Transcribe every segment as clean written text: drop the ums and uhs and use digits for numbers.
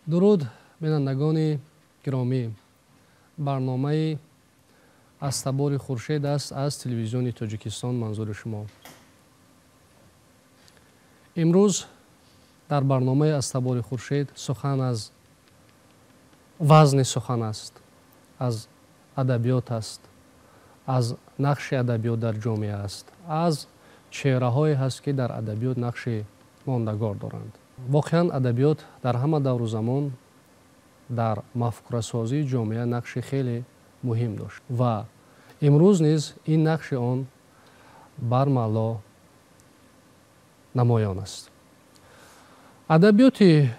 Дуруд, бинандагони гиромӣ. Барномаи «Аз табори хуршед» аст аз Телевизиони Тоҷикистон манзури шумо. Имрӯз дар барномаи «Аз табори хуршед» сухан аз вазни сухан аст, аз адабиёт аст, аз нақши адабиёт дар ҷомеа аст, аз чеҳраҳое ҳаст, ки дар адабиёт нақши мондагор доранд. Воқеан, адабиёт дар ҳама давру замон дар мафкурасозии ҷомеа нақши хеле муҳим дошт ва имрӯз низ ин нақши он бармало намоён аст. Адабиёти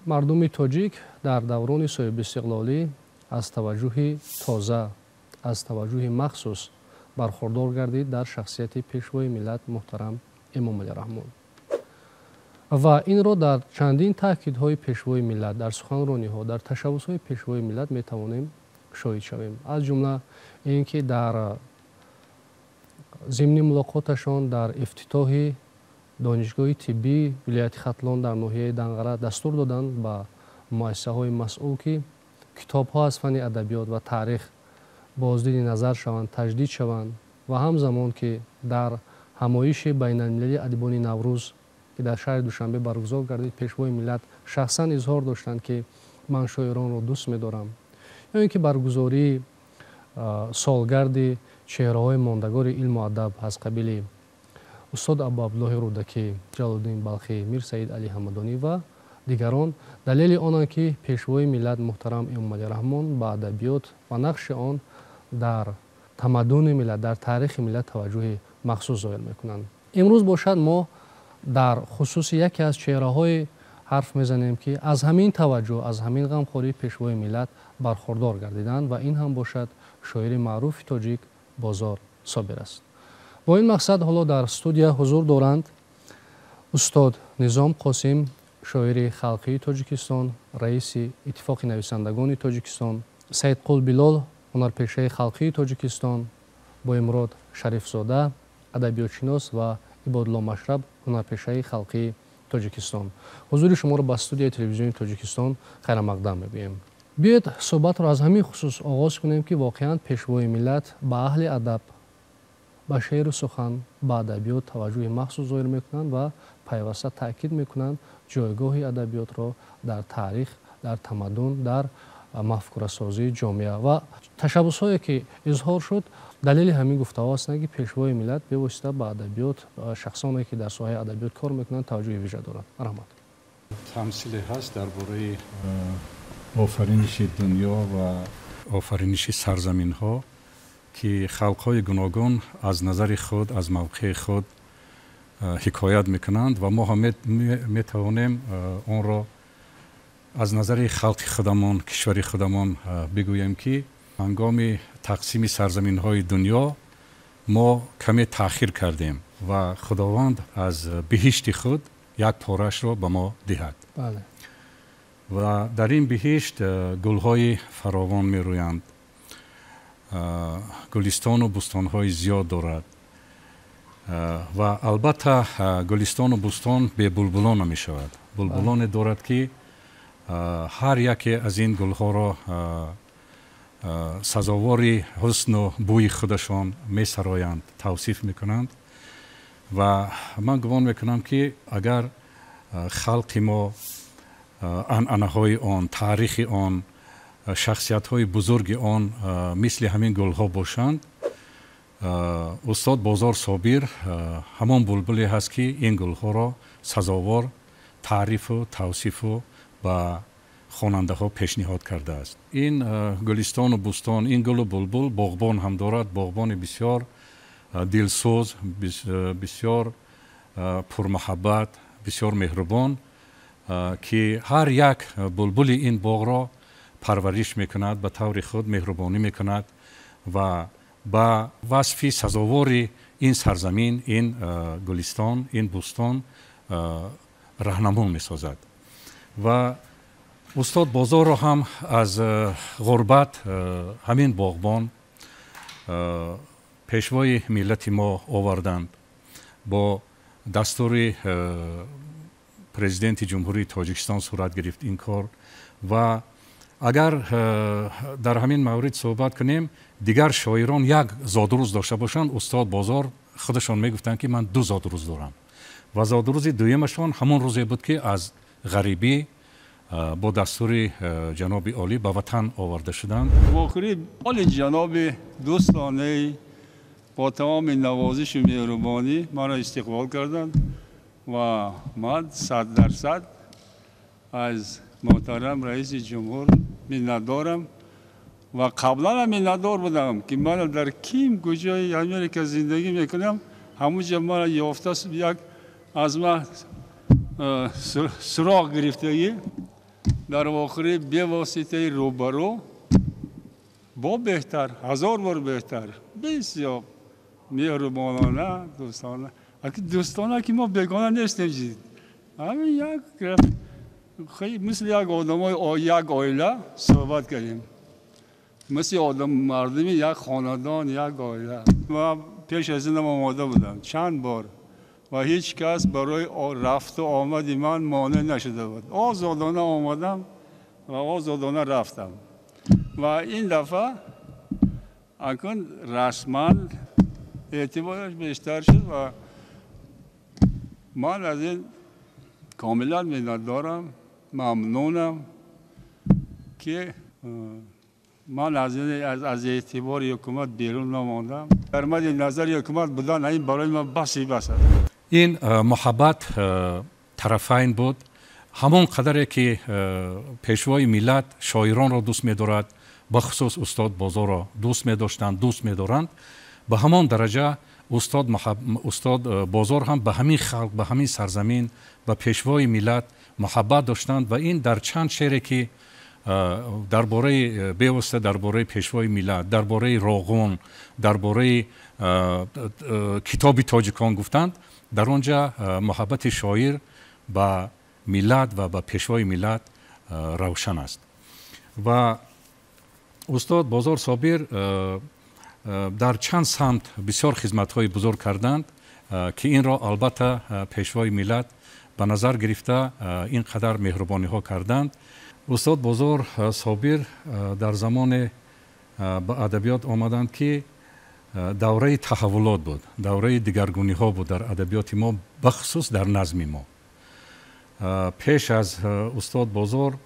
мардуми тоҷик дар даврони соҳибистиқлолӣ аз таваҷҷӯҳи тоза, аз таваҷҷӯҳи махсус бархурдор гардид дар шахсияти Пешвои миллат муҳтарам Эмомалӣ Раҳмон ва инро дар чандин таъкидҳои Пешвои миллат, дар суханрониҳо, дар ташаббусҳои Пешвои миллат метавонем шоҳид шавем. Аз ҷумла ин ки дар зимни мулоқоташон дар ифтитоҳи Донишгоҳи тиббии вилояти Хатлон дар ноҳияи Данғара дастур доданд ба муассисаҳои масъул, ки китобҳо аз фанни адабиёт ва таърих боздиди назар шаванд, таҷдид шаванд, ва ҳамзамон ки дар ҳамоиши байналмилалии адибони Наврӯз, ки дар шаҳри Душанбе баргузор гардид, Пешвои миллат шахсан изҳор доштанд, ки ман шоиронро дӯст медорам, ё ин ки баргузории солгарди чеҳраҳои мондагори илму адаб аз қабили устод Абу Абдуллоҳи Рӯдакӣ, Ҷалолуддин Балхӣ, Мир Саид Али Ҳамадонӣ ва дигарон далели онанд, ки Пешвои миллат муҳтарам Эмомалӣ Раҳмон ба адабиёт ва нақши он дар тамаддуни миллат, дар таърихи миллат таваҷҷӯҳи махсус зоҳир мекунанд. Имрӯз бошад, мо дар хусуси яке аз чеҳраҳое ҳарф мезанем, ки аз ҳамин таваҷҷӯҳ, аз ҳамин ғамхории Пешвои миллат бархурдор гардиданд, ва ин ҳам бошад шоири маъруфи тоҷик Бозор Собир аст. Бо ин мақсад ҳоло дар студия ҳузур доранд устод Низом Қосим, шоири халқии Тоҷикистон, раиси Иттифоқи нависандагони Тоҷикистон, Саидқул Билол, ҳунарпешаи халқии Тоҷикистон, Боимурод Шарифзода, адабиётшинос, ва Ибодулло Машраб, ҳунарпешаи халқии Тоҷикистон. Ҳузури шуморо ба студияи Телевизиони Тоҷикистон хайрамақдам мегӯем. Биёед, суҳбатро аз ҳамин хусус оғоз кунем, ки воқеан Пешвои миллат ба аҳли адаб, ба шеъру сухан, ба адабиёт таваҷҷӯҳи махсус зоҳир мекунанд ва пайваста таъкид мекунанд ҷойгоҳи адабиётро дар таърих, дар тамаддун, дар мафкурасозии ҷомеа, ва ташаббусҳое ки изҳор шуд, далели ҳамин гуфтаҳо ҳастанд, ки Пешвои миллат бевосита ба адабиёт, шахсоне ки дар соҳаи адабиёт кор мекунанд, таваҷҷӯҳи вижа доранд. Марҳамат. Тамсиле ҳаст дар бораи офариниши дунё ва офариниши сарзаминҳо, ки халқҳои гуногун аз назари худ, аз мавқеи худ ҳикоят мекунанд, ва мо ҳам метавонем онро аз назари халқи худамон, кишвари худамон бигӯем, ки ҳангоми тақсими сарзаминҳои дунё мо каме таъхир кардем ва Худованд аз биҳишти худ як порашро ба мо диҳад. Ва дар ин биҳишт гулҳои фаровон мерӯянд, гулистону бӯстонҳои зиёд дорад, ва албатта гулистону бӯстон бебулбулон намешавад. Булбулоне дорад, ки ҳар яке аз ин гулҳоро сазовори ҳусну бӯи худашон месароянд, тавсиф мекунанд. Ва ман гумон мекунам, ки агар халқи мо анъанаҳои он, таърихи он, шахсиятҳои бузурги он мисли ҳамин гулҳо бошанд, устод Бозор Собир ҳамон булбуле ҳаст, ки ин гулҳоро сазовор таърифу тавсифу ба хонандаҳо пешниҳод кардааст. Ин гулистону бӯстон, ин гулу булбул боғбон ҳам дорад, боғбони бисёр дилсӯз, бисёр пурмуҳаббат, бисёр меҳрубон, ки ҳар як булбули ин боғро парвариш мекунад, ба таври худ меҳрубонӣ мекунад ва ба васфи сазовори ин сарзамин, ин гулистон, ин бӯстон раҳнамон месозад. Ва устод Бозорро ҳам аз ғурбат ҳамин боғбон, Пешвои миллати мо оварданд бо дастури. Президенти Ҷумҳурии Тоҷикистон сурат гирифт ин кор. Ва агар дар ҳамин маврид суҳбат кунем, дигар шоирон як зодрӯз дошта бошанд, устод Бозор худашон мегуфтанд, ки ман ду зодрӯз дорам ва зодрӯзи дуюмашон ҳамон рӯзе буд, ки аз ғарибӣ бо дастури ҷаноби олӣ ба ватан оварда шуданд. Вохӯрии оли ҷаноби дӯстонаи бо тамоми навозишу меҳрубонӣ маро истиқбол карданд ва ман 100% аз муҳтарам раиси ҷумҳур миннатдорам ва қаблан миннатдор будам, ки мана дар ким куҷои Америка зиндагӣ мекунам, ҳамунҷа мана ёфта, як аз ман суроғ гирифтагӣ дар вохӯрии бевоситаи рӯбарӯ бо беҳтар, ҳазор бор беҳтар, бисёр меҳрубонона, дӯстона. Дӯстона ки мо бегона нестем, ҳамин як мисли як одамои як оила суҳбат кардем, мисли одам мардуми як хонадон, як оила. Ма пеш аз инам омода будам чанд бор ва ҳеҷ кас барои рафту омади ман монеъ нашуда буд. Озодона омадам ва озодона рафтам ва ин дафъа акун расман эътибораш бештар шуд ва ман аз ин комилан миннатдорам, мамнунам, ки ман аз эътибори ҳукумат берун намондам. Дар мадди назари ҳукумат будан ин барои ман баси бас аст. Ин муҳаббат тарафайн буд. Ҳамон қадаре ки пешвои миллат шоиронро дӯст медорад, бахусус устод Бозорро дӯст медоштанд, дӯст медоранд, ба ҳамон дараҷа устод Бозор ҳам ба ҳамин халқ, ба ҳамин сарзамин, ба пешвои миллат муҳаббат доштанд ва ин дар чанд шеъре ки дар бораи бевосита дар бораи пешвои миллат, дар бораи Роғун, дар бораи китоби тоҷикон гуфтанд, дар он ҷа муҳаббати шоир ба миллат ва ба пешвои миллат равшан аст. Ва устод Бозор Собир дар чанд самт бисёр хизматҳои бузург карданд, ки инро албатта пешвои миллат ба назар гирифта ин қадар меҳрубониҳо карданд. Устод Бозор Собир дар замоне ба адабиёт омаданд, ки давраи таҳаввулот буд, давраи дигаргуниҳо буд дар адабиёти мо, бахусус дар назми мо. Пеш аз устод Бозор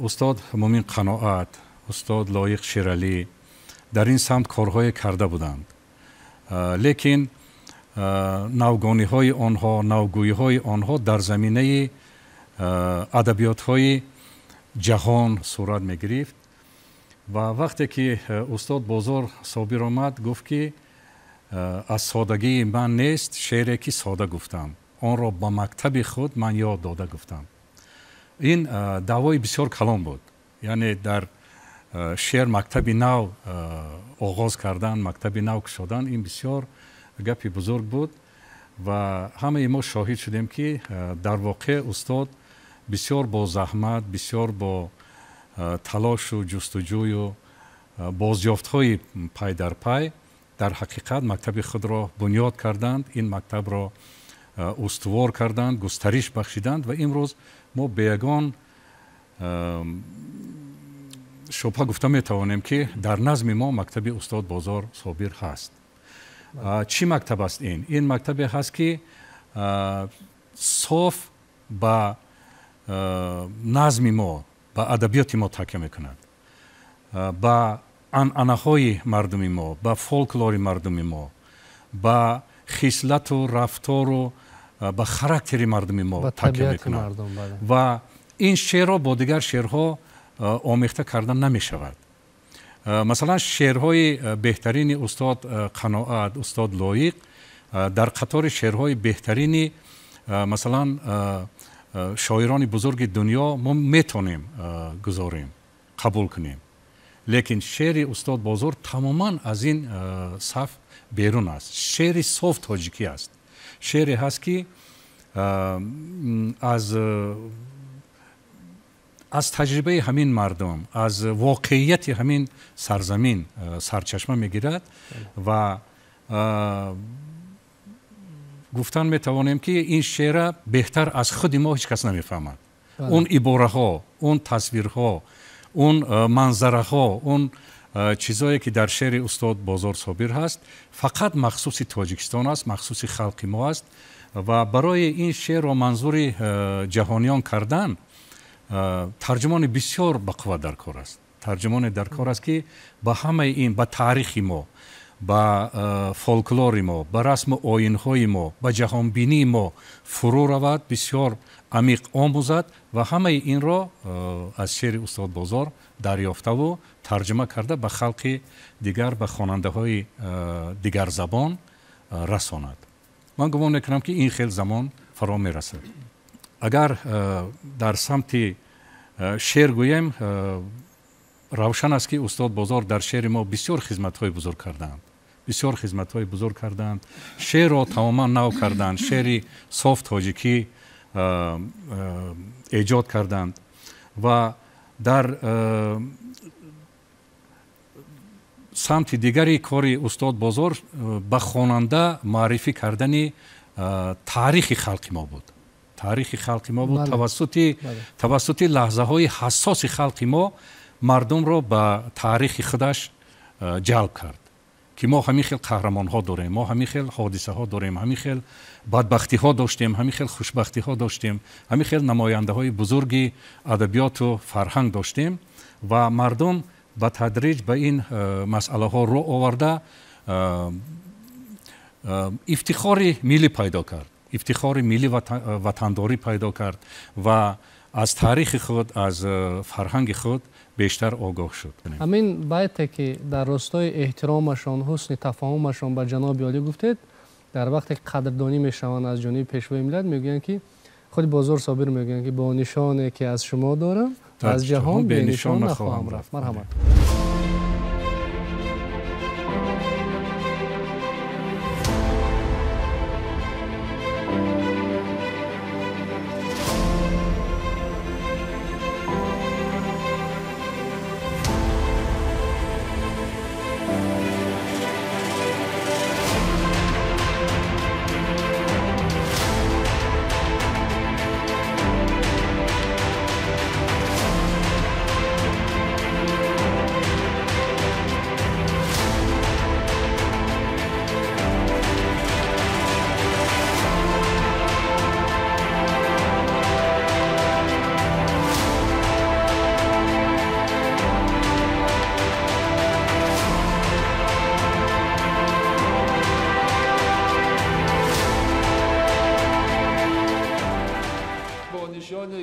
устод Мумин Қаноат, устод Лоиқ Шералӣ дар ин самт корҳое карда буданд, лекин навгониҳои онҳо, навгӯиҳои онҳо дар заминаи адабиётҳои ҷаҳон сурат мегирифт. Ва вақте ки устод Бозор Собир омад, гуфт, ки аз содагии ман нест шеъре ки сода гуфтам, онро ба мактаби худ ман ёд дода гуфтам. Ин даъвои бисёр калон буд, яъне дар шеър мактаби нав оғоз кардан, мактаби нав кушодан, ин бисёр гапи бузург буд ва ҳамаи мо шоҳид шудем, ки дар воқеъ устод бисёр бо заҳмат, бисёр бо талошу ҷустуҷӯю бозёфтҳои пай дар пай дар ҳақиқат мактаби худро бунёд карданд, ин мактабро устувор карданд, густариш бахшиданд ва имрӯз мо бе ягон шубҳа гуфта метавонем, ки дар назми мо мактаби устод Бозор Собир ҳаст. Чӣ мактаб аст ин? Ин мактабе ҳаст, ки соф ба назми мо, ба адабиёти мо такя мекунад, ба анъанаҳои мардуми мо, ба фолклори мардуми мо, ба хислату рафтору ба характери мардуми мо такя мекунад ва ин шеърро бо дигар шеърҳо омехта кардан намешавад. Масалан, шеърҳои беҳтарини устод Қаноат, устод Лоиқ дар қатори шеърҳои беҳтарини масалан шоирони бузурги дунё мо метонем гузорем, қабул кунем, лекин шеъри устод Бозор тамоман аз ин саф берун аст. Шеъри соф тоҷикӣ аст, шеъре ҳаст, ки аз таҷрибаи ҳамин мардум, аз воқеияти ҳамин сарзамин сарчашма мегирад ва Гуфтан метавонем, ки ин шеъра беҳтар аз худи мо ҳеҷ кас намефаҳмад. Он ибораҳо, он тасвирҳо, он манзараҳо, он чизое ки дар шеъри устод Бозор Собир ҳаст, фақат махсуси Тоҷикистон аст, махсуси халқи мо аст ва барои ин шеърро манзури ҷаҳониён кардан тарҷумони бисёр бақувват дар кор аст. Тарҷумоне дар кор аст, ки ба ҳамаи ин, ба таърихи мо, ба фолклори мо, ба расму оинҳои мо, ба ҷаҳонбинии мо фурӯ равад, бисёр амиқ омӯзад ва ҳамаи инро аз шеъри устод Бозор дарёфтаву тарҷума карда ба халқи дигар, ба хонандаҳои дигарзабон расонад. Ман гумон мекунам, ки ин хел замон фаро мерасад. Агар дар самти шеър гӯем, равшан аст, ки устод Бозор дар шеъри мо бисёр хизматҳои бузург кардаанд, бисёр хизматҳои бузург кардаанд, шеърро тамоман нав карданд, шеъри соф тоҷикӣ эҷод карданд ва дар самти дигари кори устод Бозор ба хонанда маърифӣ кардани таърихи халқи мо буд. Таърихи халқи мо буд. Тавассути лаҳзаҳои ҳассоси халқи мо мардумро ба таърихи худаш ҷалб кард, ки мо ҳамин хел қаҳрамонҳо дорем, мо ҳамин хел ҳодисаҳо дорем, ҳамин хел бадбахтиҳо доштем, ҳамин хел хушбахтиҳо доштем, ҳамин хел намояндаҳои бузурги адабиёту фарҳанг доштем ва мардум ба тадриҷ ба ин масъалаҳо рӯ оварда ифтихори миллӣ пайдо кард, ифтихори миллӣ ватандорӣ пайдо кард ва аз таърихи худ, аз фарҳанги худ бештар огоҳ шуд. Ҳамин байте ки дар ростои эҳтиромашон, ҳусни тафоҳумашон ба ҷаноби олӣ гуфтед, дар вақте қадрдонӣ мешаванд аз ҷониби пешвои миллат, мегӯянд ки худи Бозор Собир мегӯянд, ки бо нишоне ки аз шумо дорам, аз ҷаҳон бенишон нахоҳам рафт. Марҳамат.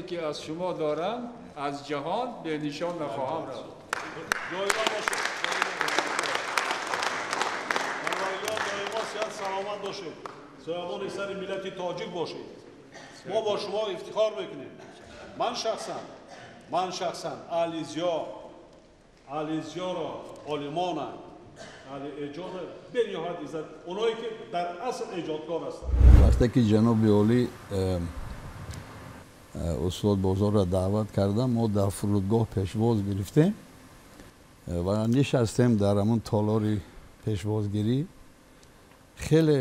ки аз шумо дорам, аз ҷаҳон бенишон нахоҳам рафт. Доимо бошед. Доимо сиҳат саломат бошед. Соябони сари миллати тоҷик бошед. Мо бо шумо ифтихор мекунем. Ман шахсан аҳли зиёро, олимона, аҳли эҷода бениҳоят иззат, оное ки дар асл эҷодкор ҳастанд. Вақте ки ҷаноби олӣ устод Бозорро даъват кардам, мо дар фурудгоҳ пешвоз гирифтем ва нишастем дар ҳамон толори пешвозгирӣ. Хеле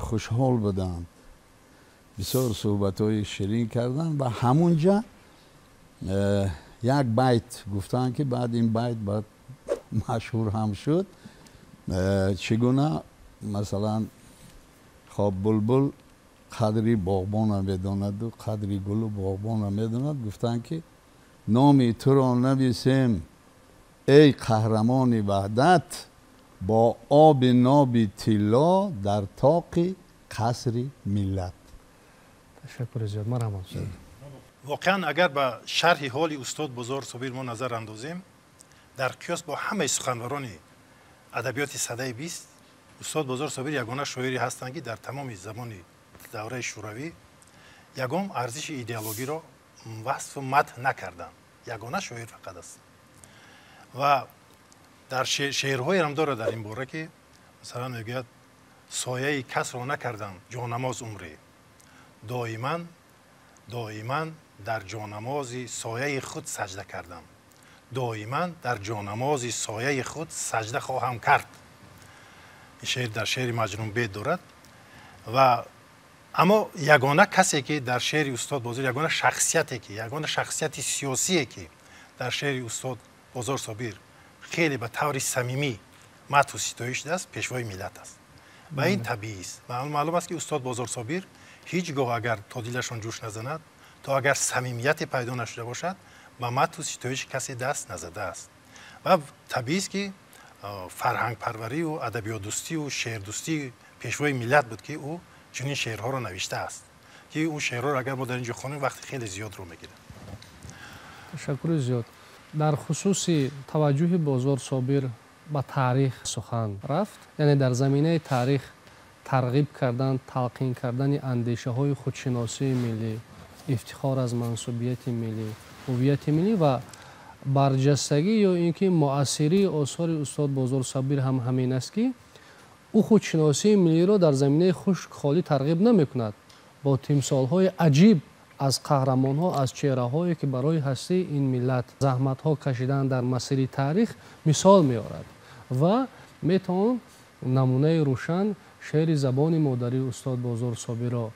хушҳол буданд, бисёр суҳбатҳои ширин карданд ва ҳамунҷа як байт гуфтанд, ки баъд ин байт баъд машҳур ҳам шуд. Чӣ гуна масалан хоб булбул қадри боғбонро медонаду қадри гулу боғбонро медонад, гуфтанд ки номи туро нависем эй қаҳрамони ваҳдат, бо оби ноби тилло дар тоқи қасри миллат. Ташаккури зиёд. Марҳамат. Воқеан агар ба шарҳи ҳоли устод Бозор Собир мо назар андозем, дар қиёс бо ҳамаи суханварони адабиёти садаи 20, устод Бозор Собир ягона шоире ҳастанд, ки дар тамоми замони давраи шӯравӣ ягон арзиши идеологиро васфу мадҳ накарданд. Ягона шоир фақат аст. Ва дар шеърҳоеам дорад дар ин бора, ки масалан мегӯяд: сояи касро накардам ҷонамоз умре, доиман дар ҷонамози сояи худ саҷда кардам, доиман дар ҷонамози сояи худ саҷда хоҳам кард. Ин шеър дар шеъри Маҷнун бед дорад ва Аммо ягона касе ки дар шеъри устод Бозор, ягона шахсияте ки, ягона шахсияти сиёсие ки дар шеъри устод Бозор Собир хеле ба таври самимӣ мадҳу ситоиш шудааст, пешвои миллат аст. Ва ин табиист. Маълум аст, ки устод Бозор Собир ҳеҷ гоҳ агар то дилашон ҷӯш назанад, то агар самимияте пайдо нашуда бошад, ба мадҳу ситоиши касе даст назадааст. Ва табиист, ки фарҳангпарварию адабиётдӯстию шеърдӯстии пешвои миллат буд, ки ӯ чунин шеърҳоро навиштааст, ки он шеърҳоро агар мо дар ин ҷо хонем, вақти хеле зиёдро мегирад. Ташаккури зиёд. Дар хусуси таваҷҷӯҳи Бозор Собир ба таърих сухан рафт, яъне дар заминаи таърих тарғиб кардан, талқин кардани андешаҳои худшиносии миллӣ, ифтихор аз мансубияти миллӣ, ҳуввияти миллӣ ва барҷастагӣ ё ин ки муассирии осори устод Бозор Собир ҳам ҳамин аст, ки ӯ худшиносии миллиро дар заминаи хушк холӣ тарғиб намекунад, бо тимсолҳои аҷиб аз қаҳрамонҳо, аз чеҳраҳое ки барои ҳастии ин миллат заҳматҳо кашиданд дар масири таърих мисол меорад ва метавон намунаи рӯшан шеъри забони модарии устод Бозор Собирро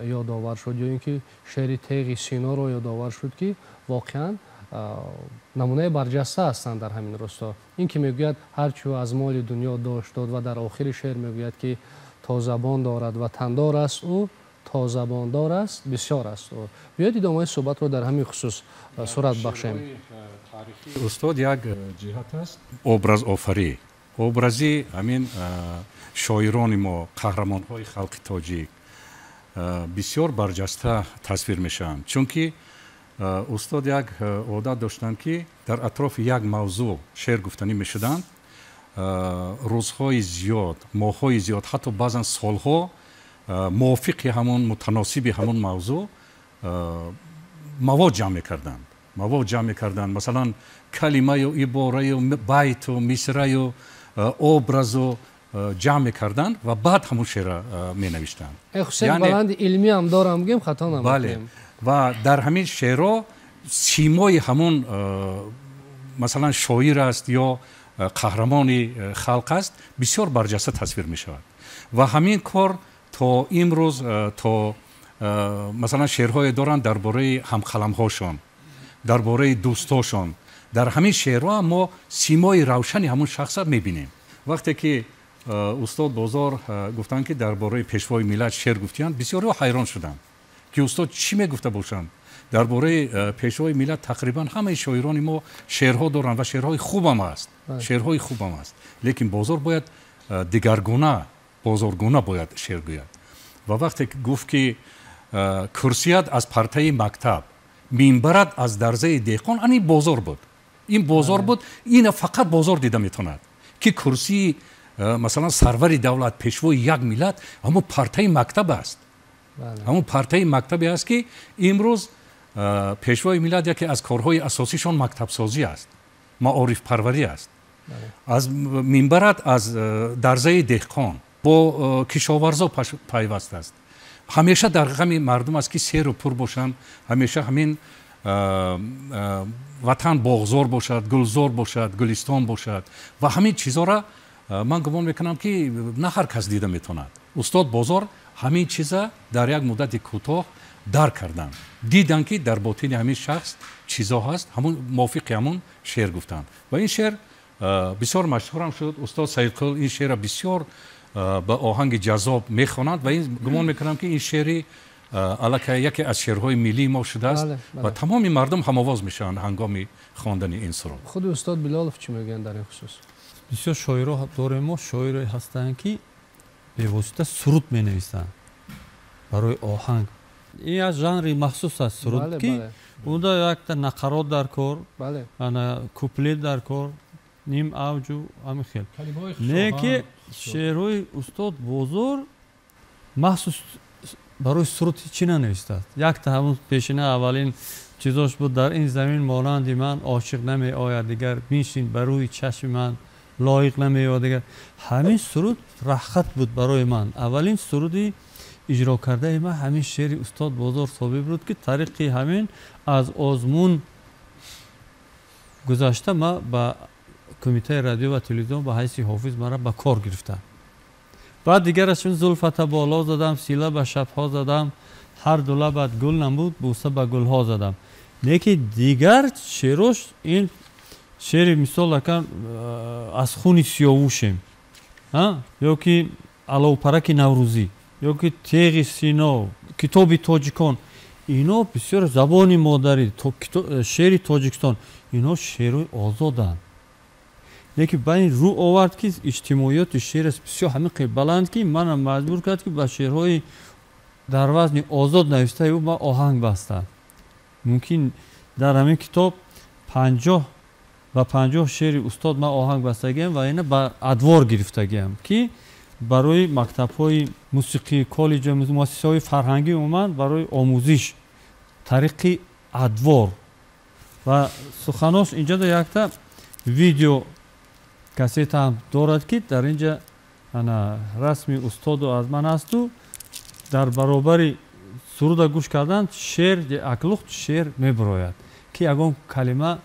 ёдовар шуд ё ин ки шеъри теғи Синоро ёдовар шуд, ки воқеан намунаи барҷаста ҳастанд дар ҳамин росто. Ин ки мегӯяд ҳарчу аз моли дунё дошт дод ва дар охири шеър мегӯяд, ки то забон дорад ватандор аст ӯ, то забондор аст бисёр аст ӯ. Биёед идомаи суҳбатро дар ҳамин хусус сурат бахшем. Устод як ҷиҳат аст образофарӣ, образи ҳамин шоирони мо, қаҳрамонҳои халқи тоҷик бисёр барҷаста тасвир мешаванд, чунки устод як одат доштанд, ки дар атрофи як мавзӯъ шеър гуфтанӣ мешуданд. Рӯзҳои зиёд, моҳҳои зиёд, ҳатто баъзан солҳо мувофиқи ҳамон, мутаносиби ҳамон мавзӯъ мавод ҷамъ мекарданд, мавод ҷамъ мекарданд, масалан калимаю ибораю байту мисраю образу ҷамъ мекарданд ва баъд ҳамон шеъра менавиштанд. Хусусияти баланди илмӣ ҳам дорам, гӯем хато намекунем. Бале, ва дар ҳамин шеърҳо симои ҳамон, масалан, шоир аст ё қаҳрамони халқ аст, бисёр барҷаста тасвир мешавад. Ва ҳамин кор то имрӯз, то масалан шеърҳое доранд дар бораи ҳамқаламҳошон, дар бораи дӯстошон. Дар ҳамин шеърҳо мо симои равшани ҳамон шахсро мебинем. Вақте ки устод Бозор гуфтанд, ки дар бораи пешвои миллат шеър гуфтиянд, бисёриҳо ҳайрон шуданд, ки устод чӣ мегуфта бошанд дар бораи пешвои миллат. Тақрибан ҳамаи шоирони мо шеърҳо доранд ва шеърҳои хубам аст, шеърҳои хубам аст, лекин Бозор бояд дигаргуна, бозоргуна бояд шеър гӯяд. Ва вақте гуфт, ки курсият аз партаи мактаб, минбарат аз дарзаи деҳқон, ан ин Бозор буд, ин Бозор буд. Ина фақат Бозор дида метавонад, ки курсии, масалан, сарвари давлат, пешвои як миллат ҳамон партаи мактаб аст, ҳамон партаи мактабе аст, ки имрӯз пешвои миллат яке аз корҳои асосишон мактабсозӣ аст, маорифпарварӣ аст. Аз минбарат аз дарзаи деҳқон, бо кишоварзо пайваст аст, ҳамеша дар ғами мардум аст, ки серу пур бошанд, ҳамеша ҳамин ватан боғзор бошад, гулзор бошад, гулистон бошад. Ва ҳамин чизҳоро ман гумон мекунам, ки на ҳар кас дида метавонад. Устод Бозор ҳамин чиза дар як муддати кӯтоҳ дарк карданд, диданд, ки дар ботини ҳамин шахс чизо ҳаст, ҳамон мувофиқи ҳамон шеър гуфтанд ва ин шеър бисёр машҳурам шуд. Устод Саидқул ин шеърро бисёр ба оҳанги ҷаззоб мехонанд ва ин гумон мекунам, ки ин шеъри аллакай яке аз шеърҳои миллии мо шудааст ва тамоми мардум ҳамовоз мешаванд ҳангоми хондани ин суруд. Худи устод Билолов чӣ мегӯянд дар ин хусус? Бисёр шоиро дорем мо, шоире ҳастанд, ки бевосита суруд менависанд барои оҳанг. Ин як жанри махсус аст, суруд, ки унда якта нақарот дар кор, ана куплет дар кор, ним авҷу ҳамин хел. Не ки шеърҳои устод Бозор махсус барои суруд ҳичӣ нанавистааст. Якта ҳамун пешина аввалин чизош буд: дар ин замин монанди ман ошиқ намеояд дигар, биншин ба рӯи чашми ман лоиқ намеояд дигар. Ҳамин суруд раҳхат буд барои ман. Аввалин суруди иҷро кардаи ман ҳамин шеъри устод Бозор Собир буд, ки тариқи ҳамин аз озмун гузашта ман ба кумитаи радио ва телевизион ба ҳайси ҳофиз мара ба кор гирифтанд. Баъд дигарашон зулфата боло задам, сила ба шабҳо задам, ҳар ду лабат гул намуд, бӯса ба гулҳо задам. Лекин дигар шеърош ин шеъри мисол акан аз хуни сиёвушем, ё ки аловпараки наврӯзӣ, ё ки теғи сино, китоби тоҷикон, ино бисёр забони модарӣ, шеъри Тоҷикистон, ино шеърҳои озоданд. Лекин ба ин рӯ овард ки иҷтимоиёти шеъраш бисёр ҳамин баланд, ки манам маҷбур кард ки ба шеърҳои дар вазни озод навиштаи ӯ ман оҳанг бастам. Мумкин дар ҳамин китоб 50 ба 50 шеъри устод ман оҳанг бастагиам ва ина ба адвор гирифтагиам, ки барои мактабҳои мусиқӣ, коллеҷ, муассисаҳои фарҳангӣ, умуман барои омӯзиш тариқи адвор. Ва суханош инҷода якта видео кассета ҳам дорад, ки дар инҷа ана расми устоду аз ман ҳасту дар баробари суруда гӯш кардан шеър аклухт шеър мебирояд, ки ягон калима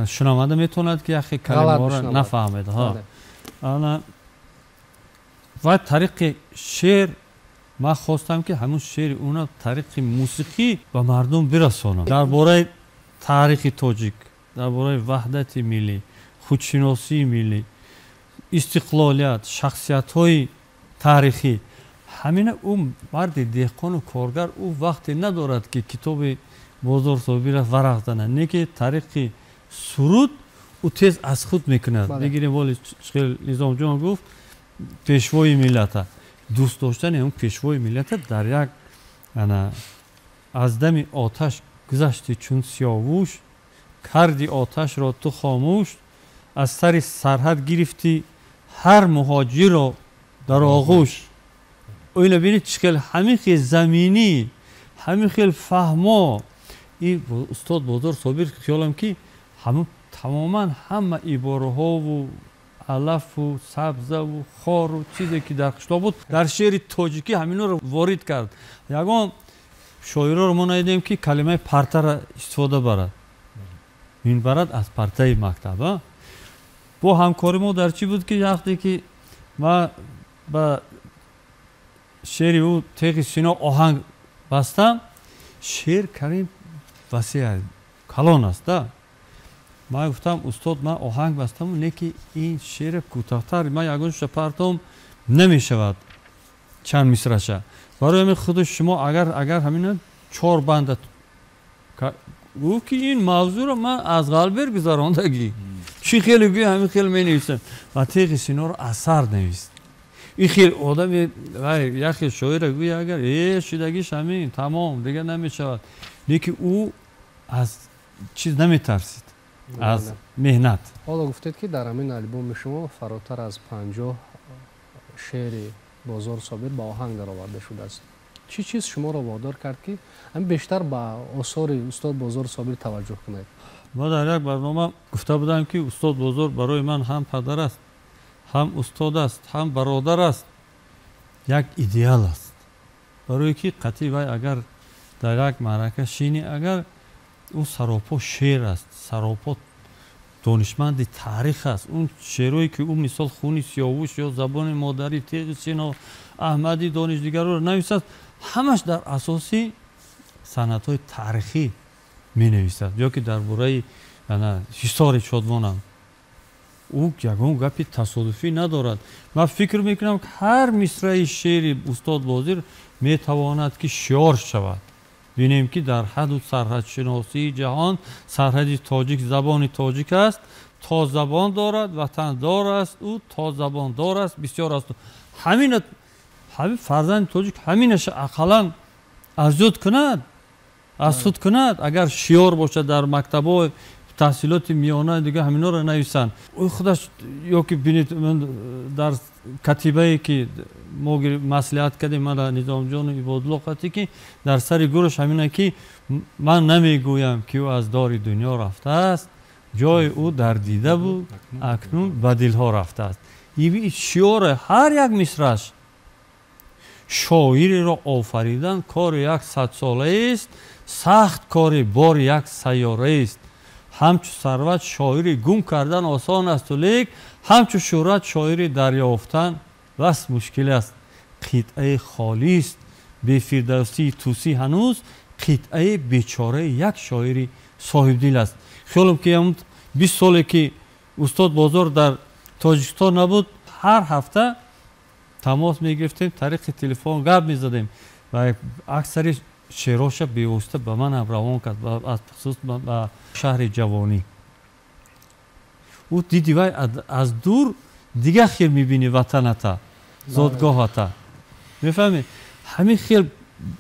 шунаванда метавонад ки яхе калимаҳоро нафаҳмед. Ана ва тариқи шеър ман хостам, ки ҳамун шеъри уна тариқи мусиқӣ ба мардум бирасонам. Дар бораи таърихи тоҷик, дар бораи ваҳдати миллӣ, худшиносии миллӣ, истиқлолият, шахсиятҳои таърихӣ, ҳамина ӯ марди деҳқону коргар, ӯ вақте надорад, ки китоби Бозор Собира варақ занад, не ки тариқи суруд ӯ тез аз худ мекунад. Бигирем, воли хел Низомҷон гуфт, пешвои миллата дӯст доштани ҳамн пешвои миллата дар як ана аз дами оташ гузашти чун сиёвуш, карди оташро ту хомӯш, аз сари сарҳад гирифтӣ ҳар муҳоҷирро дар оғӯш. Ина бинед, чӣ хел ҳамин хел заминӣ, ҳамин хел фаҳмо. Ин устод Бозор Собир хиёлам ки ҳамун тамоман ҳама ибораҳову алафу сабзаву хору чизе ки дар қишлоқ буд, дар шеъри тоҷикӣ ҳаминҳоро ворид кард. Ягон шоироро мо надидем, ки калимаи партара истифода барад, минбарад аз партаи мактаб. Бо ҳамкори мо дар чӣ буд, ки вақте ки ман ба шеъри ӯ теғи сино оҳанг бастам, шеър карим васеъ калон аст да. Ман гуфтам: «Устод, ман оҳанг бастаму, не ки ин шеър кӯтоҳтар, ман ягонша партом намешавад чанд мисраша. Барои ҳамин худи шумо агар ҳамина чор банда». Гуфт, ки ин мавзӯъро ман аз қалбер гузарондагӣ, чӣ хеле гӯй, ҳамин хел менависам. Ва теғи синоро аз сар навист. Ин хел одами, як хел шоира гӯй, агар шудагиш ҳамин тамом, дигар намешавад. Лекин ӯ аз чиз наметарсид, аз меҳнат. Ҳоло гуфтед, ки дар ҳамин албоми шумо фаротар аз 50 шеъри Бозор Собир ба оҳанг дароварда шудааст. Чӣ чиз шуморо водор кард, ки ҳамин бештар ба осори устод Бозор Собир таваҷҷӯҳ кунед? Ма дар як барнома гуфта будам, ки устод Бозор барои ман ҳам падар аст, ҳам устод аст, ҳам бародар аст, як идеал аст. Барое ки қатъи вай агар дар як маърака шинӣ, агар ӯ саропо шеър аст, саропо донишманди таърих аст. Он шеърое ки ӯ, мисол, хуни сиёвуш ё забони модарӣ, теғи сино, Аҳмади Дониш, дигарро нависад, ҳамаш дар асоси санадҳои таърихӣ менависад. Ё ки дар бораи ҳисори Шодвонам ӯ ягон гапи тасодуфӣ надорад. Ман фикр мекунам, ки ҳар мисраи шеъри устод Бозир метавонад, ки шиор шавад. Бинем, ки дар ҳаду сарҳадшиносии ҷаҳон сарҳади тоҷик забони тоҷик аст. То забон дорад, ватандор аст ӯ, то забондор аст, бисёр аст. Ҳамина ҳамин фарзанди тоҷик ҳаминаша ақаллан аз ёд кунад, аз худ кунад, агар шиёр бошад, дар мактабҳо, таҳсилоти миёна, дига ҳаминҳоро нависанд. Ӯ худаш ё ки бинед, дар катибае ки мо маслиҳат кардем, мана Низомҷону Ибодулло қатӣ, ки дар сари гурӯш ҳамина, ки ман намегӯям, ки ӯ аз дори дунё рафтааст, ҷои ӯ дар дида буд, акнун ба дилҳо рафтааст. Шиёре ҳар як мисраш. Шоиреро офаридан кори як садсолаест, сахт кори бори як сайёраест. Ҳамчу сарват шоири гум кардан осон асту, лек ҳамчу шӯҳрат шоири дарёфтан бас мушкил аст. Қитъаи холист бе Фирдавсии Тӯсӣ ҳанӯз қитъаи бечораи як шоири соҳибдил аст. Хаёлам ки ҳамун 20 соле ки устод Бозор дар Тоҷикистон набуд, ҳар ҳафта тамос мегирифтем, тариқи телефон гап мезадем ва аксари шеъроша бевосита ба ман ҳам равон кард, аз хусус ба шаҳри ҷавонӣ. Ӯ диди вай аз дур дигар хел мебини ватаната, зодгоҳата. Мефаҳмед? Ҳамин хел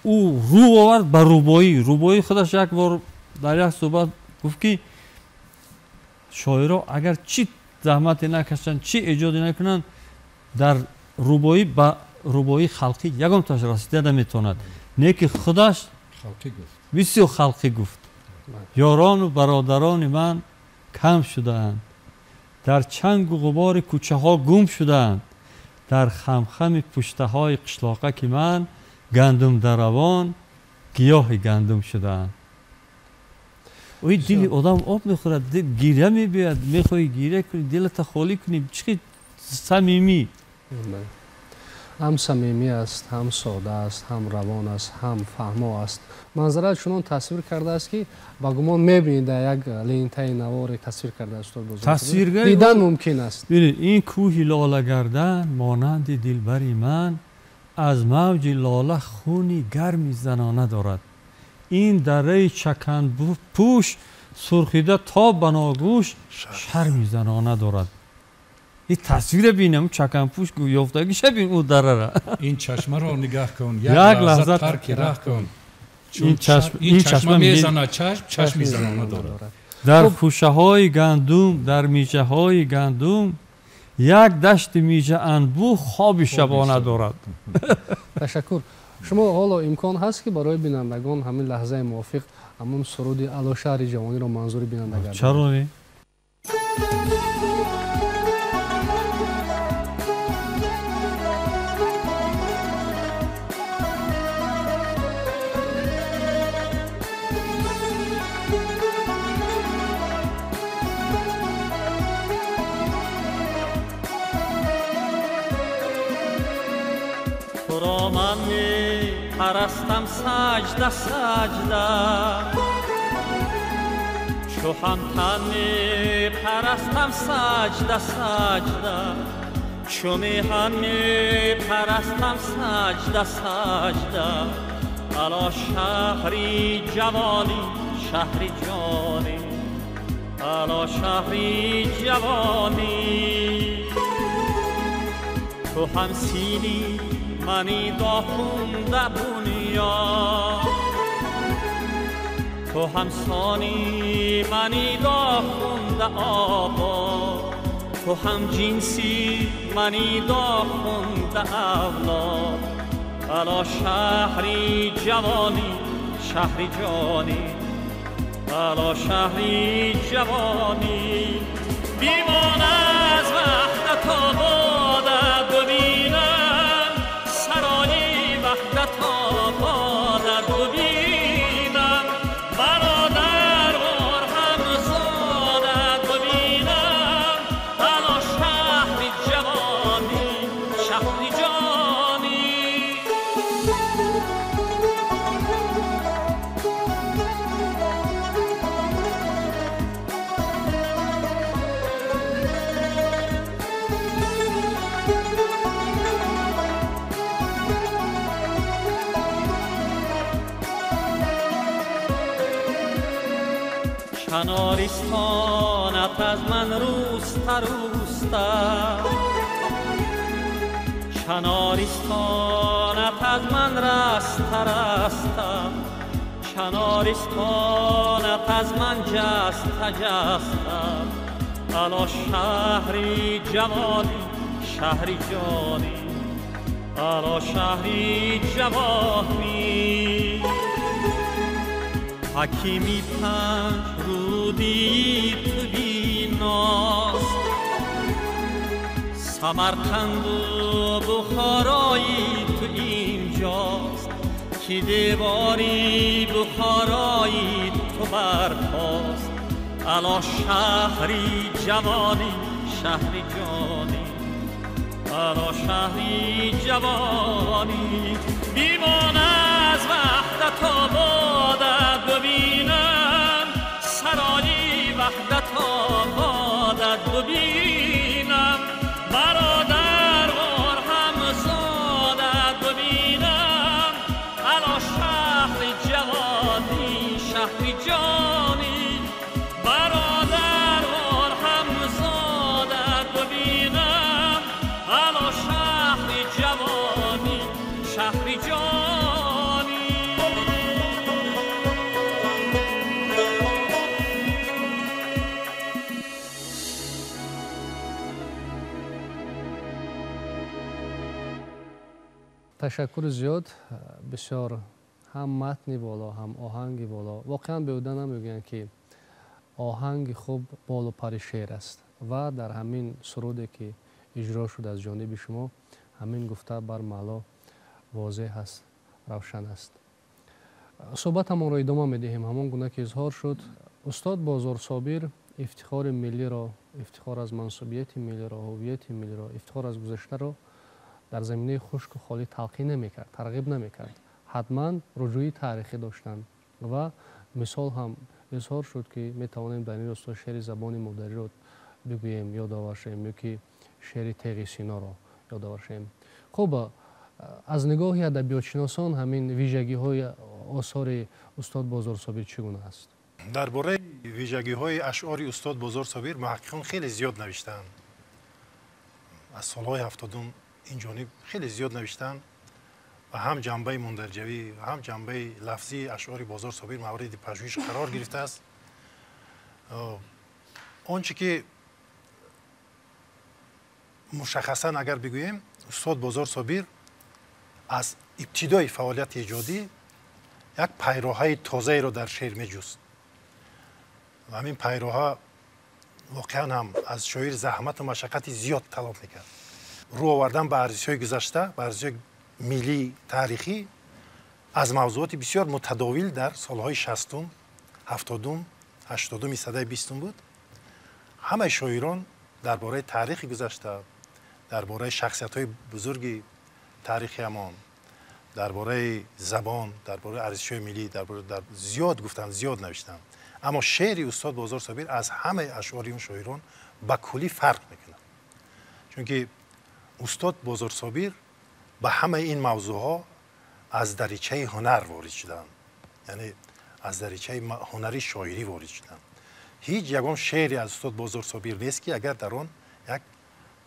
ӯ рӯ овард ба рубоӣ. Рубоӣ худаш як бор дар як суҳбат гуфт ки шоиро агар чӣ заҳмате накашанд, чӣ эҷоде накунанд, дар рубоӣ ба рубоии халқӣ ягонташ расида наметавонад. Не ки худаш бисёр халқӣ гуфт. Ёрону бародарони ман кам шудаанд, дар чангу ғубори кӯчаҳо гум шудаанд, дар хамхами пуштаҳои қишлоқаки ман гандумдаравон гиёҳи гандум шудаанд. Ой, дили одам об мехӯрад, гиря мебиёяд, мехоҳӣ гиря кунӣ, дилата холӣ кунӣ, чӣ самимӣ. Ҳам самимӣ аст, ҳам сода аст, ҳам равон аст, ҳам фаҳмо аст. Манзара чунон тасвир кардааст ки ба гумон мебинед дар як лентаи наворе тасвир кардааст устод Бозор. Тасвиргари дидан мумкин аст. Бинед, ин кӯҳи лолагардан монанди дилбари ман аз мавҷи лола хуни гарми занона дорад. Ин дараи чаканпӯш сурхида то ба ногӯш шарми занона дорад. Ин тасвира бинам, чаканпӯш ёфтагиша бин ӯ дарара. Ин чашмаро нигаҳ кун, як лаҳза тарки раҳ кун. Ин чашма мезанад чашм, чашми занона дорад. Дар хӯшаҳои гандум, дар миҷаҳои гандум як дашти миҷа анбӯ хоби шабона дорад. Ташаккур. Шумо ҳоло имкон ҳаст ки барои бинандагон ҳамин лаҳзаи мувофиқ ҳамун суруди Ало шаҳри ҷавониро манзури бинанда гардонед? Чаро не? Парастам сажда сажда, чу ҳамтан мепарастам сажда сажда, чу меҳан мепарастам сажда сажда. Ало шаҳри ҷавонӣ, шаҳри ҷонӣ, ало шаҳри ҷавонӣ. Ту ҳам синӣ мани дохунда бунёд, ту ҳамсони мани дохунда обод, ту ҳамҷинси мани дохунда авлод. Ало шаҳри ҷавонӣ, шаҳри ҷонӣ, ало шаҳри ҷавонӣ. Бимон аз ваҳдат ободат бибинам, сарои ваҳдат ободат бибинам, бародарвор ҳамзодат бибинам. Ало шаҳри ҷавонӣ, шаҳри ҷонӣ. چنارستانت از من روستا روستا، چنارستانت از من رستا رستا، چنارستانت از من جستا جستا. الا شهری جوانی، شهری جانی، الا شهری جوانی. حکیمی پنج رودی تو بیناست، سمرقند و بخارایی تو اینجاست، که دیواری بخارایی تو برپاست. الا شهری جوانی، شهری جانی، الا شهری جوانی بیمان از وحدت آبادت ببینم سرایی وحدت آبادت ببینم برادر وار همزادت ببینم الا شهر جوانی شهر جانی برادر وار همزادت ببینم الا شهر جوانی شهر جانی. Ташаккури зиёд. Бисёр ҳам матни боло, ҳам оҳанги боло. Воқеан беҳуда намегӯянд, ки оҳанги хуб болу пари шеър аст ва дар ҳамин суруде ки иҷро шуд аз ҷониби шумо ҳамин гуфта бармало возеҳ аст, равшан аст. Суҳбатамонро идома медиҳем. Ҳамон гуна ки изҳор шуд, устод Бозор Собир ифтихори миллиро, ифтихор аз мансубияти миллиро, ҳувияти миллиро, ифтихор аз гузаштаро дар заминаи хушку холӣ талқин намекард, тарғиб намекард. Ҳатман руҷӯи таърихӣ доштанд ва мисол ҳам изҳор шуд, ки метавонем дар ин росто шеъри забони модариро бигӯем, ёдовар шавем, ё ки шеъри Теғи Синоро ёдовар шавем. Хуб, аз нигоҳи адабиётшиносон ҳамин вижагиҳои осори устод Бозор Собир чӣ гуна аст? Дар бораи вижагиҳои ашъори устод Бозор Собир муҳаққиқон хеле зиёд навиштаанд. Аз солҳои 70 ин ҷониб хеле зиёд навиштаанд ва ҳам ҷанбаи мундарҷавӣ ва ҳам ҷанбаи лафзии ашъори Бозор Собир мавриди пажӯҳиш қарор гирифтааст. Он чӣ ки мушаххасан агар бигӯем, устод Бозор Собир аз ибтидои фаъолияти эҷодӣ як пайроҳаи тозаеро дар шеър меҷуст ва ҳамин пайроҳа воқеан ҳам аз шоир заҳмату машаққати зиёд талаб мекард. Рӯ овардан ба арзишҳои гузашта, ба арзишҳои миллии таърихӣ аз мавзӯоти бисёр мутадовил дар солҳои 60-ум, 70-ум, 80-уми садаи 20-ум буд. Ҳамаи шоирон дар бораи таърихи гузашта, дар бораи шахсиятҳои бузурги таърихиамон, дар бораи забон, дар бораи арзишҳои миллӣ зиёд гуфтанд, зиёд навиштанд. Аммо шеъри устод Бозор Собир аз ҳамаи ашъори он шоирон ба куллӣ фарқ мекунад, чунки устод Бозор Собир ба ҳамаи ин мавзӯъҳо аз даричаи ҳунар ворид шуданд, яъне аз даричаи ҳунари шоирӣ ворид шуданд. Ҳеҷ ягон шеъре аз устод Бозор Собир нест, ки агар дар он як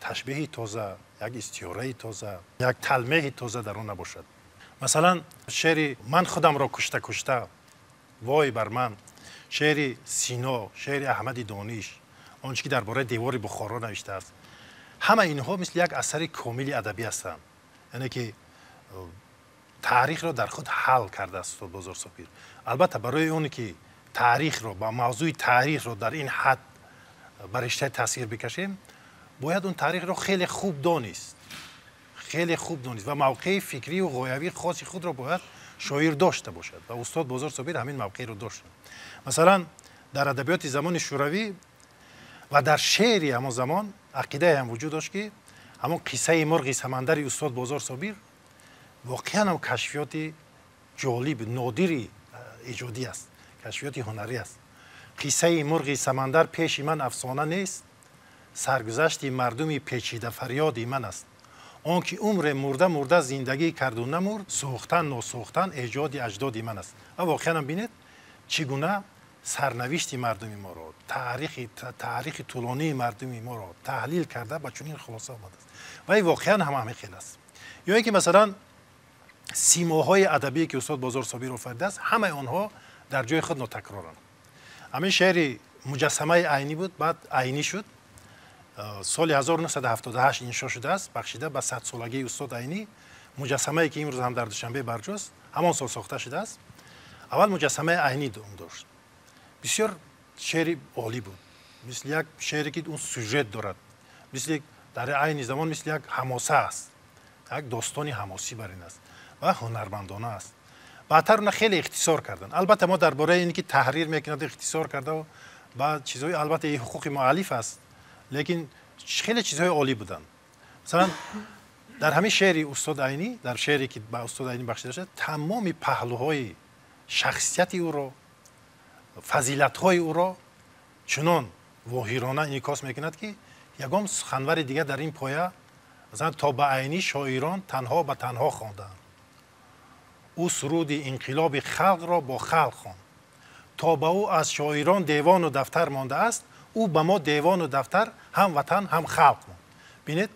ташбеҳи тоза, як истиёраи тоза, як талмеҳи тоза дар он набошад. Масалан, шеъри «Ман худамро кушта кушта», «Вой бар ман», шеъри Сино, шеъри Аҳмади Дониш, он чӣ ки дар бораи девори Бухоро навиштааст, ҳама инҳо мисли як асари комили адабӣ ҳастанд, яъне ки таърихро дар худ ҳал кардааст устод Бозор Собир. Албатта, барои оне ки таърихро ба мавзӯи таърихро дар ин ҳад ба риштаи тасвир бикашем, бояд он таърихро хеле хуб донист, хеле хуб донист ва мавқеи фикриву ғоявии хоси худро бояд шоир дошта бошад ва устод Бозор Собир ҳамин мавқеиро дошт. Масалан, дар адабиёти замони шӯравӣ ва дар шеъри ҳамон замон ақидае ҳам вуҷуд дошт, ки ҳамон қиссаи мурғи самандари устод Бозор Собир воқеан ҳам кашфиёти ҷолиб, нодири эҷодӣ аст, кашфиёти ҳунарӣ аст. Қиссаи мурғи самандар пеши ман афсона нест, саргузашти мардуми печида фарёди ман аст. Он ки умре мурда мурда зиндагӣ карду намурд, сӯхтан носӯхтан эҷоди аҷдоди ман аст. Ва воқеан ҳам бинед, чӣ гуна сарнавишти мардуми моро, таърихи тӯлонии мардуми моро таҳлил карда ба чунин хулоса омадааст. Ва ин воқеан ҳам ҳамин хел аст. Ё ин ки масалан симоҳои адабие ки устод Бозор Собир офаридааст, ҳамаи онҳо дар ҷои худ нотакроранд. Ҳамин шеъри муҷассамаи Айнӣ буд, баъд Айнӣ шуд. Соли 1978 иншо шудааст, бахшида ба 100-солагии устод Айнӣ. Муҷассамае ки имрӯз ҳам дар Душанбе барҷост, ҳамон сол сохта шудааст. Аввал муҷассамаи Айнӣ дошт. Бисёр шеъри олӣ буд, мисли як шеъре ки он сюжет дорад, мисли дар айни замон мисли як ҳамоса аст, як достони ҳамосӣ бар ин аст ва ҳунармандона аст. Баъдтар она хеле ихтисор карданд. Албатта, мо дар бораи ин ки таҳрир мекунад, ихтисор карда ба чизҳои, албатта, ин ҳуқуқи муаллиф аст, лекин хеле чизҳои олӣ буданд. Масалан, дар ҳамин шеъри устод Айнӣ, дар шеъре ки ба устод Айнӣ бахшида шуда, тамоми паҳлӯҳои шахсияти ӯро, фазилатҳои ӯро чунон воҳирона инъикос мекунад, ки ягон суханвари дигар дар ин поя, масалан, то ба Айнӣ шоирон танҳо ба танҳо хонданд. Ӯ суруди инқилоби халқро бо халқ хонд. То ба ӯ аз шоирон девону дафтар мондааст, ӯ ба мо девону дафтар ҳам ватан ҳам халқ монд. Бинед,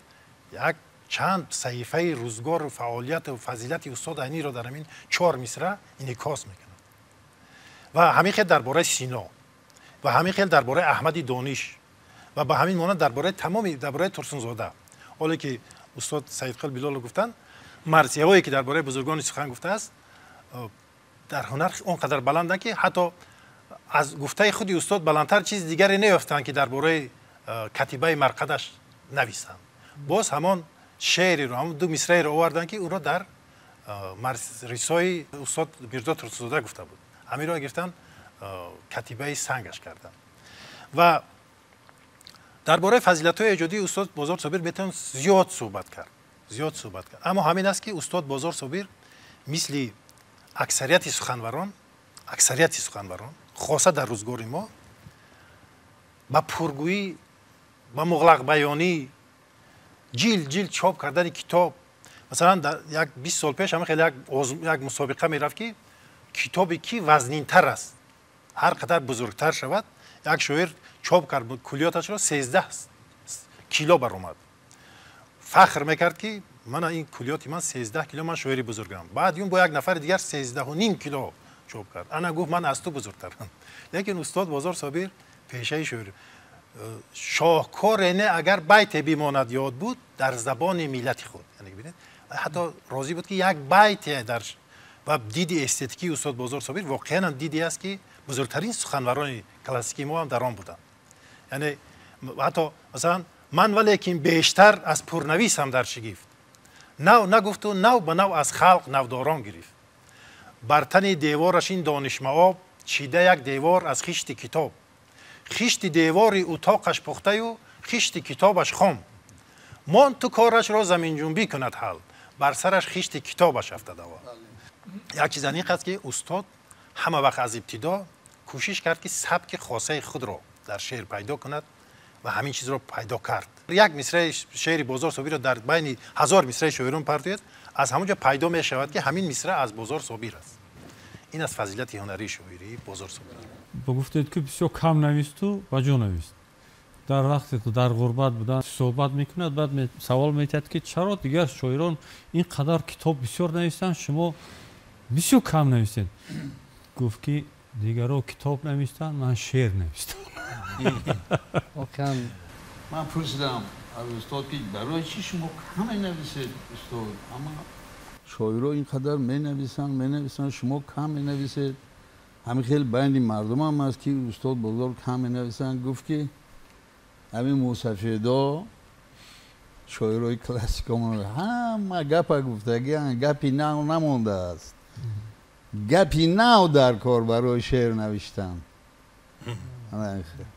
як чанд саҳифаи рӯзгору фаъолияту фазилати устод Айниро дар ҳамин 4 мисра инъикос мекунад. Ва ҳамин хел дар бораи Сино, ва ҳамин хел дар бораи Аҳмади Дониш, ва ба ҳамин монанд дар бораи тамоми, дар бораи Турсунзода. Ҳоле ки устод Саидқул Билолов гуфтанд, марсияҳое ки дар бораи бузургони сухан гуфтааст, дар ҳунар он қадар баланданд, ки ҳатто аз гуфтаи худи устод баландтар чизи дигаре неёфтанд, ки дар бораи катибаи марқадаш нависанд. Боз ҳамон шеъреро, ҳамон 2 мисраеро оварданд, ки ӯро дар рисои устод Мирзо Турсунзода гуфта буд. Ҳаминро гирифтанд, катибаи сангаш карданд. Ва дар бораи фазилатҳои эҷодии устод Бозор Собир метавон зиёд суҳбат кард, зиёд суҳбат кард. Аммо ҳамин аст, ки устод Бозор Собир мисли аксарияти суханварон, хоса дар рӯзгори мо, ба пургӯӣ, ба муғлақбаёнӣ, ҷил ҷил чоп кардани китоб. Масалан, як 20 сол пеш ҳама хеле як мусобиқа мерафт, ки китобе ки вазнинтар аст, ҳар қадар бузургтар шавад. Як шоир чоп кард куллиёташро, 13 кило баромад. Фахр мекард, ки мана ин куллиёти ман 13 кило, ман шоири бузургам. Баъд юн бо як нафари дигар 13.5 кило чоп кард. Ана гуфт, ман аз ту бузургтарам. Лекин устод Бозор Собир пешаи шоир. Шоҳкоре не агар байте бимонад ёд буд дар забони миллати худ. Яъне бинед, ҳатто розӣ буд, ки як байте дар ва диди эстетикии устод Бозор Собир воқеан диде аст, ки бузургтарин суханварони классикии мо ҳам дар он буданд. Яъне ҳатто масалан, ман валекин бештар аз пурнависам дар шигифт. Нав нагуфту нав ба нав аз халқ навдорон гирифт. Бар тани девораш ин донишмаоб чида як девор аз хишти китоб. Хишти девори утоқаш пухтаю хишти китобаш хом. Мон ту корашро заминҷунбӣ кунад ҳал, бар сараш хишти китобаш афтадава. Як чиз аниқ аст, ки устод ҳама вақт аз ибтидо кӯшиш кард, ки сабки хосаи худро дар шеър пайдо кунад ва ҳамин чизро пайдо кард. Як мисраи шеъри Бозор Собирро дар байни 1000 мисраи шоирон партояд, аз ҳамон ҷо пайдо мешавад, ки ҳамин мисра аз Бозор Собир аст. Ин аз фазилати ҳунарии шоирии Бозор Собир. Ба гуфтед, ки бисёр кам нависту ба ҷо навист. Дар вақте ки дар ғурбат будан суҳбат мекунад, баъд савол метиҳад, ки чаро дигар шоирон ин қадар китоб бисёр навистанд, шумо бисёр кам навистед. Гуфт, ки дигаро китоб навистанд, ман шеър навистам. Воқеан ман пурсидам аз устод, ки барои чӣ шумо кам менависед, устод? Аммо шоиро ин қадар менависанд, шумо кам менависед. Ҳамин хел байни мардумам аст, ки устод Бозор кам менависанд. Гуфт, ки ҳамин мусафедо шоирои классикамон ҳама гапа гуфтагианд, гапи нав намондааст. Гапи нав дар кор барои шеър навиштан.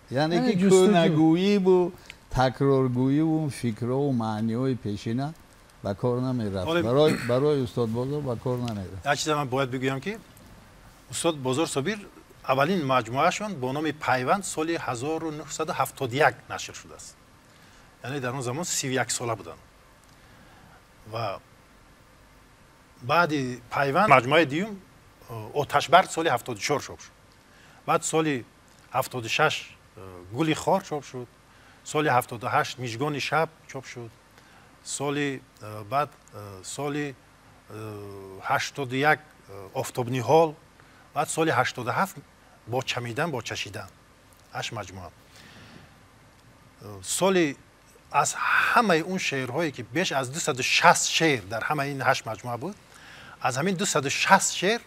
Яъне ки кӯнагӯиву такроргӯиву фикрҳову маъниҳои пешина ба кор намерафт. Барои устод Бозор ба кор намерафт. Як чиза ман бояд бигӯям, ки устод Бозор Собир аввалин маҷмӯаашон бо номи Пайванд соли 1971 нашр шудааст. Яъне дар он замон 31 сола буданд. Ва баъди Пайванд маҷмӯаи дуюм Оташбард соли 74 чоп шуд. Баъд соли 76 Гули хор чоп шуд. Соли 78 Мижгони шаб чоп шуд. Соли баъд соли 81 Офтобниҳол, баъд соли 87 бо чамидан, бо чашидан. 8 маҷмӯа. Соли аз ҳамаи он шеърҳое, ки беш аз 260 шеър дар ҳамаи ин 8 маҷмӯа буд, аз ҳамин 260 шеър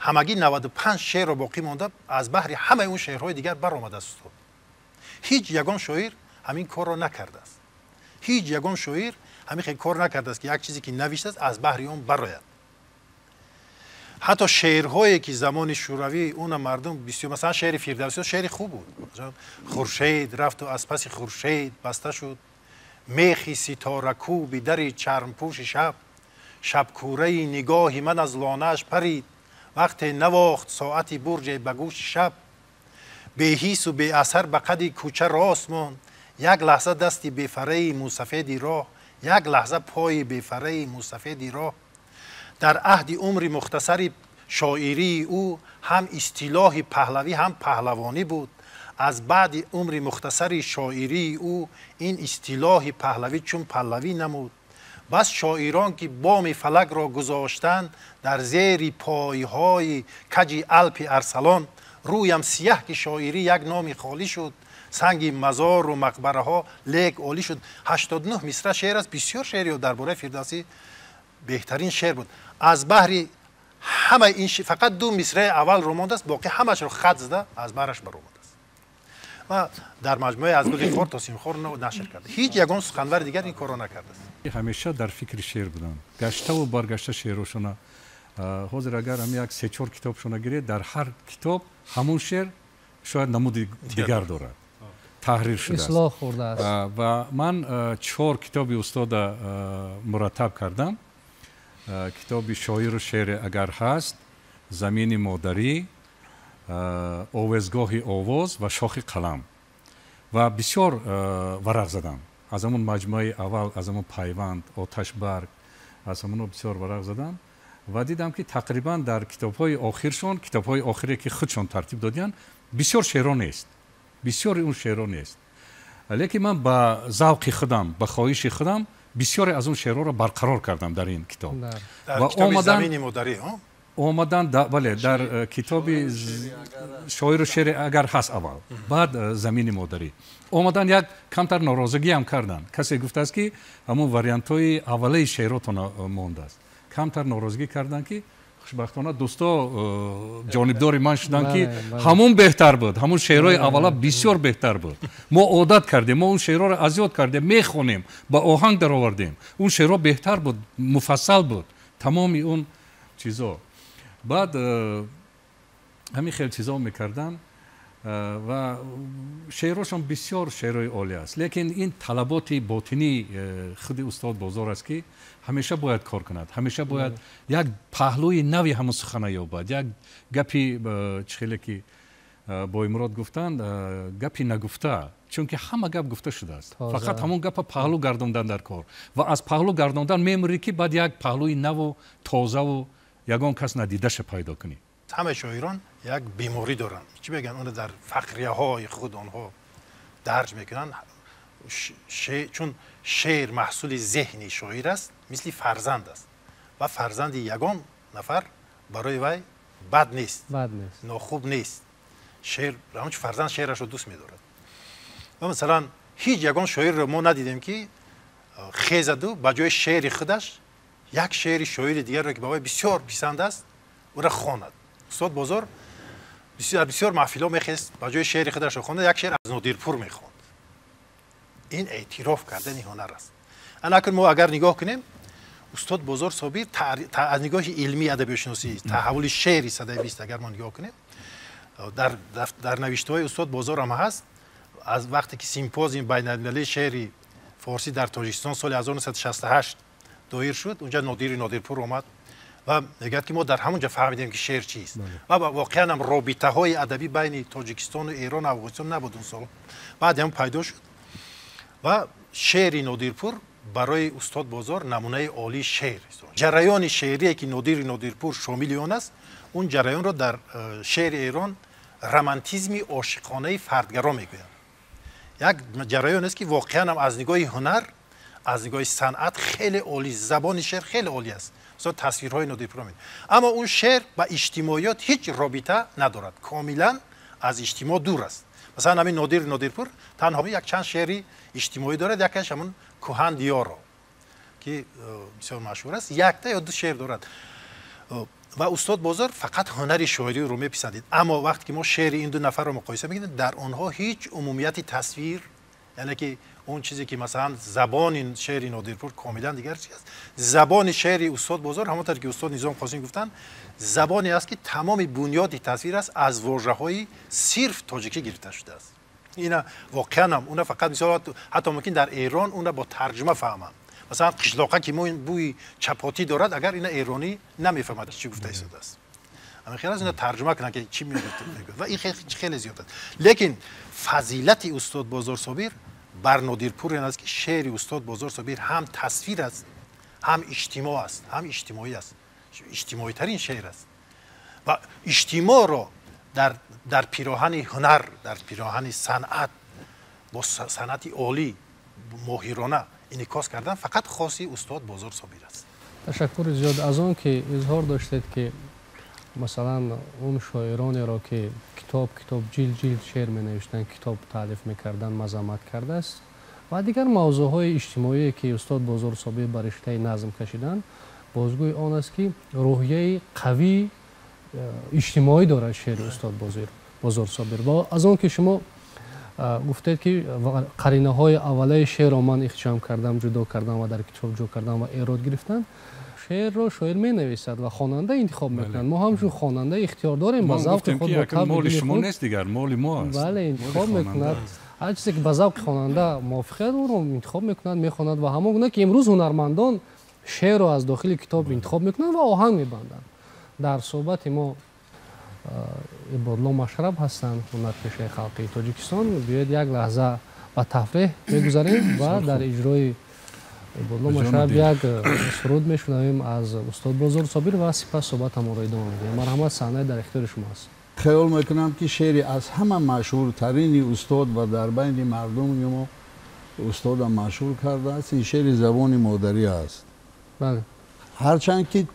ҳамагӣ 95 шеърро боқӣ монда аз баҳри ҳамаи он шеърҳои дигар баромадааст устод. Ҳеҷ ягон шоир ҳамин корро накардааст. Ҳеҷ ягон шоир ҳамин хел кор накардааст, ки як чизе ки навиштааст аз баҳри он барояд. Ҳатто шеърҳое ки замони шӯравӣ она мардум бисёр, масалан шеъри Фирдавсиё шеъри хуб буд. Хуршед рафту аз паси хуршед баста шуд, Мехи ситоракӯби дари чармпӯши шаб, шабкӯраи нигоҳи ман аз лонааш парид, вақте навохт соати бурҷе ба гӯши шаб. Беҳису беасар ба қади кӯча рост монд, як лаҳза дасти бефараи мусафеди роҳ, як лаҳза пои бефараи мусафеди роҳ. Дар аҳди умри мухтасари шоирии ӯ ҳам истилоҳи паҳлавӣ, ҳам паҳлавонӣ буд. Аз баъди умри мухтасари шоирии ӯ ин истилоҳи паҳлавӣ чун паллавӣ намуд. Бас шоирон ки боми фалакро гузоштанд дар зери пойҳои каҷи Алпи Арсалон, рӯям сияҳ ки шоирӣ як номи холӣ шуд, санги мазору мақбараҳо лек олӣ шуд. 89 мисра шеър аст, бисёр шеъри дар бораи Фирдавсӣ беҳтарин шеър буд. Аз баҳри ҳамаи ин фақат ду мисраи аввалро мондааст, боқӣ ҳамаашро хат зада аз баҳраш баромадааст ва дар маҷмӯаи аз гули хор то симхор нашр карда. Ҳеҷ ягон суханвари дигар ин корро накардааст. Ҳамеша дар фикри шеър буданд, гаштаву баргашта шеърошона. Ҳозир агар ҳам як се-чор китобшона гиред, дар ҳар китоб ҳамун шеър шояд намуди дигар дорад, таҳрир шудааст, ислоҳ хӯрдааст. Ва ман чор китоби устода мураттаб кардам. Китоби шоиру шеъре агар ҳаст, замини модарӣ, овезгоҳи овоз ва шохи қалам. Ва бисёр варақ задам аз ҳамун маҷмӯаи аввал, аз ҳамун пайванд, оташбарг, аз ҳамуно бисёр варақ задам ва дидам ки тақрибан дар китобҳои охиршон, китобҳои охире ки худшон тартиб додиянд, бисёр шеъро нест, бисёри он шеъро нест. Лекин ман ба завқи худам, ба хоҳиши худам бисёре аз он шеърҳоро барқарор кардам дар ин китоб. Ва омадан омадан, бале, дар китоби шоиру шеъре агар ҳаст аввал, баъд замини модарӣ. Омадан як камтар норозигиам карданд. Касе гуфтааст ки ҳамон вариантҳои аввалаи шеъротон мондааст. Камтар норозигӣ карданд ки хушбахтона дӯсто ҷонибдори ман шуданд ки ҳамон беҳтар буд, ҳамон шеърҳои аввала бисёр беҳтар буд. Мо одат кардем, мо он шеърҳоро аз ёд кардем, мехонем, ба оҳанг даровардем. Он шеърҳо беҳтар буд, муфассал буд, тамоми он чизо. Баъд ҳамин хел чизо мекарданд ва шеърҳошон бисёр шеърҳои олӣ аст. Лекин ин талаботи ботинии худи устод Бозор аст ки ҳамеша бояд кор кунад, ҳамеша бояд як паҳлӯи нави ҳамон сухана ёбад, як гапи чӣ хеле ки Боймурод гуфтанд, гапи нагуфта, чунки ҳама гап гуфта шудааст, фақат ҳамон гапа паҳлӯ гардондан дар кор ва аз паҳлӯ гардондан мемурӣ ки баъд як паҳлӯи наву тозаву ягон кас надидаша пайдо кунӣ. Ҳамаи шоирон як беморӣ доранд, чӣ мегӯянд, онро дар фақрияҳои худ онҳо дарҷ мекунанд. Чун шеър маҳсули зеҳни шоир аст, мисли фарзанд аст ва фарзанди ягон нафар барои вай бад нест, нохуб нест. Шеър ҳамчун фарзанд шеърашро дӯст медорад. Ва масалан ҳеҷ ягон шоирро мо надидем ки хезаду ба ҷои шеъри худаш як шеъри шоири дигарро ки ба вай бисёр писанд аст ӯро хонад. Устод Бозор бисёр маҳфилҳо мехест, ба ҷои шеъри худашро хонда як шеър аз Нодирпур мехонд. Ин эътироф кардани ҳунар аст. Анакун мо агар нигоҳ кунем, устод Бозор Собир аз нигоҳи илмии адабиётшиносӣ таҳаввули шеъри садаи бист агар мо нигоҳ кунем, дар навиштаҳои устод Бозор ҳам ҳаст. Аз вақте ки симпозиум байналмилалии шеъри форсӣ дар Тоҷикистон соли 1968 доир шуд, унҷа Нодири Нодирпур омад ва мегӯяд ки мо дар ҳамон ҷо фаҳмидем ки шеър чист. Ва воқеан ҳам робитаҳои адабӣ байни Тоҷикистону Эрон Афғонистон набуд он сол. Баъд ҳам пайдо шуд ва шеъри Нодирпур барои устод Бозор намунаи олии шеър. Ҷараёни шеърие ки Нодири Нодирпур шомили он аст, он ҷараёнро дар шеъри Эрон романтизми ошиқонаи фардгаро мегӯянд. Як ҷараён аст ки воқеан ҳам аз нигоҳи ҳунар, аз нигоҳи санъат хеле олӣ, забони шеър хеле олӣ аст. Масалан тасвирҳои Нодирпур мебинед. Аммо он шеър ба иҷтимоиёт ҳеҷ робита надорад, комилан аз иҷтимоъ дур аст. Масалан ҳамин Нодири Нодирпур танҳо якчанд шеъри иҷтимоӣ дорад, якаш ҳамон кӯҳан диёро ки бисёр машҳур аст, якта ё ду шеър дорад. Ва устод Бозор фақат ҳунари шоириро меписандид. Аммо вақте ки мо шеъри ин ду нафарро муқоиса мекунем, дар онҳо ҳеҷ умумияти тасвир, яъне ки он чизе ки масалан забони шеъри Нодирпур комилан дигар чиз аст. Забони шеъри устод Бозор, ҳамонтавр ки устод Низом Қосим гуфтанд, забоне аст ки тамоми бунёди тасвир аст аз вожаҳои сирф тоҷикӣ гирифта шудааст. Ина воқеан ҳам уна фақат мисол ҳатто мумкин дар Эрон уна бо тарҷума фаҳманд. Масалан қишлоқа ки мо бӯи чапотӣ дорад, агар ина эронӣ намефаҳмад ки чӣ гуфта истодааст. Ҳамин хел аст, ина тарҷума кунанд ки чӣ мегӯяд. Ва ин хеле зиёд аст. Лекин фазилати устод Бозор Собир бар Нодирпур ин аст ки шеъри устод Бозор Собир ҳам тасвир аст, ҳам иҷтимоъ аст, ҳам иҷтимоӣ аст. Иҷтимоитарин шеър аст. Ва иҷтимоъро дар пироҳани ҳунар, дар пироҳани санъат, бо санъати олӣ, моҳирона инъикос кардан фақат хоси устод Бозор Собир аст. Ташаккури зиёд аз он ки изҳор доштед ки масалан он шоиронеро ки китоб китоб ҷилд ҷилд шеър менавиштанд, китоб таълиф мекарданд, мазаммат кардааст ва дигар мавзӯъҳои иҷтимоие ки устод Бозор Собир ба риштаи назм кашиданд, бозгӯи он аст ки рӯҳияи қавии иҷтимоӣ дорад шеъри устод Бозор Собир. Ва аз он ки шумо гуфтед ки қаринаҳои аввалаи шеърро ман ихтиҷом кардам, ҷудо кардам ва дар китоб ҷо кардам ва эрод гирифтам, шеърро шоир менависад ва хонанда интихоб мекунад. Мо ҳамчун хонанда ихтиёр дорем ба завқи худ, ба табъи моли шумо нест, дигар моли мо аст. Бале, интихоб мекунад. Ҳар чизе ки ба завқи хонанда мувофиқад, ӯро интихоб мекунад, мехонад. Ва ҳамон гуна ки имрӯз ҳунармандон шеърро аз дохили китоб интихоб мекунанд ва оҳанг мебанданд. Дар суҳбати мо Ибодло Машраб ҳастанд, ҳунарпешаи халқии Тоҷикистон. Биёед як лаҳза ба тафреҳ мегузарем ва дар иҷрои Ибодло Машраб як суруд мешунавем аз устод Бозор Собир ва сипас суҳбатамонро идома медиҳем. Марҳамат, саҳнаи дар ихтиёри шумо аст. Хаёл мекунам ки шеъри аз ҳама машҳуртарини устод ва дар байни мардуми мо устодам машҳур кардааст, ин шеъри забони модарӣ аст. Бале. Ҳарчанд ки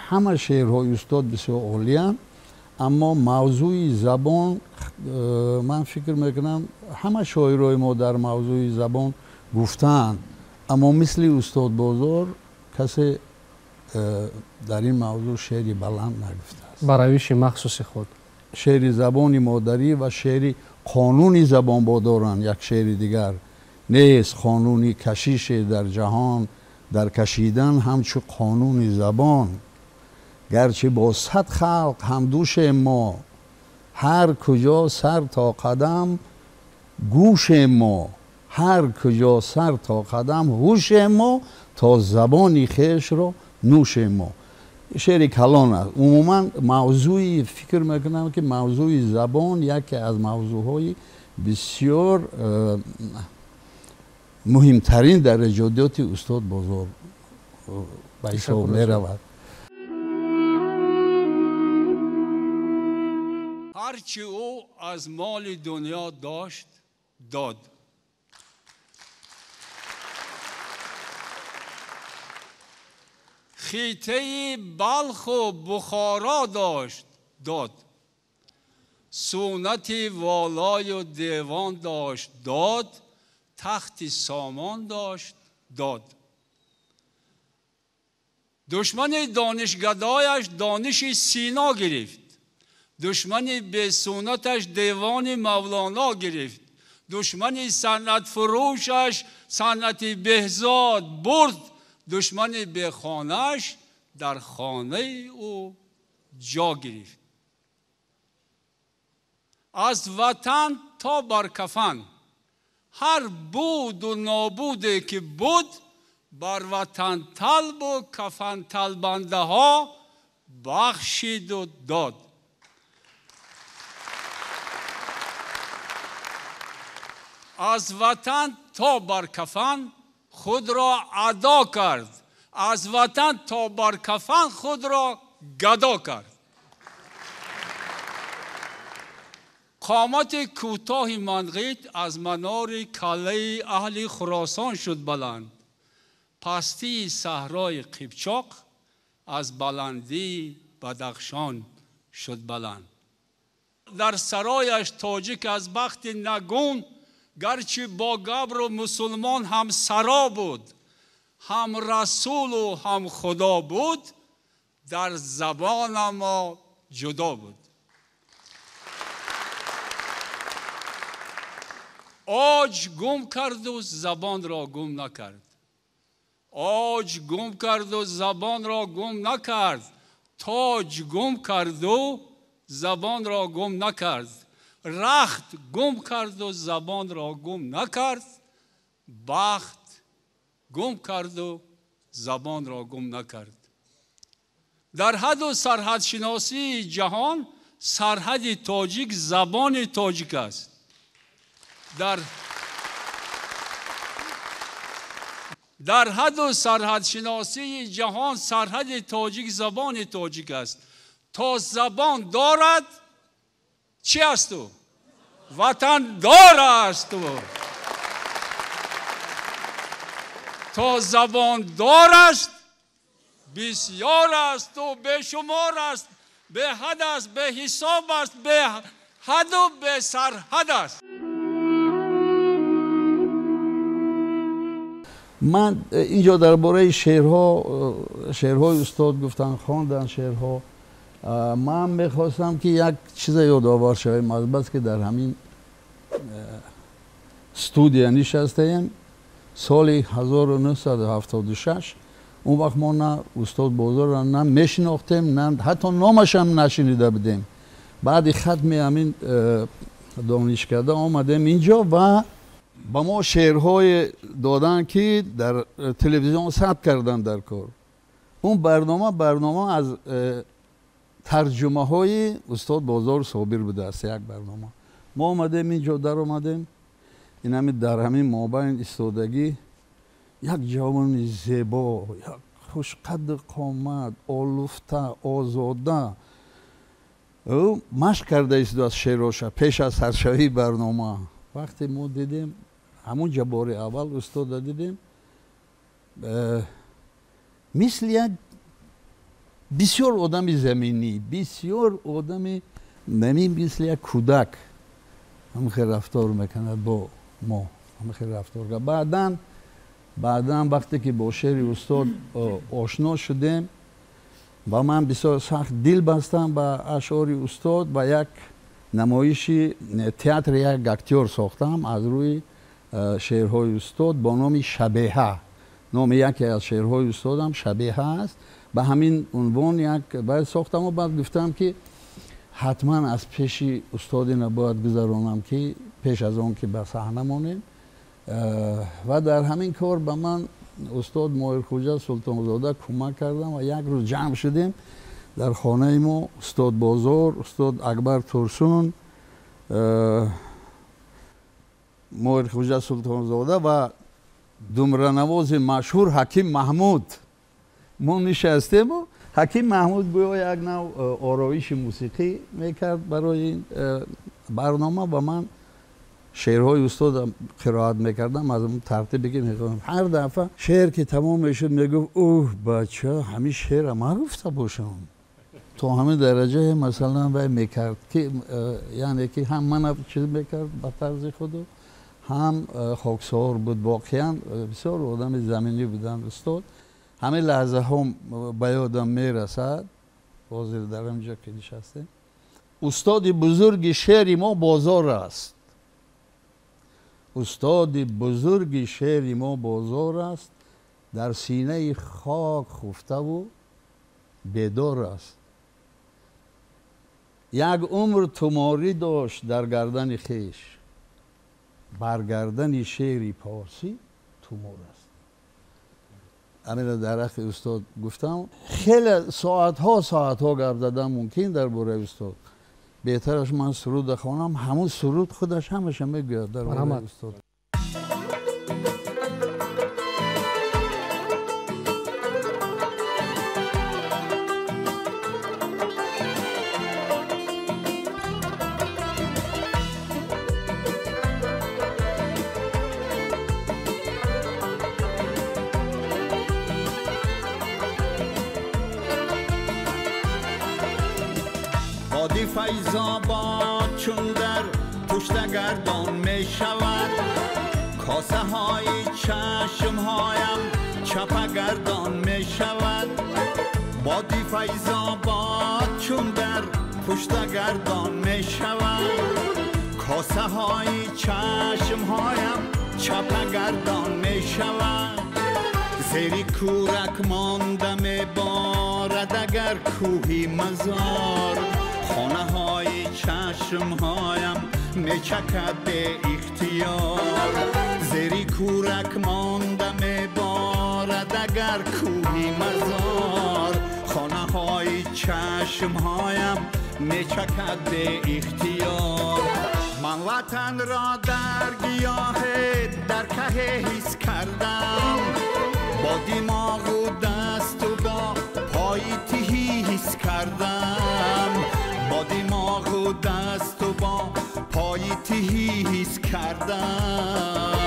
ҳама шеърҳои устод бисёр олиянд, аммо мавзӯи забон ман фикр мекунам ҳама шоирои мо дар мавзӯи забон гуфтаанд, аммо мисли устод Бозор касе дар ин мавзӯъ шеъри баланд нагуфтааст. Ба равиши махсуси худ. Шеъри забони модарӣ ва шеъри қонуни забонбодоранд як шеъри дигар нест. Қонуни кашише дар ҷаҳон дар кашидан ҳамчу қонуни забон, гарчи бо сад халқ ҳамдӯшем мо, ҳар куҷо сар то қадам гӯшем мо, ҳар куҷо сар то қадам ҳушем мо, то забони хешро нӯшем мо. Шеъри калон аст. Умуман мавзӯи фикр мекунам ки мавзӯи забон яке аз мавзӯъҳои бисёр муҳимтарин дар эҷодиёти устод Бозор ба ҳисоб меравад. Ҳарчи ӯ аз моли дунё дошт, дод. Хитаи Балху Бухоро дошт, дод. Суннати волою девон дошт, дод. Тахти сомон дошт, дод. Душмани донишгадояш дониши Сино гирифт. Душмани бесуннаташ девони Мавлоно гирифт. Душмани санъатфурӯшаш санъати Беҳзод бурд. Душмани бехонааш дар хонаи ӯ ҷо гирифт. Аз ватан то бар кафан ҳар буду нобуде ки буд, бар ватанталбу кафанталбандаҳо бахшиду дод. Аз ватан то бар кафан худро адо кард, аз ватан то бар кафан худро гадо кард. Қомати кӯтоҳи Манғит аз манори каллаи аҳли Хуросон шуд баланд. Пастии саҳрои Қипчоқ аз баландии Бадахшон шуд баланд. Дар сарояш тоҷик аз бахти нагун, гарчи бо габру мусулмон ҳам саро буд, ҳам расулу ҳам худо буд, дар забонамо ҷудо буд. Оҷ гум карду забонро гум накард. Оҷ гум карду забонро гум накард. Тоҷ гум карду забонро гум накард. Рахт гум карду забонро гум накард, бахт гум карду забонро гум накард. Дар ҳадду сарҳадшиносии ҷаҳон сарҳади тоҷик забони тоҷик аст. Дар ҳадду сарҳадшиносии ҷаҳон сарҳади тоҷик забони тоҷик аст. То забон дорад чӣ аст ӯ? Ватандор аст ӯ. То забон дор аст бисёр аст ӯ, бешумор аст, беҳад аст, беҳисоб аст, беҳаду бесарҳад аст. Ман инҷо дар бораи шеърҳо, шеърҳои устод гуфтан, хондан шеърҳо, ман мехостам ки як чиза ёдовар шавем, аз бас ки дар ҳамин студия нишастаем соли 1976. Он вақт мо на устод Бозорро на мешинохтем, на ҳатто номашам нашунида будем. Баъди хатми ҳамин донишкада омадем инҷо ва ба мо шеърҳое доданд, ки дар телевизион сабт карданд дар кор. Он барнома аз тарҷумаҳои устод Бозор Собир будааст, як барнома. Мо омадем инҷо, даромадем, инами дар ҳамин мобайн истодагӣ як ҷавони зебо, як хушқадду қомат, олуфта, озода, ӯ машқ карда истодааст шеъроша пеш аз саршавии барнома. Вақте мо дидем, ҳамун ҷа бори аввал устода дидем, мисли як бисёр одами заминӣ, бисёр одами мисли як кӯдак ҳамин рафтор мекунад бо мо, ҳамин рафтор кард. Баъдан вақте ки бо шеъри устод ошно шудем ва ман бисёр сахт дил бастам ба ашъори устод ва як намоиши театри як актёр сохтам аз рӯи шеърҳои устод бо номи Шабеҳа. Номи яке аз шеърҳои устодам Шабеҳа аст. Ба ҳамин унвон як бояд сохтам ва баъд гуфтам ки ҳатман аз пеши устод ина бояд гузаронам, ки пеш аз он ки ба саҳна монем. Ва дар ҳамин кор ба ман устод Моҳирхӯҷа Султонзода кӯмак кардам ва як рӯз ҷамъ шудем дар хонаи мо устод Бозор, устод Акбар Турсун, Моҳирхӯҷа Султонзода ва думранавози машҳур Ҳаким Маҳмуд. Мо нишастему Ҳаким Маҳмуд гӯё як нав ороиши мусиқӣ мекард барои ин барнома ва ман шеърҳои устодам қироат мекардам аз он тартибе ки мехондам. Ҳар дафъа шеър ки тамом мешуд мегуфт: «Уҳ бача, ҳамин шеърро ман гуфта бошам». То ҳамин дараҷае масалан вай мекард ки яъне ки ҳам мана чиз мекард ба тарзи худу, ҳам хоксор буд. Воқеан бисёр одами заминӣ буданд устод. Ҳамин лаҳзаҳо ба ёдам мерасад, ҳозир дар ҳамин ҷо ки нишастем. Устоди бузурги шеъри мо Бозор аст. Устоди бузурги шеъри мо Бозор аст, дар синаи хок хуфтаву бедор аст. Як умр туморӣ дошт дар гардани хеш, бар гардани шеъри порсӣ тумор аст. Ҳаминро дар ҳаққи устод гуфтам. Хеле соатҳо гап задан мумкин дар бораи устод. Беҳтараш ман суруд хонам, ҳамун суруд худаш ҳамаша мегӯяд дар бораи устод. فیض‌آباد چون در پشت گردان می شود، کاسه های چشم هایم چپه گردان می شود. بادی فیض‌آباد چون در پشت گردان می شود، کاسه های چشم هایم چپه گردان می شود. زیر کورک مانده می بارد اگر کوهی مزار، خانه های چشم هایم мечакад бе ихтиёр. Зери кӯрак монда меборад агар кӯҳи мазор. Хонаҳои чашмҳоям мечакад бе ихтиёр. Ман ватанро дар гиёҳе дар каҳе ҳис кардам. Бо димоғу дасту бо пои тиҳӣ ҳис кардам. Бо димоғу дасту бо пои тиҳӣ ҳис кардам.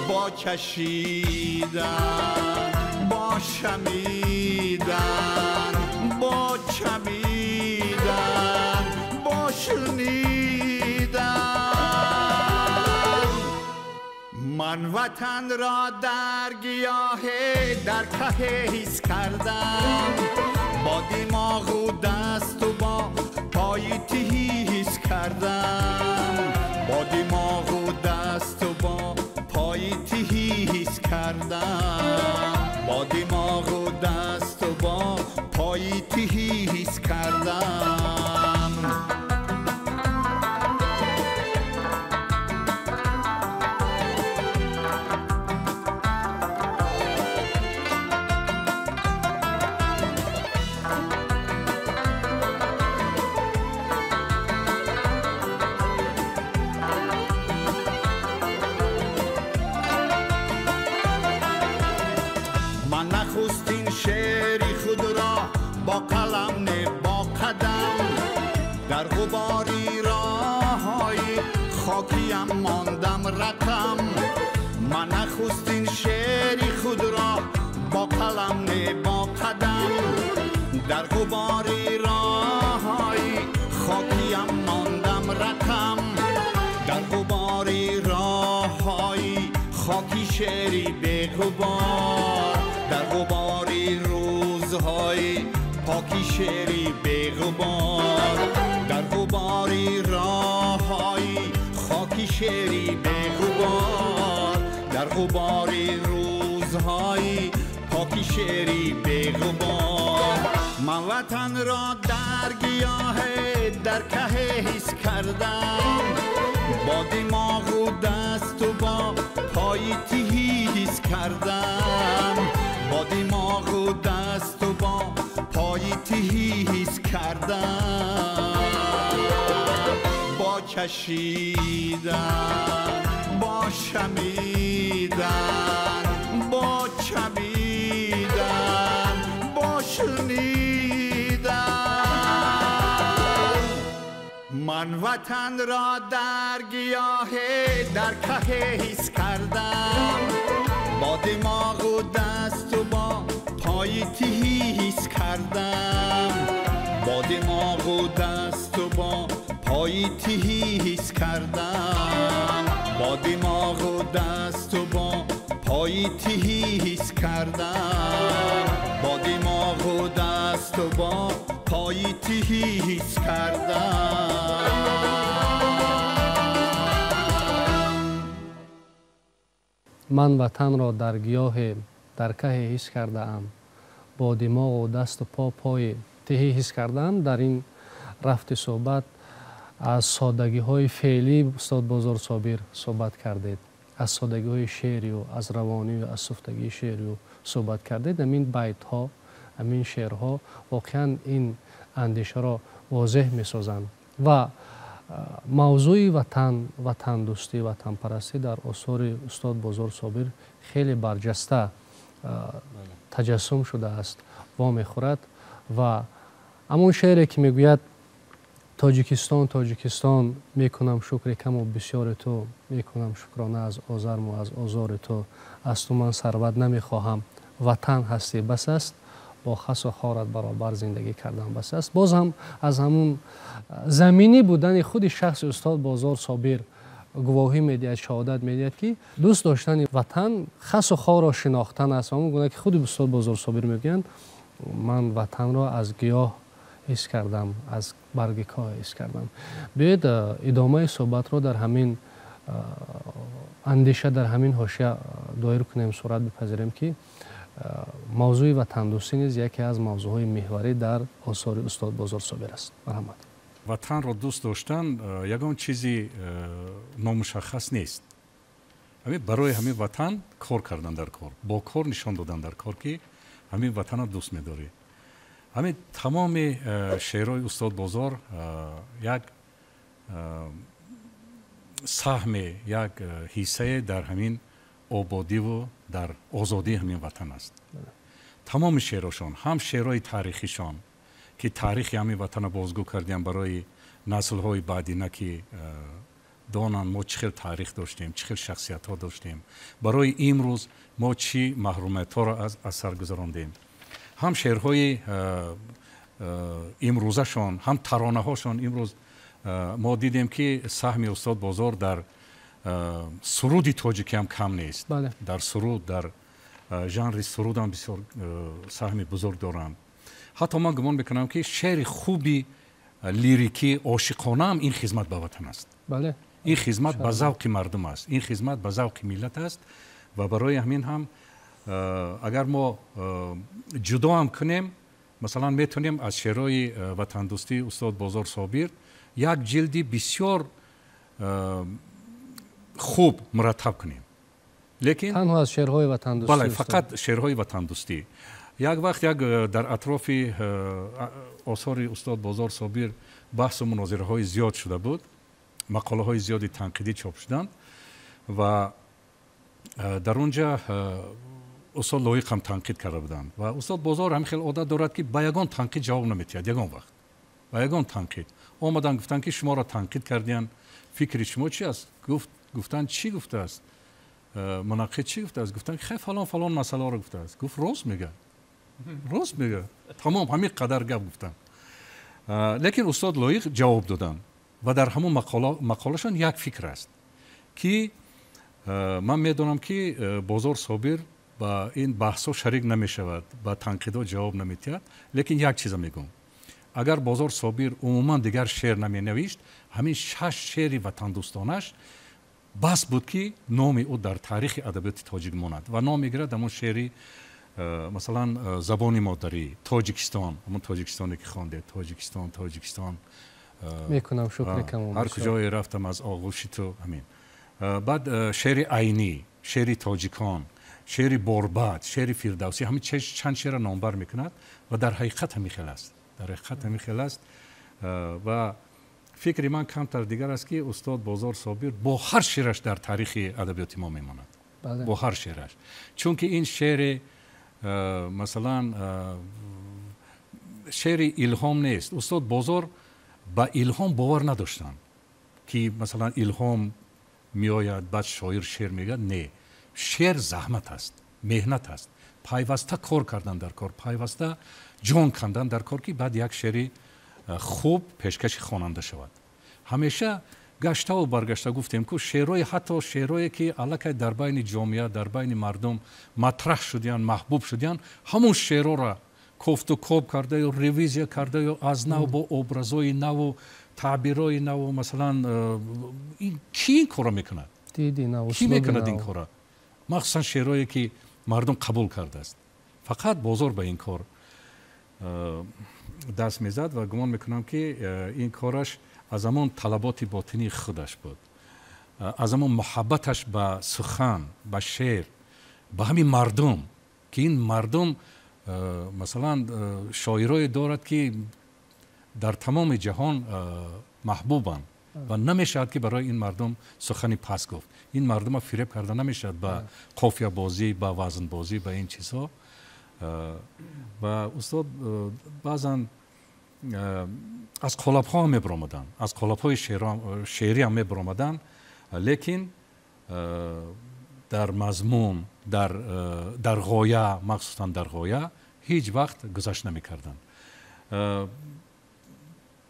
Бо чашидан, бо шамидан, бо чамидан, бо шунидан. Ман ватанро дар гиёҳе дар каҳе ҳис кардам. Бо димоғу дасту бо пои тиҳӣ ҳис кардам. Бо димоғу дасту бо пои тиҳӣ ҳис кардам. Бо димоғу дасту бо пои тиҳӣ ҳис кардам. Ман нахустин шеъри худро бо қалам не бо қадам. Дар ғубори роҳҳои хокиям мондам рақам. Ман нахустин шеъри худро бо қалам не бо қадам. Дар ғубори роҳҳои хокиям мондам рақам. Дар ғубори роҳҳои хоки шеъри беғубор. Дар ғубори рӯзҳои поки шеъри беғубор. Дар ғубори роҳҳои хоки шеъри беғубор. Дар ғубори рӯзҳои поки шеъри беғубор. Ман ватанро дар гиёҳе дар каҳе ҳис кардам. Бо димоғу дасту бо пои тиҳӣ ҳис кардам. Бо димоғу дасту бо пои тиҳӣ ҳис кардам. Бо чашидан, бо шамидан, бо чамидан, бо шунидан. Ман ватанро дар гиёҳе дар каҳе ҳис кардам. Бо димоғу дасту бо пои тиҳӣ ҳис кардам. Бо димоғу дасту бо пои тиҳӣ ҳис кардам. Бо димоғу дасту бо пои тиҳӣ ҳис кардам. Бо димоғу дасту бо пои тиҳӣ ҳис кардам. Ман ватанро дар гиёҳе дар каҳе ҳис кардаам. Бо димоғу дасту по пои тиҳӣ ҳис кардаам. Дар ин рафти суҳбат аз соддагиҳои феълии устод Бозор Собир суҳбат кардед, аз соддагиҳои шеърию аз равонию аз суфтагии шеърию суҳбат кардед. Ҳамин байтҳо, ҳамин шеърҳо воқеан ин андешаро возеҳ месозанд ва мавзӯи ватан, ватандӯстӣ, ватанпарастӣ дар осори устод Бозор Собир хеле барҷаста таҷассум шудааст, вомехӯрад. Ва ҳамон шеъре ки мегӯяд: Тоҷикистон, Тоҷикистон, мекунам шукри каму бисёри ту, мекунам шукрона аз озарму аз озори ту, аз ту ман сарват намехоҳам, ватан ҳастӣ бас аст, бо хасу хорат баробар зиндагӣ кардан бас аст. Боз ҳам аз ҳамун заминӣ будани худи шахси устод Бозор Собир гувоҳӣ медиҳад, шаҳодат медиҳад, ки дӯст доштани ватан хасу хорро шинохтан аст. Ҳамон гуна ки худи устод Бозор Собир мегӯянд: ман ватанро аз гиёҳ ҳис кардам, аз барги коҳ ҳис кардам. Биёед идомаи суҳбатро дар ҳамин андеша, дар ҳамин ҳошия доир кунем, сурат бипазирем, ки мавзӯи ватандӯстӣ низ яке аз мавзӯъҳои меҳварӣ дар осори устод Бозор Собир аст. Марҳамат. Ватанро дӯст доштан ягон чизи номушаххас нест. Ҳамин барои ҳамин ватан кор кардан дар кор, бо кор нишон додан дар кор, ки ҳамин ватанро дӯст медорӣ. Ҳамин тамоми шеърҳои устод Бозор як саҳме, як ҳиссае дар ҳамин ободиву дар озодии ҳамин ватан аст. Тамоми шеърҳошон, ҳам шеърҳои таърихишон, ки таърихи ҳамин ватанро бозгӯ кардиам барои наслҳои баъдина, ки донанд мо чӣ хел таърих доштем, чӣ хел шахсиятҳо доштем, барои имрӯз мо чӣ маҳрумиятҳоро аз сар гузарондем. Ҳам шеърҳои имрӯзашон, ҳам таронаҳошон. Имрӯз мо дидем, ки саҳми устод Бозор дар суруди тоҷикӣ ҳам кам нест. Дар суруд, дар жанри сурудам бисёр саҳми бузург доранд. Ҳатто ман гумон мекунам, ки шеъри хуби лирикӣ ошиқонаам ин хизмат ба ватан аст, ин хизмат ба завқи мардум аст, ин хизмат ба завқи миллат аст. Ва барои ҳамин ҳам агар мо ҷудо ҳам кунем, масалан, метавонем аз шеърҳои ватандӯстии устод Бозор Собир як ҷилди бисёр хуб мураттаб кунем, лекин танҳо аз шеърҳои ватандӯстӣ. Бале, фақат шеърҳои ватандӯстӣ. Як вақт як дар атрофи осори устод Бозор Собир баҳсу мунозираҳои зиёд шуда буд, мақолаҳои зиёди танқидӣ чоп шуданд ва дар он ҷа устод Лоиқ ҳам танқид карда буданд. Ва устод Бозор ҳамин хел одат дорад, ки ба ягон танқид ҷавоб наметиҳад ягон вақт ба ягон танқид. Омаданд, гуфтанд, ки шуморо танқид кардиянд, фикри шумо чи аст? Гуфтанд, чӣ гуфтааст мунаққид, чӣ гуфтааст? Гуфтанд, хай, фалон фалон масъаларо гуфтааст. Гуфт, рост мегӯяд, рост мегӯяд, тамом, ҳамин қадар гап гуфтанд. Лекин устод Лоиқ ҷавоб доданд ва дар ҳамон мақолашон як фикр аст, ки ман медонам, ки Бозор Собир ба ин баҳсҳо шарик намешавад, ба танқидҳо ҷавоб наметиҳад, лекин як чиза мегӯм: агар Бозор Собир умуман дигар шеър наменавишт, ҳамин шаш шеъри ватандӯстонаш бас буд, ки номи ӯ дар таърихи адабиёти тоҷик монад. Ва ном мегирад ҳамон шеъри, масалан, забони модарӣ, Тоҷикистон, ҳамон Тоҷикистоне, ки хондед: Тоҷикистон, Тоҷикистон, мекунам шукри камон, ҳар куҷое рафтам, аз оғӯши ту, ҳамин. Баъд шеъри Айнӣ, шеъри тоҷикон, шеъри Борбад, шеъри Фирдавсӣ, ҳамин чанд шеърро номбар мекунад. Ва дар ҳақиқат ҳамин хел аст, дар ҳақиқат ҳамин хел аст. Ва фикри ман камтар дигар аст, ки устод Бозор Собир бо ҳар шеъраш дар таърихи адабиёти мо мемонад, бо ҳар шеъраш, чунки ин шеъри, масалан, шеъри илҳом нест. Устод Бозор ба илҳом бовар надоштанд, ки масалан илҳом меояд, баъд шоир шеър мегӯяд. Не, шеър заҳмат аст, меҳнат аст, пайваста кор кардан дар кор, пайваста ҷон кандан дар кор, ки баъд як шеъри хуб пешкаши хонанда шавад. Ҳамеша гаштаву баргашта гуфтем, ку шеърҳои, ҳатто шеърҳое, ки аллакай дар байни ҷомеа, дар байни мардум матраҳ шудиянд, маҳбуб шудиянд, ҳамон шеърҳоро кофту коб кардаю, ревизия кардаю, аз нав бо образҳои наву таъбирҳои наву, масалан, ки ин корро мекунад, кӣ мекунад ин корро, махсусан шеърҳое, ки мардум қабул кардааст? Фақат Бозор ба ин кор даст мезад ва гумон мекунам, ки ин кораш аз ҳамон талаботи ботинии худаш буд, аз ҳамон муҳаббаташ ба сухан, ба шеър, ба ҳамин мардум, ки ин мардум, масалан, шоирое дорад, ки дар тамоми ҷаҳон маҳбубанд ва намешавад, ки барои ин мардум сухани пас гуфт. Ин мардума фиреб карда намешавад ба қофиябозӣ, ба вазнбозӣ, ба ин чизҳо. Ва устод баъзан аз қолабҳо ҳам мебаромаданд, аз қолабҳои шеърӣ ҳам мебаромаданд, лекин дар мазмун, дар ғоя, махсусан дар ғоя ҳеҷ вақт гузашт намекарданд.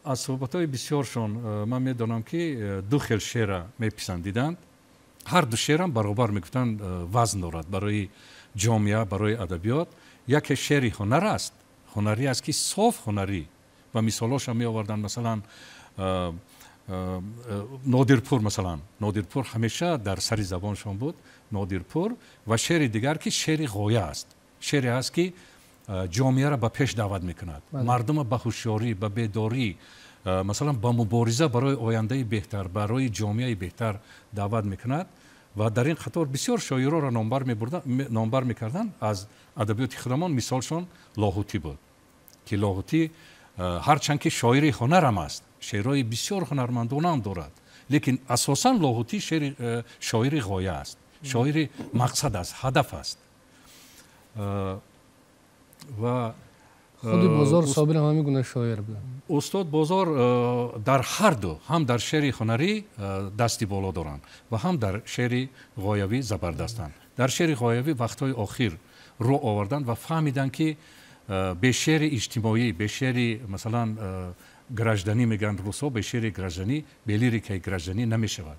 Аз суҳбатҳои бисёршон ман медонам, ки ду хел шеъра меписандиданд. Ҳар ду шеърам баробар, мегуфтанд, вазн дорад барои ҷомеа, барои адабиёт. Яке шеъри ҳунар аст, ҳунарӣ аст, ки соф ҳунарӣ, ва мисолҳошам меоварданд, масалан, Нодирпур, масалан, Нодирпур ҳамеша дар сари забоншон буд, Нодирпур. Ва шеъри дигар, ки шеъри ғоя аст, шеъре аст, ки ҷомеаро ба пеш даъват мекунад, мардумро ба ҳушёрӣ, ба бедорӣ. Масалан, ба мубориза барои ояндаи беҳтар, барои ҷомеаи беҳтар даъват мекунад ва дар ин қатор бисёр шоироро номбар мекарданд аз адабиёти худамон. Мисолшон Лоҳутӣ буд, ки Лоҳутӣ ҳарчанд ки шоири ҳунарам аст, шеърҳои бисёр ҳунармандонаам дорад, лекин асосан Лоҳутӣ шоири ғоя аст, шоири мақсад аст, ҳадаф аст. Ва худи Бозор Собир ҳам ҳамин гуна шоир буд. Устод Бозор дар ҳар ду, ҳам дар шеъри ҳунарӣ дасти боло доранд ва ҳам дар шеъри ғоявӣ забардастанд. Дар шеъри ғоявӣ вақтҳои охир рӯ оварданд ва фаҳмиданд, ки бе шеъри иҷтимоӣ, бе шеъри масалан гражданӣ мегӯянд русҳо, бе шеъри гражданӣ, бе лирикаи гражданӣ намешавад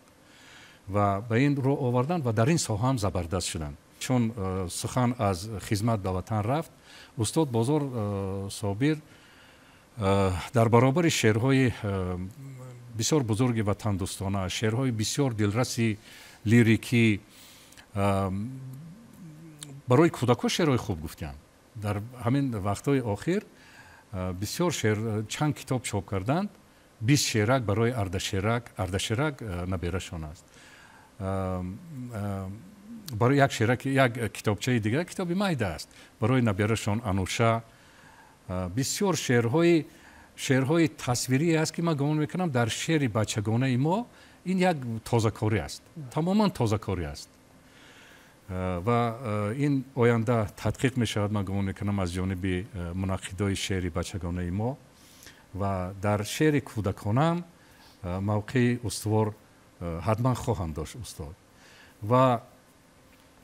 ва ба ин рӯ оварданд ва дар ин соҳа ҳам забардаст шуданд. Чун сухан аз хизмат ба ватан рафт, устод Бозор Собир дар баробари шеърҳои бисёр бузурги ватандӯстона, шеърҳои бисёр дилраси лирикӣ, барои кӯдакҳо шеърҳои хуб гуфтанд. Дар ҳамин вақтҳои охир бисёр шеър, чанд китоб чоп карданд, 20 шеърак барои Ардашерак, Ардашерак наберашон аст. Барои як шеърак, як китобчаи дигар, китоби майда аст, барои наберашон Ануша. Бисёр шеърҳои тасвирӣ аст, ки ман гумон мекунам дар шеъри бачагонаи мо ин як тозакорӣ аст, тамоман тозакорӣ аст ва ин оянда тадқиқ мешавад, ман гумон мекунам, аз ҷониби мунаққидои шеъри бачагонаи мо. Ва дар шеъри кӯдаконаам мавқеи устувор ҳатман хоҳанд дошт устод. Ва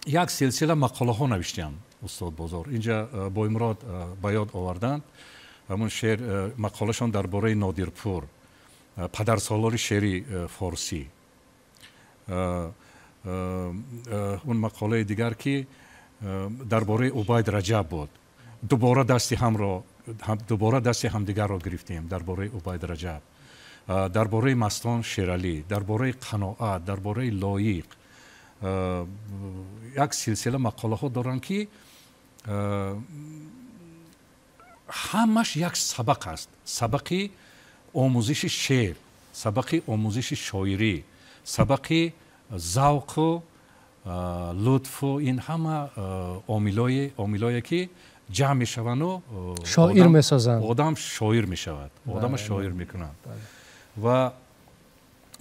як силсила мақолаҳо навиштиям устод Бозор. Инҷа Боймурод ба ёд оварданд ҳамон шеър, мақолашон дар бораи Нодирпур, падарсолори шеъри форсӣ. Он мақолаи дигар, ки дар бораи Убайд Раҷаб буд, дубора дасти ҳамдигарро гирифтем дар бораи Убайд Раҷаб, дар бораи Мастон Шералӣ, дар бораи қаноат, дар бораи лоиқ. Як силсила мақолаҳо доранд, ки ҳамаш як сабақ аст, сабақи омӯзиши шеър, сабақи омӯзиши шоирӣ, сабақи завқу лутфу, ин ҳама омилое ки ҷамъ мешаванду шоир месозанд, одам шоир мешавад, одама шоир мекунанд. Ва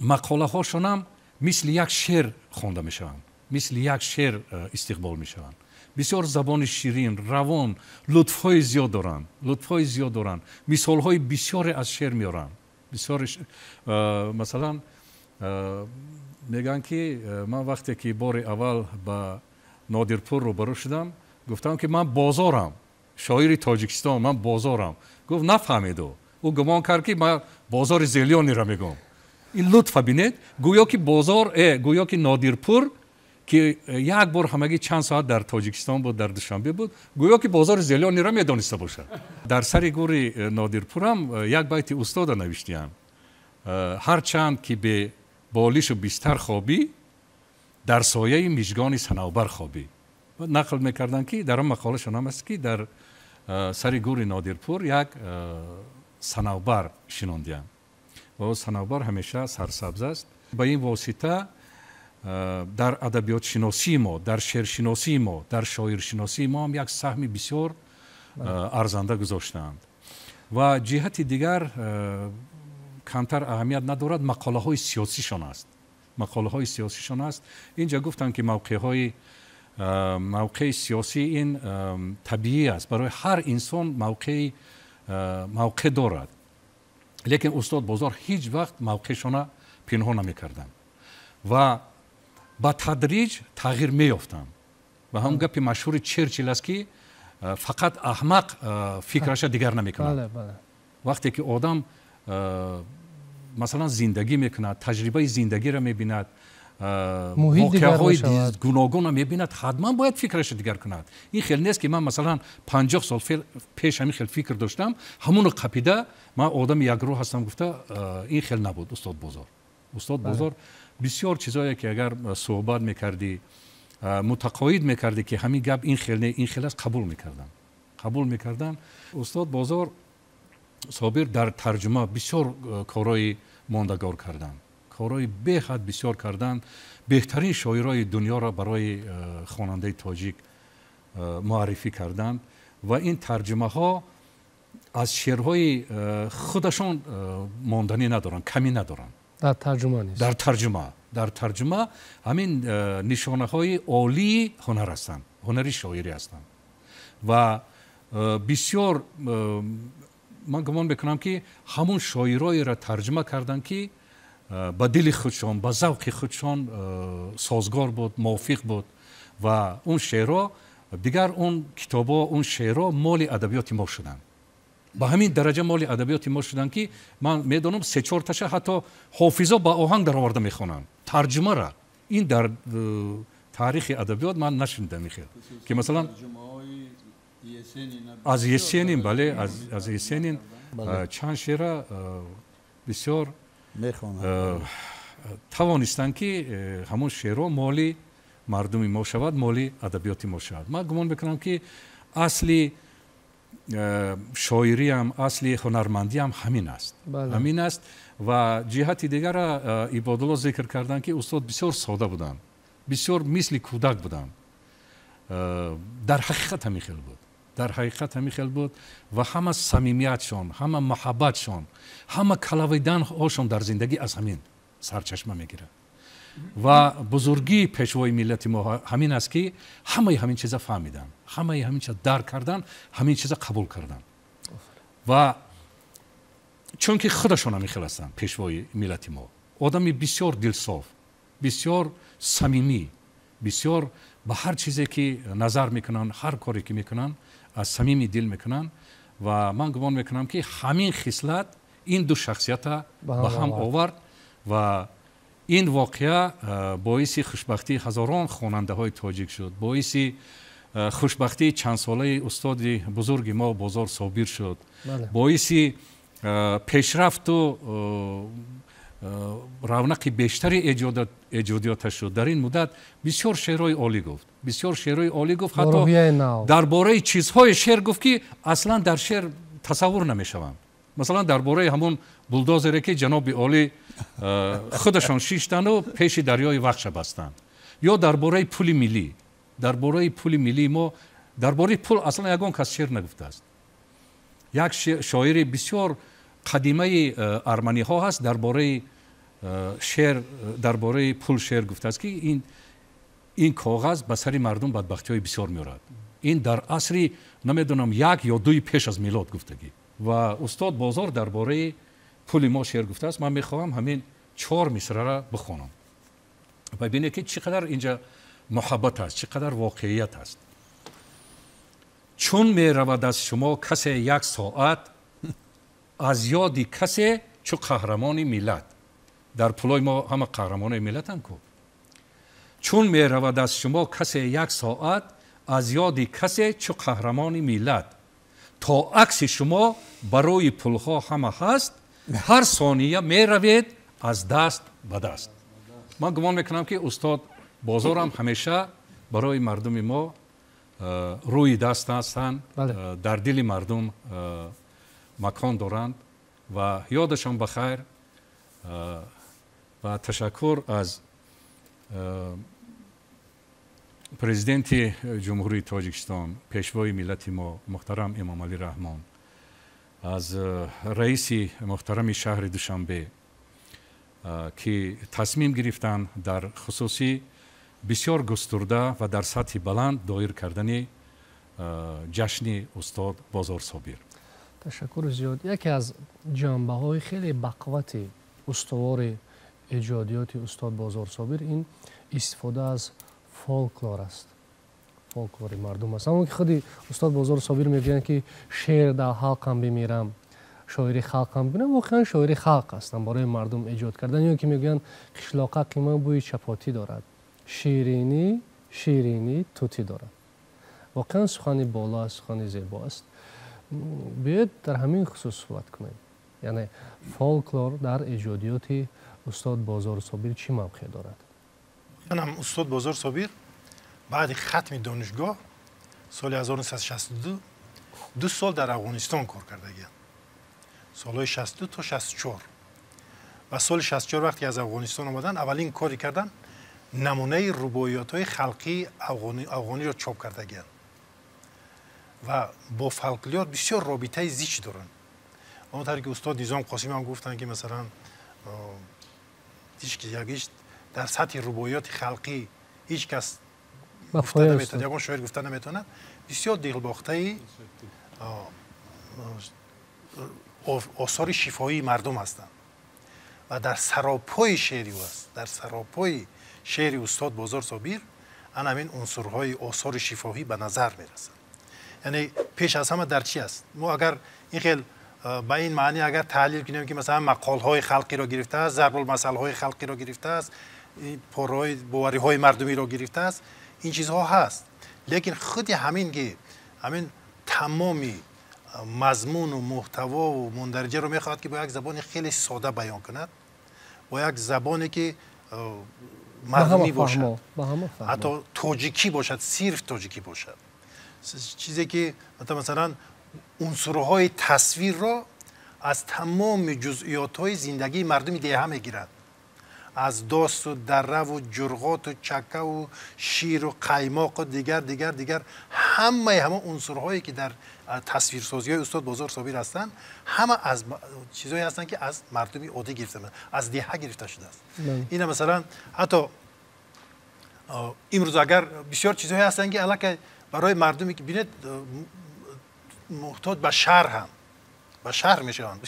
мақолаҳошонам мисли як шеър хонда мешаванд, мисли як шеър истиқбол мешаванд. Бисёр забони ширин, равон, лутфҳои зиёд доранд, лутфҳои зиёд доранд, мисолҳои бисёре аз шеър меоранд. Бисёр, масалан, мегӯянд, ки ман вақте ки бори аввал ба Нодирпур рӯбарӯ шудам, гуфтам, ки ман Бозорам, шоири Тоҷикистон, ман Бозорам. Гуфт, нафаҳмид ӯ. Ӯ гумон кард, ки ман Бозори Зелёниро мегӯям. Ин лутфа бинед, гӯё ки Бозор, гӯё ки Нодирпур, ки як бор ҳамагӣ чанд соат дар Тоҷикистон буд, дар Душанбе буд, гӯё ки Бозори Зелёниро медониста бошад. Дар сари гӯри Нодирпурам як байти устода навиштиям: ҳарчанд ки бе болишу бистар хобӣ, дар сояи мижгони санавбар хобӣ. Нақл мекарданд, ки дар он мақолашон ҳам аст, ки дар сари гӯри Нодирпур як санавбар шинондиям ва ӯ санавбар ҳамеша сарсабз аст. Ба ин восита дар адабиётшиносии мо, дар шеършиносии мо, дар шоиршиносии мо ҳам як саҳми бисёр арзанда гузоштаанд. Ва ҷиҳати дигар камтар аҳамият надорад, мақолаҳои сиёсишон аст, мақолаҳои сиёсишон аст. Инҷа гуфтанд, ки мавқеи сиёсӣ ин табиӣ аст, барои ҳар инсон мавқеъ дорад, лекин устод Бозор ҳеҷ вақт мавқеъшона пинҳон намекарданд ва ба тадриҷ тағйир меёфтанд. Ва ҳам гапи машҳури Черчил аст, ки фақат аҳмақ фикраша дигар намекунад. Вақте ки одам масалан зиндагӣ мекунад, таҷрибаи зиндагиро мебинад, воқеаҳои гуногунро мебинад, ҳатман бояд фикрашро дигар кунад. Ин хел нест, ки ман масалан 50 сол пеш ҳамин хел фикр доштам, ҳамонро қапида ман одами якрӯ ҳастам гуфта, ин хел набуд устод Бозор. Устод Бозор бисёр чизое, ки агар суҳбат мекардӣ, мутақоид мекардӣ, ки ҳамин гап ин хел не, ин хел аст, қабул мекардам, қабул мекардам. Устод Бозор Собир дар тарҷума бисёр корҳои мондагор карданд, корҳои беҳад бисёр карданд, беҳтарин шоирои дунёро барои хонандаи тоҷик муаррифӣ карданд ва ин тарҷумаҳо аз шеърҳои худашон монданӣ надоранд, камӣ надоранд. Дар тарҷума нест. Дар тарҷума ҳамин нишонаҳои олии ҳунар ҳастанд, ҳунари шоирӣ ҳастанд ва бисёр ман гумон мекунам ки ҳамон шоироеро тарҷума карданд ки ба дили худшон, ба завқи худшон созгор буд, мувофиқ буд ва он шеърҳо дигар он китобҳо, он шеърҳо моли адабиёти мо шуданд. Ба ҳамин дараҷа моли адабиёти мо шуданд ки ман медонам се-чорташа ҳатто ҳофизо ба оҳанг дароварда мехонанд тарҷумара. Ин дар таърихи адабиёт ман нашунидам хел ки масалан аз Есенин, бале, аз Есенин чанд шеъра бисёр тавонистанд ки ҳамон шеърҳо моли мардуми мо шавад, моли адабиёти мо шавад. Ман гумон мекунам ки асли шоириам, асли ҳунармандиам ҳамин аст, ҳамин аст. Ва ҷиҳати дигара Ибодулло зикр карданд ки устод бисёр сода буданд, бисёр мисли кӯдак буданд. Дар ҳақиқат ҳамин хел буд, дар ҳақиқат ҳамин хел буд ва ҳама самимиятшон, ҳама муҳаббатшон, ҳама калавиданҳошон дар зиндагӣ аз ҳамин сарчашма мегирад. Ва бузургии пешвои миллати мо ҳамин аст ки ҳамаи ҳамин чиза фаҳмиданд, ҳамаи ҳамин чиза дарк карданд, ҳамин чиза қабул карданд. Ва чунки худашон ҳамин хел ҳастанд, пешвои миллати мо одами бисёр дилсоф, бисёр самимӣ, бисёр ба ҳар чизе ки назар мекунанд, ҳар коре ки мекунанд аз самими дил мекунанд. Ва ман гумон мекунам ки ҳамин хислат ин ду шахсията ба ҳам овард ва ин воқеа боиси хушбахтии ҳазорон хонандаҳои тоҷик шуд, боиси хушбахтии чандсолаи устоди бузурги мо Бозор Собир шуд, боиси пешрафту равнақи бештари эҷодиёташ шуд. Дар ин муддат бисёр шеърҳои олӣ гуфт, бисёр шеърҳои олӣ гуфт, ҳатто дар бораи чизҳои шеър гуфт ки аслан дар шеър тасаввур намешаванд. Масалан дар бораи ҳамон булдозере ки ҷаноби олӣ худашон шиштанду пеши дарёи Вахша бастанд, ё дар бораи пули миллӣ, дар бораи пули миллии мо, дар бораи пул аслан ягон кас шеър нагуфтааст. Як шоири бисёр қадимаи арманиҳо ҳаст, дар бораи шеър, дар бораи пул шеър гуфтааст ки ин коғаз ба сари мардум бадбахтиҳои бисёр меорад. Ин дар асри намедонам як ё дуи пеш аз милод гуфтагӣ. Ва устод Бозор дар бораи пули мо шеър гуфтааст. Ман мехоҳам ҳамин чор мисрара бихонам ва бинед ки чӣ қадар инҷа муҳаббат аст, чӣ қадар воқеият аст. Чун меравад аз шумо касе як соат, аз ёди касе чу қаҳрамони миллат. Дар пулои мо ҳама қаҳрамонои миллатанд ку. Чун меравад аз шумо касе як соат, аз ёди касе чу қаҳрамони миллат. То акси шумо барои пулҳо ҳама ҳаст, ҳар сония меравед аз даст ба даст. Ман гумон мекунам ки устод Бозорам ҳамеша барои мардуми мо рӯи даст ҳастанд, дар дили мардум макон доранд ва ёдашон ба хайр. Ва ташаккур аз президенти Ҷумҳурии Тоҷикистон, пешвои миллати мо муҳтарам Эмомалӣ Раҳмон, аз раиси муҳтарами шаҳри Душанбе ки тасмим гирифтанд дар хусусӣ бисёр густурда ва дар сатҳи баланд доир кардани ҷашни устод Бозор Собир. Ташаккури зиёд. Яке аз ҷанбаҳои хеле бақуввати устувори эҷодиёти устод Бозор Собир ин истифода аз фолклор аст, фолклори мардум аст. Ҳамон ки худи устод Бозор Собир мегӯянд ки шеър дар халқам бимирам, шоири халқам бимирам, воқеан шоири халқ ҳастам барои мардум эҷод кардан. Ё ки мегӯянд қишлоқақи ман бӯи чапотӣ дорад, ширинӣ ширинӣ тутӣ дорад. Воқеан сухани боло аст, сухани зебо аст. Биёед дар ҳамин хусус суҳбат кунем. Яъне фолклор дар эҷодиёти устод Бозор Собир чӣ мавқеъ дорад? Манам устод Бозор Собир баъди хатми донишгоҳ соли 1962 ду сол дар Афғонистон кор кардагиям. Солҳои 62 то 64. Ва соли 64 вақте аз Афғонистон омаданд, аввалин кори карданд, намунаи рубоиётҳои халқии афғониро чоп кардагианд ва бо фолклор бисёр робитаи зич доранд. Он тавре ки устод Низом Қосим ҳам гуфтанд, ки масалан ҳеҷ дар сатҳи рубоиёти халқӣ ҳеҷ кас гуфта наметавонад, ягон шоир гуфта наметавонад, бисёр дилбохтаи осори шифоии мардум ҳастанд ва дар саропои шеъри ӯ аст, дар саропои шеъри устод Бозор Собир ана ҳамин унсурҳои осори шифоҳӣ ба назар мерасанд. Яъне пеш аз ҳама дар чи аст? Мо агар ин хел ба ин маъни агар таҳлил кунем, ки масалан мақолҳои халқиро гирифтааст, зарбулмасалҳои халқиро гирифтааст, порҳои бовариҳои мардумиро гирифтааст, ин чизҳо ҳаст. Лекин худи ҳамин ки ҳамин тамоми мазмуну муҳтавову мундариҷаро мехоҳад, ки бо як забони хеле сода баён кунад, бо як забоне ки мардумӣ бошад, ҳатто тоҷикӣ бошад, сирф тоҷикӣ бошад, чизе ки масалан унсурҳои тасвирро аз тамоми ҷузъиётҳои зиндагии мардуми деҳа мегирад, аз досту дараву ҷурғоту чакаву ширу қаймоқу дигар дигар дигар, ҳамаи ҳама унсурҳое ки дар тасвирсозиҳои устод Бозор Собир ҳастанд, ҳама аз чизҳое ҳастанд, ки аз мардуми оддӣ гирифта, аз деҳа гирифта шудааст. Ина масалан ҳатто имрӯз агар бисёр чизҳое ҳастанд, ки аллакай барои мардуме ки бинед муҳтоҷ ба шаҳр ҳам ба шаҳр мешаванд,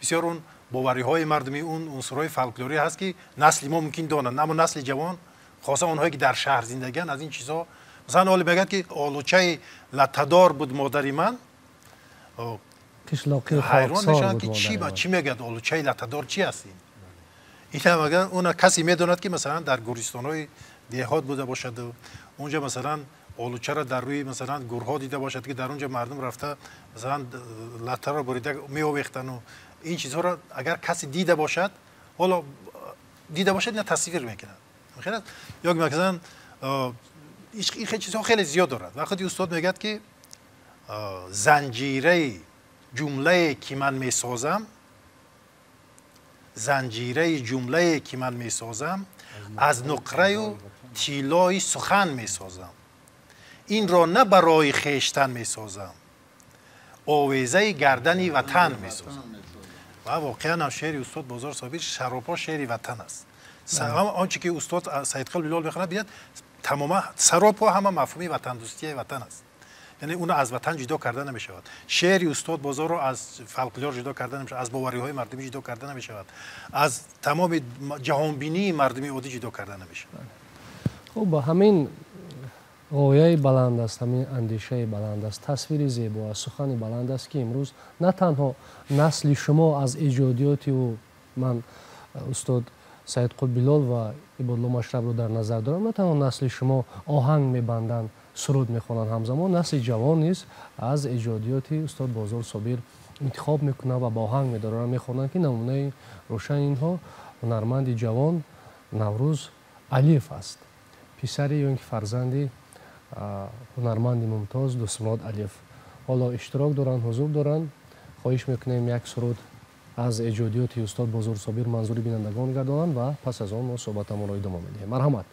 бисёр он бовариҳои мардумӣ, он унсурҳои фолклорӣ ҳаст, ки насли мо мумкин донанд, аммо насли ҷавон, хоса онҳое ки дар шаҳр зиндагианд, аз ин чизҳо масалан ҳоле мегӯяд, ки олучаи латтадор буд модари ман, ҳайрон мешаванд, ки чӣ мегӯяд, олучаи латтадор чи аст ин? Ин она касе медонад, ки масалан дар гӯристонҳои деҳот буда бошаду онҷа масалан олучаро дар рӯи масалан гурҳо дида бошад, ки дар онҷа мардум рафта масалан латтаро бурида меовехтану ин чизҳоро агар касе дида бошад, ҳоло дида бошад, ина тасвир мекунад. Ё масалан ин чизҳо хеле зиёд дорад. Вақте устод мегӯяд, ки занҷираи ҷумлае ки ман месозам, занҷираи ҷумлае ки ман месозам, аз нуқраю тиллои сухан месозам, инро на барои хештан месозам, овезаи гардани ватан месозам. Ва воқеан ҳам шеъри устод Бозор Собир шаропо шеъри ватан аст. Он чи ки устод Саидқул Билол мехонад, бинед, тамома саропо ҳама мафҳуми ватандӯстии ватан аст. Яъне уно аз ватан ҷудо карда намешавад. Шеъри устод Бозорро аз фолклор ҷудо карда намешавад, аз бовариҳои мардумӣ ҷудо карда намешавад, аз тамоми ҷаҳонбинии мардуми оддӣ ҷудо карда намешавад. Хуб, ҳамин ғояи баланд аст, ҳамин андешаи баланд аст, тасвири зебо аст, сухани баланд аст, ки имрӯз на танҳо насли шумо аз эҷодиёти ӯ, ман устод Саидқул Билол ва Ибодулло Машрабро дар назар дорам, на танҳо насли шумо оҳанг мебанданд, суруд мехонанд, ҳамзамон насли ҷавон низ аз эҷодиёти устод Бозор Собир интихоб мекунанд ва ба оҳанг медоранд, мехонанд, ки намунаи рӯшани инҳо ҳунарманди ҷавон Наврӯз Алиев аст, писари ё ин ки фарзанди ҳунарманди мумтоз Дӯстмурод Алиев. Ҳоло иштирок доранд, ҳузур доранд. Хоҳиш мекунем як суруд аз эҷодиёти устод Бозор Собир манзури бинандагон гардонанд ва пас аз он мо суҳбатамонро идома медиҳем. Марҳамат.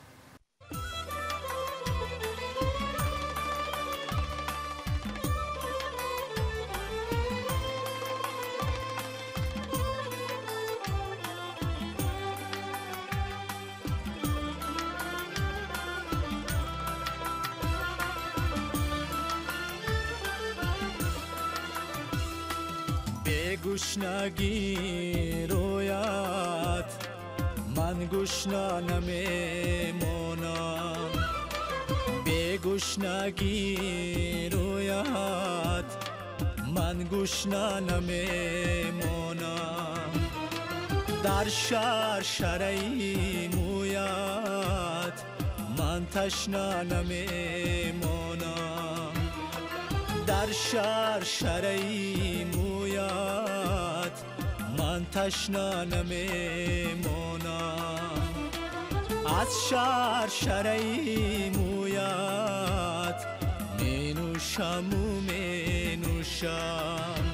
گشنگی رویت من گشنه نمیمانم، به گشنگی رویت من گشنه نمیمانم، در شهر شرعی مویت من تشنه نمیمانم، در شهر شرعی مویت من تشنه نمیمانم، از شهر شرعی مویت می نوشم و می نوشم،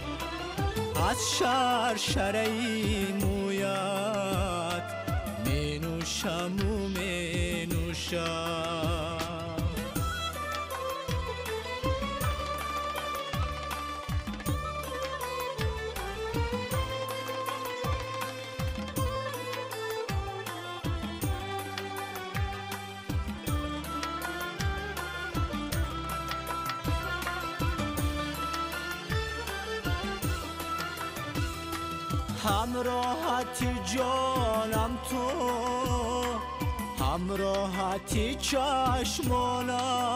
аз шаршараи мӯят менӯшаму менӯшам. Ҳамроҳати ҷонам ту, ҳамроҳати чашмонам,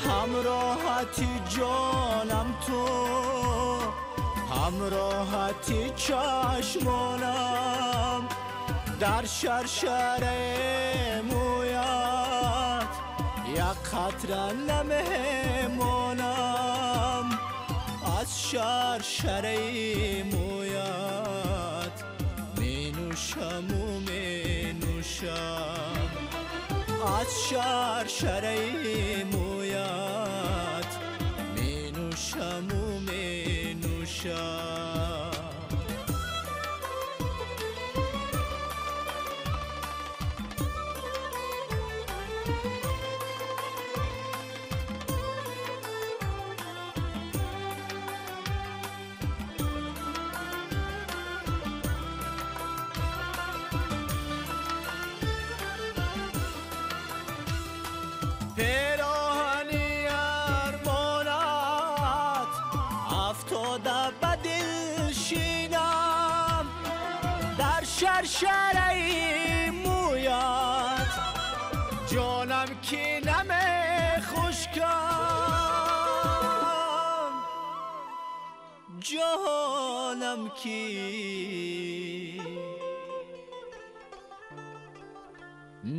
ҳамроҳати ҷонам ту, ҳамроҳати чашмонам, дар шаршараи мӯят як қатра намемонам, аз шаршараи мӯят менӯшаму менӯшам, аз шаршараи мӯят менӯшаму менӯшам. Пироҳани армонат афтода ба дил шинам, дар шаршараи мӯят ҷонам ки намехушкам, ҷонам ки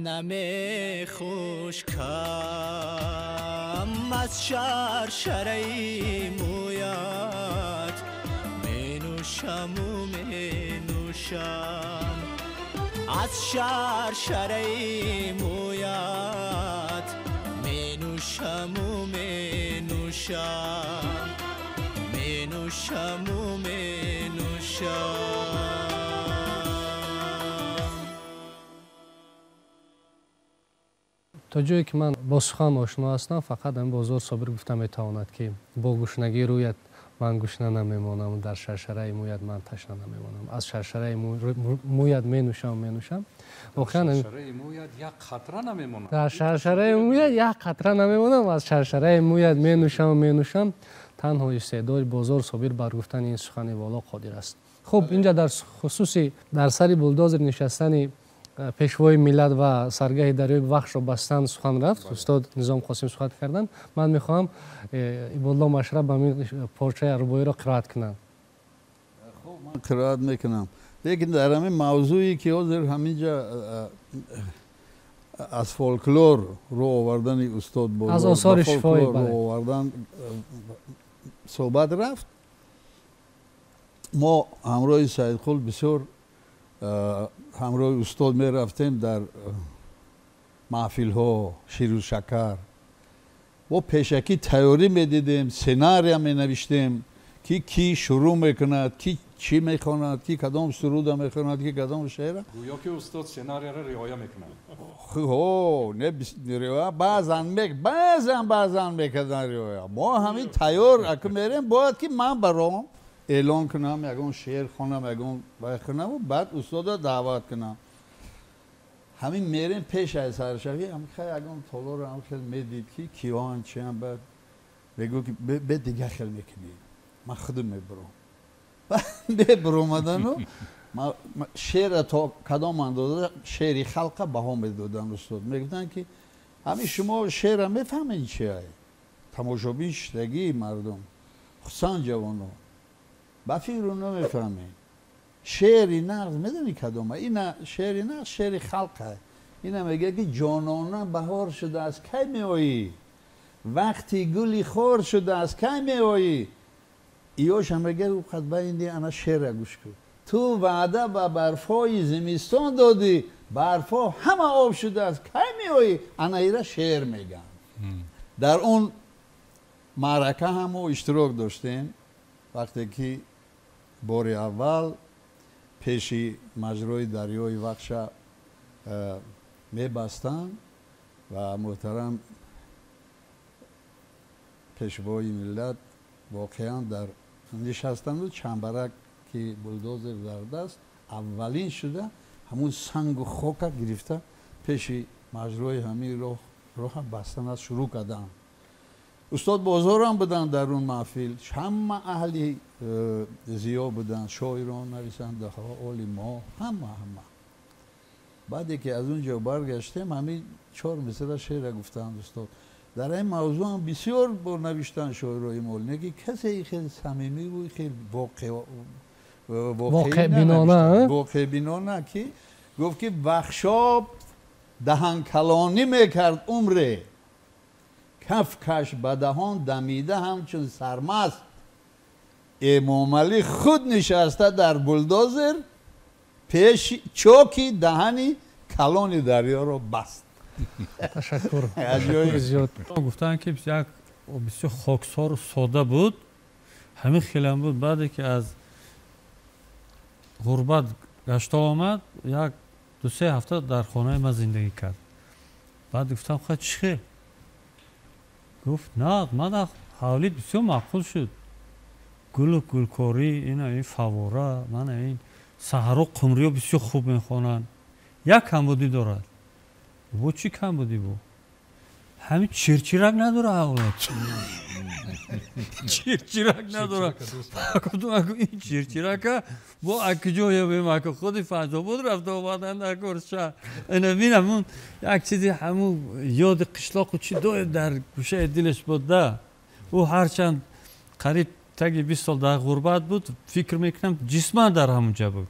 намехушкам, аз шаршараи мӯят менӯшаму менӯшам, аз шаршараи мӯят менӯшаму менӯшам, менӯшаму менӯшам. То ҷое ки ман бо сухан ошно ҳастам, фақат ҳамин Бозор Собир гуфта метавонад, ки бо гушнагӣ рӯят ман гушна намемонам, дар шаршараи мӯят ман ташна намемонам, аз шаршараи мӯят менӯшам менӯшам. Воқеан дар шаршараи мӯят як қатра намемонам, аз шаршараи мӯят менӯшам менӯшам. Танҳо истеъдоди Бозор Собир бар гуфтани ин сухани воло қодир аст. Хуб, инҷа дар хусуси дар сари булдозер нишастани пешвои миллат ва саргаҳи дарёи Вахшро бастан сухан рафт, устод Низом Қосим сухан карданд. Ман мехоҳам Ибодулло Машраб ба ҳамин порчаи рубоиро қироат кунанд. Хуб, ман қироат мекунам, лекин дар ҳамин мавзӯе ки ҳозир ҳаминҷа аз фолклор рӯ овардани устод Бозор, аз осори шифоӣ рӯ овардан суҳбат рафт, мо ҳамроҳи Саидқул бисёр ҳамроҳи устод мерафтем дар маҳфилҳо, ширу шакар. Мо пешакӣ тайёрӣ медидем, сценария менавиштем, ки кӣ шурӯъ мекунад, ки чӣ мехонад, ки кадом суруда мехонад, ки кадом шеъра. Гӯё ки устод сценарияро риоя мекунад. Ҳо, не риоя, баъзан баъзан мекардан риоя. Мо ҳамин тайёр аку мерем, бояд ки ман баром эълон кунам, ягон шеър хонам, ягон вай кунаму баъд устодро даъват кунам. Ҳамин мерем пеш аз саршавӣ, ҳам хай ягон толорро ҳам хел медид, ки киёан чиан, баъд мегӯ ки бе дига хел мекунӣ, ман худам мебурам. Бебуромадану шеъра то кадом андоза шеъри халқа баҳо медоданд устод. Мегуфтанд ки ҳамин шумо шеъра мефаҳмед чия? Тамошобин шидагии мардум, хусусан ҷавонон, ба фикру намефаҳмед. Шеъри нағз медонӣ кадома? Ина шеъри нағз шеъри халқа. Ина мегӯяд ки ҷонона баҳор шудааст, кай меоӣ? Вақти гули хор шудааст, кай меоӣ? Иёшам мегӯяд ӯ қад байни ана шеъра гӯш кун. Ту ваъда ба барфҳои зимистон додӣ, барфҳо ҳама об шудааст, кай меоӣ? Ана ира шеър мегӯянд. Дар он маърака ҳам мо иштирок доштем, вақте ки бори аввал пеши маҷрои дарёи Вахша мебастанд ва муҳтарам пешвои миллат воқеан дар нишастанду чамбарак ки булдозер дар даст аввалин шуда ҳамун сангу хока гирифта пеши маҷрои ҳамин роҳа бастан аз шурӯъ карданд. Устод Бозорам буданд дар он маҳфил, ҳама аҳли зиё буданд, шоирон, нависандаҳо, олимо, ҳама. Баъде ки аз он ҷо баргаштем, ҳамин 4 мисра шеъра гуфтанд устод. Дар ин мавзӯъ ҳам бисёр бор навиштанд шоирои мо, лекин касе хеле самимӣ ва хеле воқеъбинона ки гуфт ки Вахшоб даҳанкалонӣ мекард умре, кафкаш ба даҳон дамида ҳамчун сармаст, Эмомалӣ худ нишаста дар булдозер пеши чоки даҳани калони дарёро баст. Ташаккур. Зиёд. Гуфтанд ки як бисёр хоксору сода буд, ҳамин хелам буд. Баъде ки аз ғурбат гашта омад, як 2-3 ҳафта дар хонаи ман зиндагӣ кард. Баъд гуфтам хай чӣ хел? Гуфт на, ман ҳавлит бисёр маъқул шуд. Гулу гулкорӣ, ина ин фавора, мана ин саҳро қумриё бисёр хуб мехонанд. Як камбудӣ дорад. Бо чӣ камбудӣ бу? Ҳамин чирчирак надора ҳавлат. Чирчирак надора. Гуфтам ин чирчирака бо акуҷо ёбем, аку худи Файзобод рафта омадан дар корша. Ина бинам як чизи ҳамун ёди қишлоқу чӣ доим дар гӯшаи дилаш буд да. Ӯ ҳарчанд қариб таги 20 сол дар ғурбат буд, фикр мекунам ҷисман дар ҳамун ҷа буд.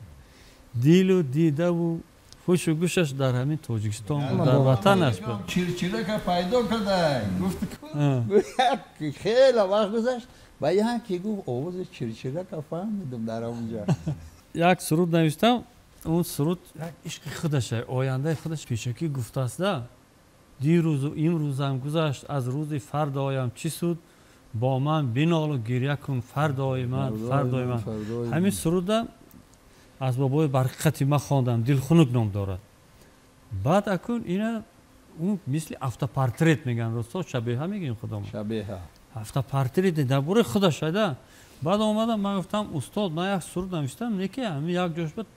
Дилу дидаву ҳушу гӯшаш дар ҳамин Тоҷикистон буд, дар ватанаш буд. Чирчирака пайдо кардай. Гуфт хеле вақт гузашт, ба яке гуфт овози чирчирака фаҳмидам дар ҳамунҷа. Як суруд навиштам, он суруд як ишқи худаша, ояндаи худаш пешакӣ гуфтааст да. Дирӯзу имрӯзам гузашт, аз рӯзи фардоям чӣ суд, бо ман бинолу гиря кун фардои ман, фардои ман. Ҳамин суруда аз бобои барқати ман хондам, Дилхунук ном дорад. Баъд акун ина он мисли автопортрет мегӯянд, росто шабеҳа мегӯем худамон. Шабеҳа. Автопортрет дар бораи худаш айда. Баъд омадам ман гуфтам устод, ман як суруд навиштам, не ки ҳамин як ҷош буд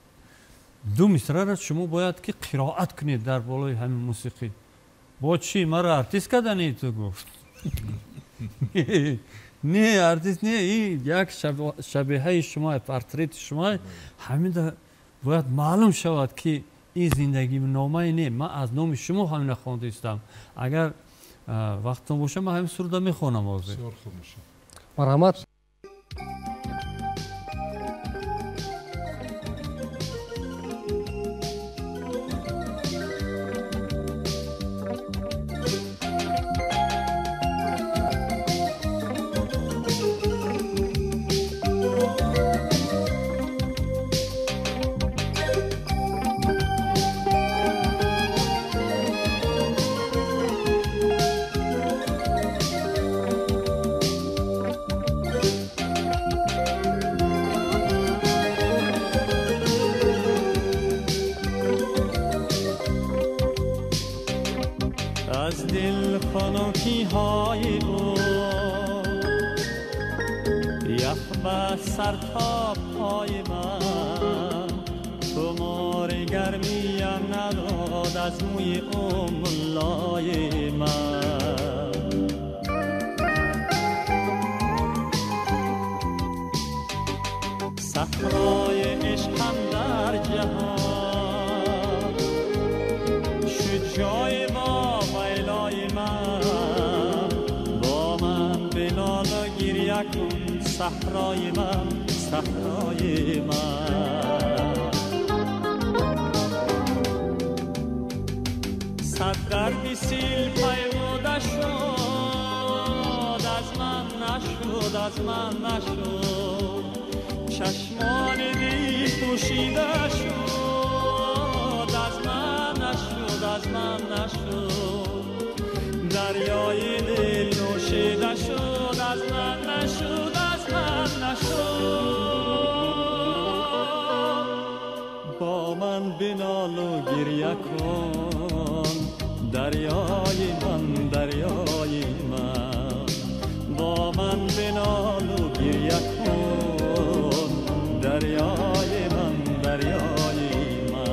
2 мисраро шумо бояд ки қироат кунед дар болои ҳамин мусиқӣ. Бо чӣ маро артист кардани ту гуфт. Не, артист не, ин як шабеҳаи шумо, портрети шумо, ҳамин бояд маълум шавад ки ин зиндагиномае не, ман аз номи шумо ҳамина хонда истам. Агар вақтон боша, ман ҳамин суруда мехонам ҳозир. Бисёр хуб мешавад. Марҳамат. از دل خنکی های او یخ به سر تا پای من، تمار گرمیم نداد از موی او ملای من. صحرای عشقم در جهان شد جای با ویلای من، با من بلال گریه کن صحرای من، صحرای من. صد درد سیل پیموده شد از من نشد، از من نشد، چشمان دی پوشیده شد از من نشد، از من نشد، دریای دل با من بنال و گریه کن دریای من، دریای من، با من بنال و گریه کن دریای من، دریای من.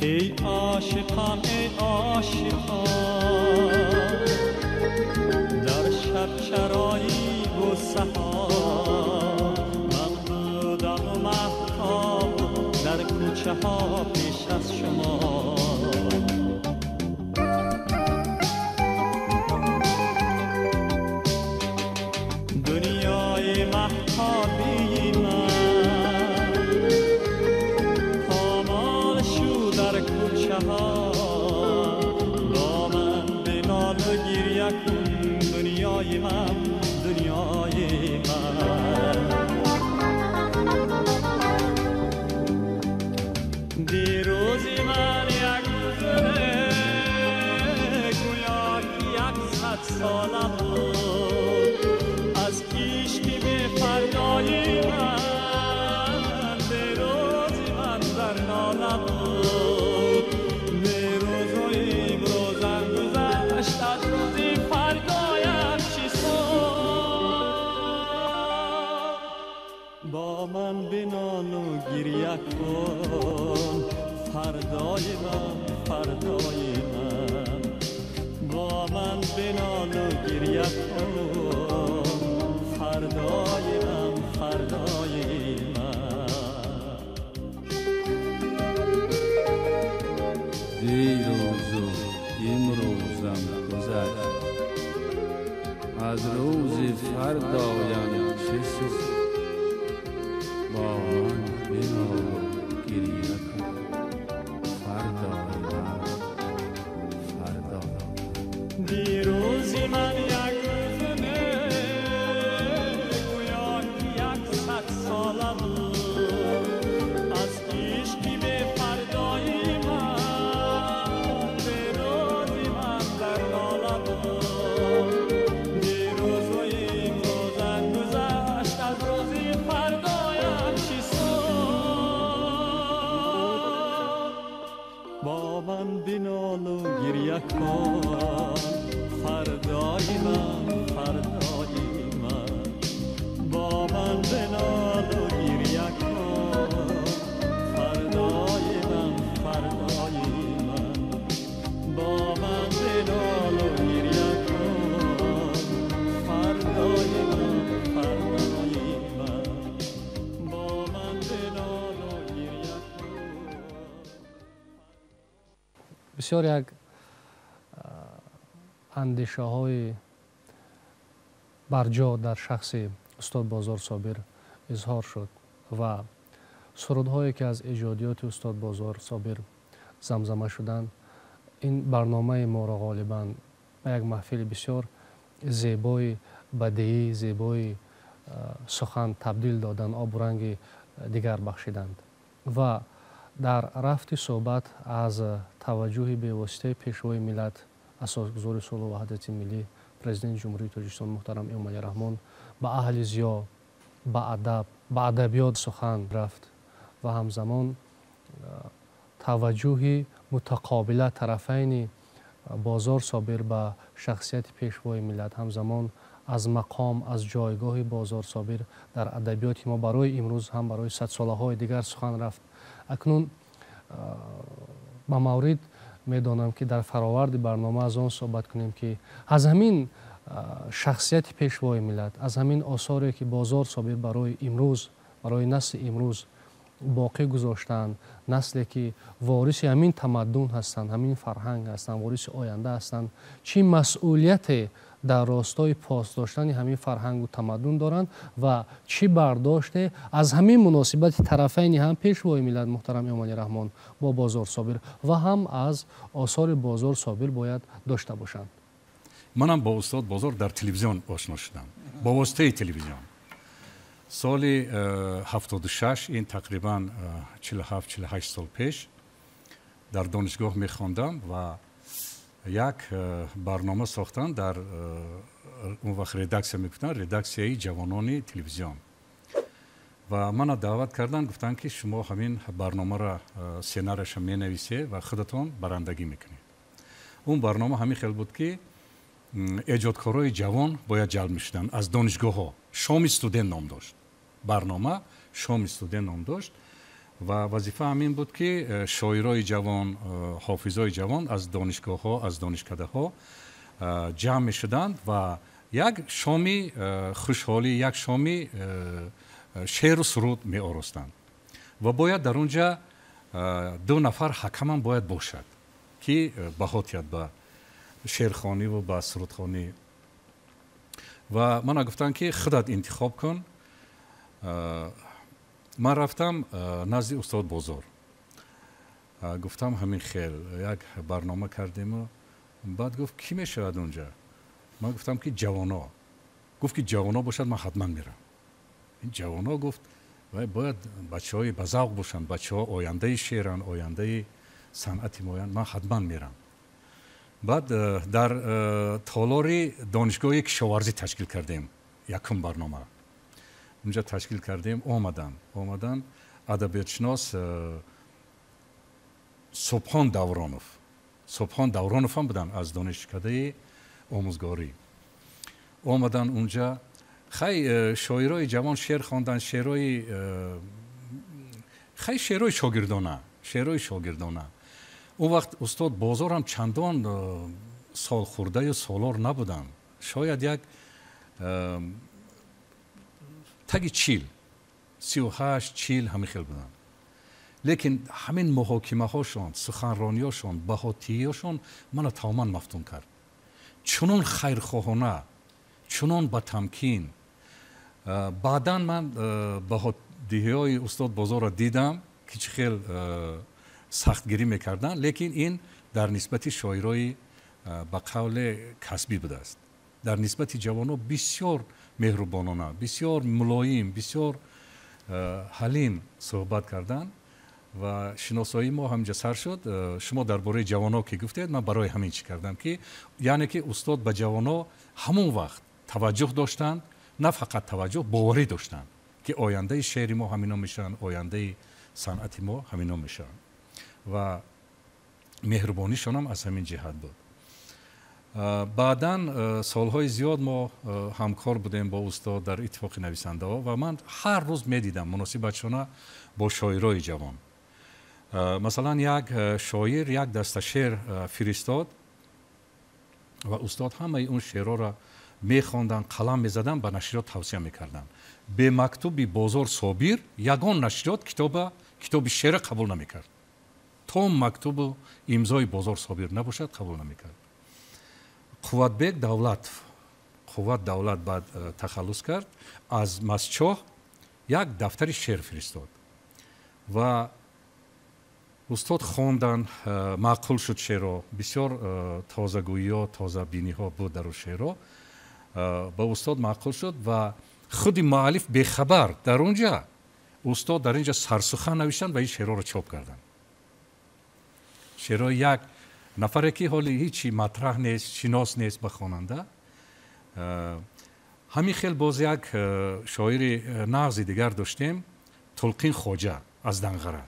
ای عاشقان، ای عاشقان، در شب چرایی بوسه ها من بودم و مهتاب در کوچه ها پیش از شما. دنیای مهتابی من پامال شو در کوچه ها، با من بنال و گریه کن دنیای من، دنیای من. دیروزی من یک روزه گویا که 100 ساله بود، از عشق به فردای من دیروزی من در ناله بود. دیروز و امروزم گذشت، از روزی فردایم چی سود؟ با من بنال و گریه کن فردای من، فردای من، با من بنال و گریه کن فردای من، فردای من. دیروز و امروزم گذشت، از روز فردایم چه سود؟ با من بنال و گریه کن فردای من، فردای من. دیروزی من یک روز نه گویا که 100 ساله بود، از عشقی به فردای من دیروزی من در ناله بود. دیروز و امروزم گذشت، از روزی فردایم چی سود؟ با من بنال و گریه کن فردای من، فردای من، با من بنال و گریه کن فردای من، فردای من، با من بنال و گریه کن فردای من، فردای من، با من بنال و گریه کن. بسیار یک андешаҳои барҷо дар шахси устод Бозор Собир изҳор шуд ва сурудҳое ки аз эҷодиёти устод Бозор Собир замзама шуданд, ин барномаи моро ғолибан ба як маҳфили бисёр зебои бадеӣ, зебои сухан табдил доданд, обуранги дигар бахшиданд. Ва дар рафти суҳбат аз таваҷҷӯҳи бевоситаи Пешвои миллат, асосгузори сулҳу ваҳдати миллӣ, Президенти Ҷумҳурии Тоҷикистон муҳтарам Эмомалӣ Раҳмон ба аҳли зиё, ба адаб, ба адабиёт сухан рафт ва ҳамзамон таваҷҷӯҳи мутақобила тарафайни Бозор Собир ба шахсияти Пешвои миллат, ҳамзамон аз мақом, аз ҷойгоҳи Бозор Собир дар адабиёти мо барои имрӯз ҳам барои садсолаҳои дигар сухан рафт. Акнун ба маврид медонам ки дар фароварди барнома аз он суҳбат кунем ки аз ҳамин шахсияти Пешвои миллат, аз ҳамин осоре ки Бозор Собир барои имрӯз, барои насли имрӯз боқӣ гузоштанд, насле ки вориси ҳамин тамаддун ҳастанд, ҳамин фарҳанг ҳастанд, вориси оянда ҳастанд, чӣ масъулияте дар ростои пос доштани ҳамин фарҳангу тамаддун доранд ва чӣ бардоште аз ҳамин муносибати тарафайни ҳам Пешвои миллат муҳтарам Эмомалӣ Раҳмон бо Бозор Собир ва ҳам аз осори Бозор Собир бояд дошта бошанд. Манам бо устод Бозор дар телевизион ошно шудам, бо воситаи телевизион. Соли 76, ин тақрибан 47-48 сол пеш, дар донишгоҳ мехондам ва як барнома сохтанд дар он вақт редаксия мегуфтанд, редаксияи ҷавонони телевизион. Ва мана даъват карданд, гуфтанд ки шумо ҳамин барномаро сценарияша менависед ва худатон барандагӣ мекунед. Он барнома ҳамин хел буд ки эҷодкорои ҷавон бояд ҷалб мешуданд аз донишгоҳҳо. Шоми студент ном дошт. Барнома Шоми студент ном дошт ва вазифа ҳамин буд ки шоирои ҷавон, ҳофизои ҷавон аз донишгоҳҳо, аз донишкадаҳо ҷамъ мешуданд ва як шоми хушҳолӣ, як шоми шеъру суруд меоростанд. Ва бояд дар он ҷа ду нафар ҳакамам бояд бошад ки баҳо диҳад ба шеърхонӣ ва ба сурудхонӣ. Ва мана гуфтанд ки худат интихоб кун. Ман рафтам назди устод Бозор, гуфтам ҳамин хел як барнома кардему. Баъд гуфт кӣ мешавад унҷа? Ман гуфтам ки ҷавоно. Гуфт ки ҷавоно бошад, ман ҳатман мерам. Ин ҷавоно, гуфт, бояд бачаҳои ба завқ бошанд, бачаҳо ояндаи шеъранд, ояндаи санъати моянд, ман ҳатман мерам. Баъд дар толори донишгоҳи кишоварзӣ ташкил кардем якум барнома. Унҷа ташкил кардем, омаданд адабиётшинос Субҳон Давронов. Субҳон Давронов ҳам буданд аз донишкадаи омӯзгорӣ. Омаданд унҷа. Хай, шоирои ҷавон шеър хонданд, шеърҳои хай, шеърҳои шогирдона, шеърҳои шогирдона. Он вақт устод Бозор ҳам чандон солхӯрдаю солор набуданд. Шояд як таги 40, 38, 40 ҳамин хел буданд. Лекин ҳамин муҳокимаҳошон, суханрониҳошон, баҳотиҳошон мана тамоман мафтун кард. Чунон хайрхоҳона, чунон ба тамкин. Баъдан ман баҳодиҳиҳои устод Бозорро дидам ки чӣ хел сахтгирӣ мекарданд, лекин ин дар нисбати шоирои ба қавле касбӣ будааст. Дар нисбати ҷавонҳо бисёр меҳрубонона, бисёр мулоим, бисёр ҳалим суҳбат карданд ва шиносоии мо ҳаминҷа сар шуд. Шумо дар бораи ҷавонҳо ки гуфтед, ман барои ҳамин чӣ кардам ки яъне ки устод ба ҷавонҳо ҳамон вақт таваҷҷӯҳ доштанд, на фақат таваҷҷӯҳ, боварӣ доштанд ки ояндаи шеъри мо ҳамино мешаванд, ояндаи санъати мо ҳамино мешаванд. Ва меҳрубонишонам аз ҳамин ҷиҳат буд. Баъдан солҳои зиёд мо ҳамкор будем бо устод дар иттифоқи нависандаҳо ва ман ҳар рӯз медидам муносибатшона бо шоирои ҷавон. Масалан, як шоир як даста шеър фиристод ва устод ҳамаи он шеърҳоро мехонданд, қалам мезаданд, ба нашриёт тавсия мекарданд. Бе мактуби Бозор Собир ягон нашриёт китоби шеъра қабул намекард. То мактубу имзои Бозор Собир набошад, қабул намекард. Қувватбек Давлатов, Қувват Давлат баъд тахаллус кард, аз Масчоҳ як дафтари шеър фиристод ва устод хонданд, маъқул шуд шеърро, бисёр тозагӯиҳо, тозабиниҳо буд дар шеърро. Ба устод маъқул шуд ва худи муаллиф бехабар дар он ҷа устод дар ин ҷа сарсухан навиштанд ва ин шеърҳоро чоп карданд. Шеърҳои як нафаре ки ҳоли ҳичи матраҳ нест, шинос нест ба хонанда. Ҳамин хел боз як шоири нағзи дигар доштем, Тулқин Хоҷа аз Данғара.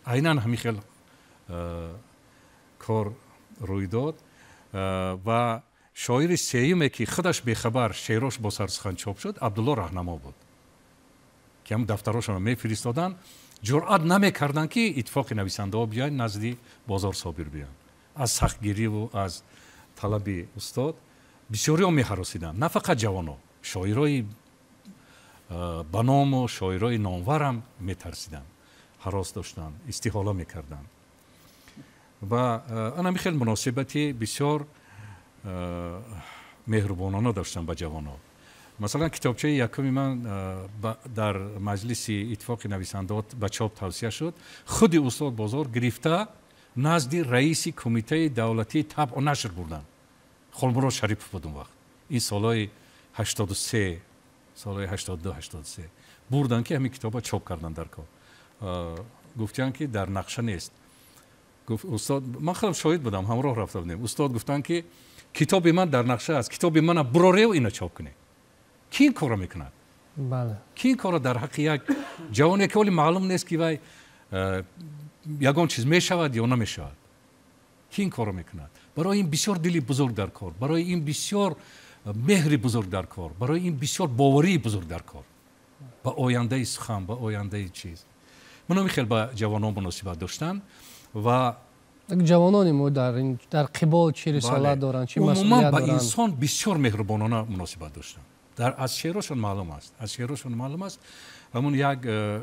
Айнан ҳамин хел кор рӯй дод ва шоири сеюме ки худаш бехабар шеърош бо сарсухан чоп шуд, Абдулло Раҳнамо буд, ки ҳам дафтарошонро мефиристоданд, ҷуръат намекарданд ки иттифоқи нависандаҳо биёянд назди Бозор Собир биёянд. Аз сахтгириву аз талаби устод бисёриҳо меҳаросиданд, на фақат ҷавонҳо, шоирои ба ному шоирои номварам метарсиданд. ҳарос доштанд, истиҳола мекарданд. Ва ана ҳамин хел муносибати бисёр меҳрубонона доштанд ба ҷавонон. Масалан, китобчаи якуми ман дар маҷлиси иттифоқи нависандаҳо ба чоп тавсия шуд. Худи устод Бозор гирифта назди раиси кумитаи давлатии табъу нашр бурданд. Холмурод Шарипов буд он вақт. Ин солҳои 83, солҳои 82, 83 бурданд, ки ҳамин китоба чоп карданд дар кор. Гуфтиянд, ки дар нақша нест. Гуфт устод, ман худам шоҳид будам, ҳамроҳ рафта будем. Устод гуфтанд, ки китоби ман дар нақша аст, китоби мана бурорев, ина чоп кунед. Ки ин корро мекунад? Ки ин корро дар ҳаққи як ҷавоне, ки ҳоли маълум нест, ки вай ягон чиз мешавад ё намешавад, ки ин корро мекунад? Барои ин бисёр дили бузург дар кор, барои ин бисёр меҳри бузург дар кор, барои ин бисёр боварии бузург дар кор ба ояндаи сухан, ба ояндаи чиз. Ман хел ба ҷавонон муносибат доштан ва ҷавонони мо дар қибол чӣ рисолат доранд, чӣ умуман масъулият ба доранд? Инсон бисёр меҳрубонона муносибат доштанд. Аз шеърашон маълум аст, аз шеърашон маълум аст. Ҳамун як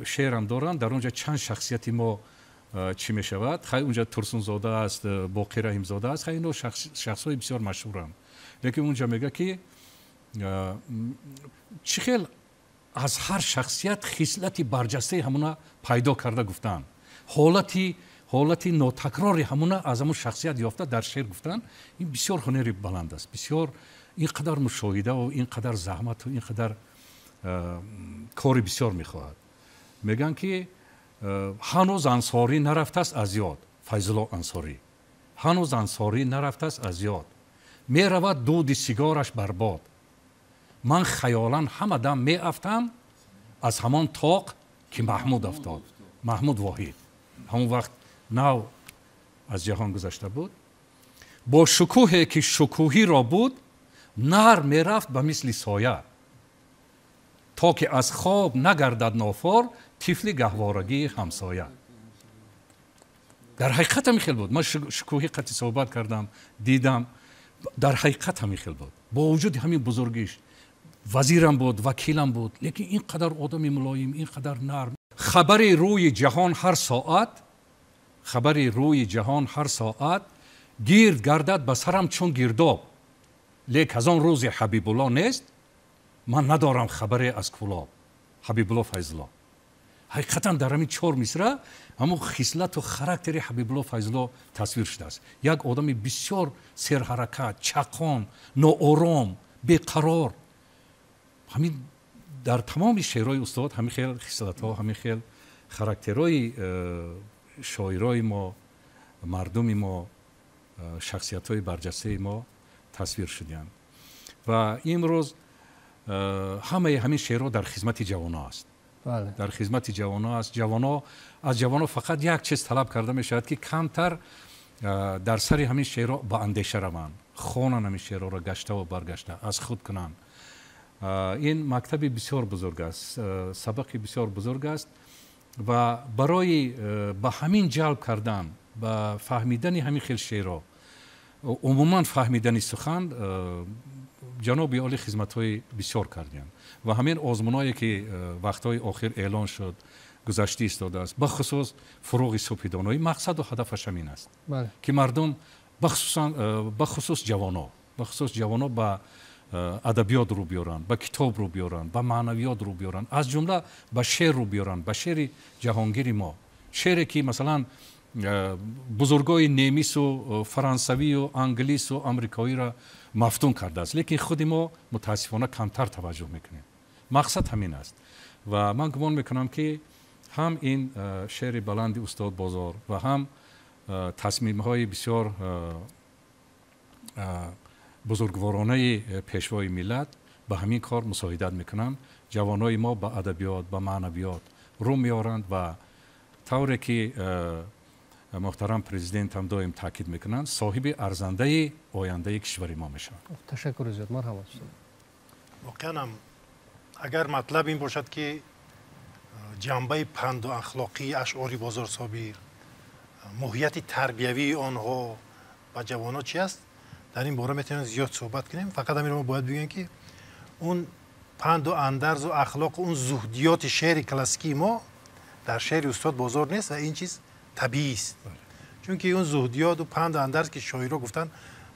шеърам доранд, дар онҷа чанд шахсияти мо чӣ мешавад. Хай, унҷа Турсунзода аст, Боқир Раҳимзода аст, хай, ино шахсҳои бисёр машҳуранд. Лекин унҷа мега, ки чӣ хел аз ҳар шахсият хислати барҷастаи ҳамуна пайдо карда гуфтанд, ҳолати нотакрори ҳамуна аз ҳамун шахсият ёфта дар шеър гуфтанд. Ин бисёр ҳунари баланд аст, бисёр ин қадар мушоҳидаву ин қадар заҳмату ин қадар кори бисёр мехоҳад. Мегӯянд, ки ҳанӯз Ансорӣ нарафтааст аз ёд, Файзулло Ансорӣ ҳанӯз Ансорӣ нарафтааст аз ёд, меравад дуди сигораш барбод. Ман хаёлан ҳама дам меафтам аз ҳамон тоқ, ки Маҳмуд афтод. Маҳмуд Воҳид ҳамон вақт нав аз ҷаҳон гузашта буд. Бо шукӯҳе, ки шукӯҳиро буд, нар мерафт ба мисли соя, то ки аз хоб нагардад нофор тифли гаҳворагии ҳамсоя. Дар ҳақиқат ҳамин хел буд. Ман шукӯҳӣ қатъи суҳбат кардам, дидам, дар ҳақиқат ҳамин хел буд. Бо вуҷуди ҳамин бузургиш, вазирам буд, вакилам буд, лекин ин қадар одами мулоим, ин қадар нарм. Хабари рӯи ҷаҳон ҳар соат, хабари рӯи ҷаҳон ҳар соат гирд гардад ба сарам чун гирдоб, лек аз он рӯзи Ҳабибулло нест, ман надорам хабаре аз Кӯлоб. Ҳабибулло Файзулло. Ҳақиқатан дар ҳамин чор мисра ҳамон хислату характери Ҳабибулло Файзулло тасвир шудааст. Як одами бисёр серҳаракат, чақон, ноором, беқарор. Ҳамин дар тамоми шеърҳои устод ҳамин хел хислатҳо, ҳамин хел характерҳои шоирои мо, мардуми мо, шахсиятҳои барҷастаи мо тасвир шуданд. Ва имрӯз ҳамаи ҳамин шеърҳо дар хизмати ҷавоно аст. Дар хизмати ҷавоно аст. Аз ҷавоно фақат як чиз талаб карда мешавад, ки камтар дар сари ҳамин шеърҳо ба андеша раванд, хонанд ҳамин шеърҳоро гаштаву баргашта, аз худ кунанд. Ин мактаби бисёр бузург аст, сабақи бисёр бузург аст ва барои ба ҳамин ҷалб кардан, ба фаҳмидани ҳамин хел шеърҳо, умуман фаҳмидани сухан, ҷаноби олӣ хизматҳои бисёр карданд. Ва ҳамин озмуное, ки вақтҳои охир эълон шуд, гузашта истодааст, бахусус фуруғи субҳи доноӣ, мақсаду ҳадафаш ҳамин аст, ки мардум, бахусус ҷавоно, бахусус ҷавоно ба адабиёт рӯ биёранд, ба китоб рӯ биёранд, ба маънавиёт рӯ биёранд, аз ҷумла ба шеър рӯ биёранд, ба шеъри ҷаҳонгири мо, шеъре ки масалан бузургои немису фаронсавию англису амрикоиро мафтун кардааст, лекин худи мо мутаассифона камтар таваҷҷӯҳ мекунем. Мақсад ҳамин аст ва ман гумон мекунам, ки ҳам ин шеъри баланди устод Бозор ва ҳам тасмимҳои бисёр бузургворонаи пешвои миллат ба ҳамин кор мусоидат мекунанд. Ҷавонои мо ба адабиёт, ба маънавиёт рӯ меоранд ва тавре ки муҳтарам президент ҳам доим таъкид мекунанд, соҳиби арзандаи ояндаи кишвари мо мешаванд. Ташаккури зиёд, марҳамат. Воқеан ҳам агар матлаб ин бошад, ки ҷанбаи панду ахлоқии ашъори Бозор Собир, моҳияти тарбиявии онҳо ба ҷавонон чи аст, дар ин бора метавонем зиёд суҳбат кунем. Фақат ҳаминро мо бояд бигӯем, ки он панду андарзу ахлоқу он зуҳдиёти шеъри классикии мо Дар шеъри устод Бозор нест ва ин чиз табиист. Чунки он зуҳдиёт ва панду андарз ки шоиро гуфтанд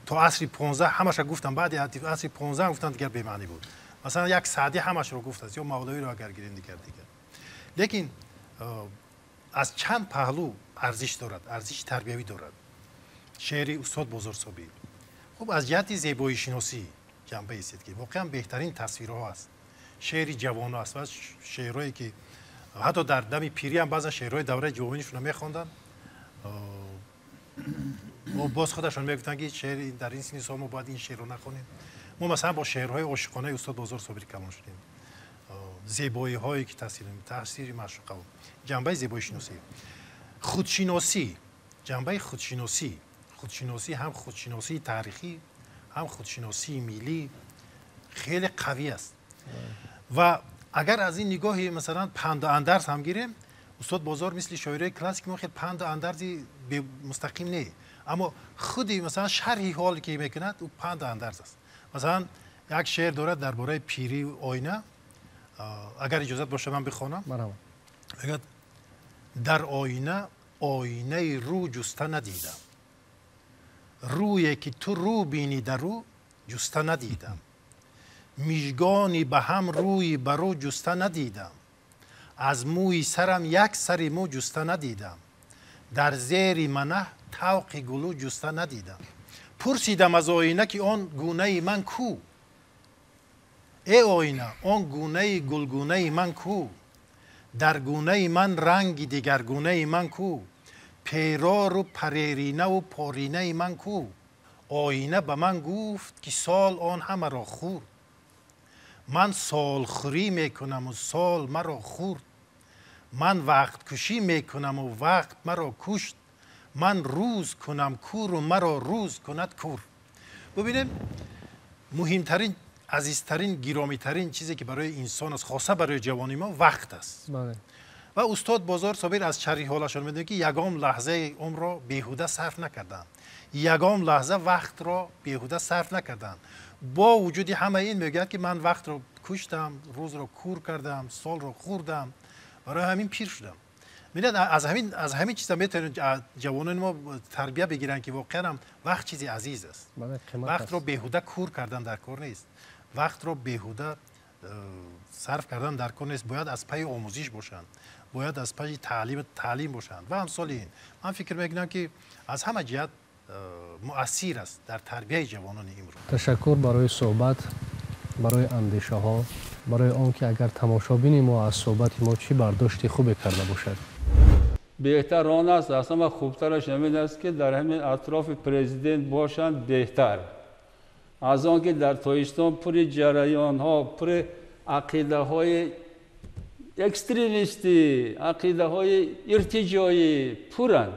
то асри 15 ҳамаша гуфтанд, баъди асри 15 гуфтанд дигар бемаънӣ буд. Масалан як Саъдӣ ҳамашро гуфтааст ё Мавлавиро агар гирем дигар. Лекин аз чанд паҳлӯ арзиш дорад, арзиши тарбиявӣ дорад шеъри устод Бозор Собир. Хуб, аз ҷиҳати зебоишиносӣ ҷанба истед ки воқеан беҳтарин тасвирҳо аст. Шеъри ҷавоно аст ва шеърҳое ки ҳатто дар дами пирӣ ҳам баъзан шеърҳои давраи ҷавонишонро мехонданд, боз худашон мегуфтанд ки шеър дар ин синни сол мо бояд ин шеърро нахонем. Мо масалан бо шеърҳои ошиқонаи устод Бозор Собир калон шудем. Зебоиҳое ки таъсири маъшуқа, ҷанбаи зебоишиносӣ, худшиносӣ, ҷанбаи худшиносӣ, худшиносӣ ҳам худшиносии таърихӣ, ҳам худшиносии миллӣ хеле қавӣ аст. Ва агар аз ин нигоҳи масалан панду андарз ҳам гирем, устод Бозор мисли шоирои классик мо хеле панду андарзи мустақим не, аммо худи масалан шарҳи ҳол ки мекунад ӯ панду андарз аст. Масалан як шеър дорад дар бораи пирӣ оина, агар иҷозат бошад ман бихонам. Мегӯяд: дар оина оинаи рӯ ҷуста надидам, рӯе ки ту рӯ бинӣ дар рӯ ҷуста надидам, мижгони ба ҳам рӯи ба рӯ ҷуста надидам, аз мӯи сарам як сари мӯ ҷуста надидам, дар зери манаҳ тавқи гулӯ ҷуста надидам. Пурсидам аз оина ки он гунаи ман кӯ, э оина он гунаи гулгунаи ман кӯ, дар гунаи ман ранги дигаргунаи ман кӯ, перору пареринаву поринаи ман кӯ. Оина ба ман гуфт ки сол он ҳамаро хӯрд, ман солхӯрӣ мекунаму сол маро хӯрд, ман вақткушӣ мекунаму вақт маро кушт, ман рӯз кунам кӯру маро рӯз кунад кӯр. Бубинем, муҳимтарин, азизтарин, гиромитарин чизе ки барои инсон аст, хоса барои ҷавони мо, вақт аст. Ва устод Бозор Собир аз шарҳи ҳолашон медонем ки ягон лаҳзаи умрро беҳуда сарф накарданд, ягон лаҳза вақтро беҳуда сарф накарданд. Бо вуҷуди ҳамаи ин мегӯяд ки ман вақтро куштам, рӯзро кур кардам, солро хӯрдам, барои ҳамин пир шудам. Мебинед, аз ҳамин чиза метавонед ҷавонони мо тарбия бигиранд ки воқеан ҳам вақт чизи азиз аст. Вақтро беҳуда кур кардан дар кор нест, вақтро беҳуда сарф кардан дар кор нест. Бояд аз пайи омӯзиш бошанд, бояд аз пайи таълим бошанд ва амсоли ин. Ман фикр мекунам ки аз ҳама ҷиҳат муассир аст дар тарбияи ҷавонони имрӯз. Ташаккур барои суҳбат, барои андешаҳо, барои он ки агар тамошобини мо аз суҳбати мо чӣ бардошти хубе карда бошад. Беҳтар он аст, аз ҳама хубтараш ҳамин аст ки дар ҳамин атрофи президент бошанд беҳтар. Аз он ки дар Тоҷикистон пури ҷараёнҳо, пури ақидаҳои экстремистӣ, ақидаҳои иртиҷоӣ пуранд.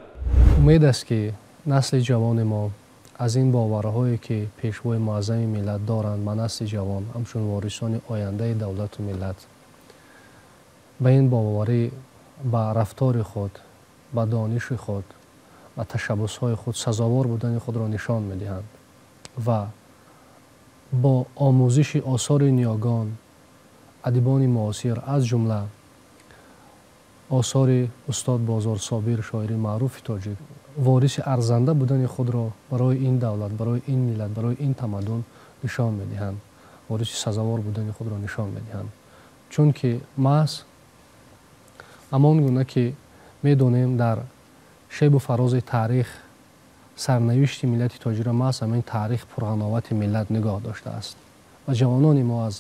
Умед аст ки насли ҷавони мо аз ин боварҳое ки пешвои муаззами миллат доранд ба насли ҷавон ҳамчун ворисони ояндаи давлату миллат, ба ин боварӣ, ба рафтори худ, ба дониши худ, ба ташаббусҳои худ сазовор будани худро нишон медиҳанд ва бо омӯзиши осори ниёгон, адибони муосир, аз ҷумла осори устод Бозор Собир, шоири маъруфи тоҷик, вориси арзанда будани худро барои ин давлат, барои ин миллат, барои ин тамаддун нишон медиҳанд, вориси сазовор будани худро нишон медиҳанд. Чунки маҳз ҳамон гуна ки медонем дар шебу фарози таърих сарнавишти миллати тоҷикро маҳз ҳамин таърих пурғановати миллат нигоҳ доштааст ва ҷавонони мо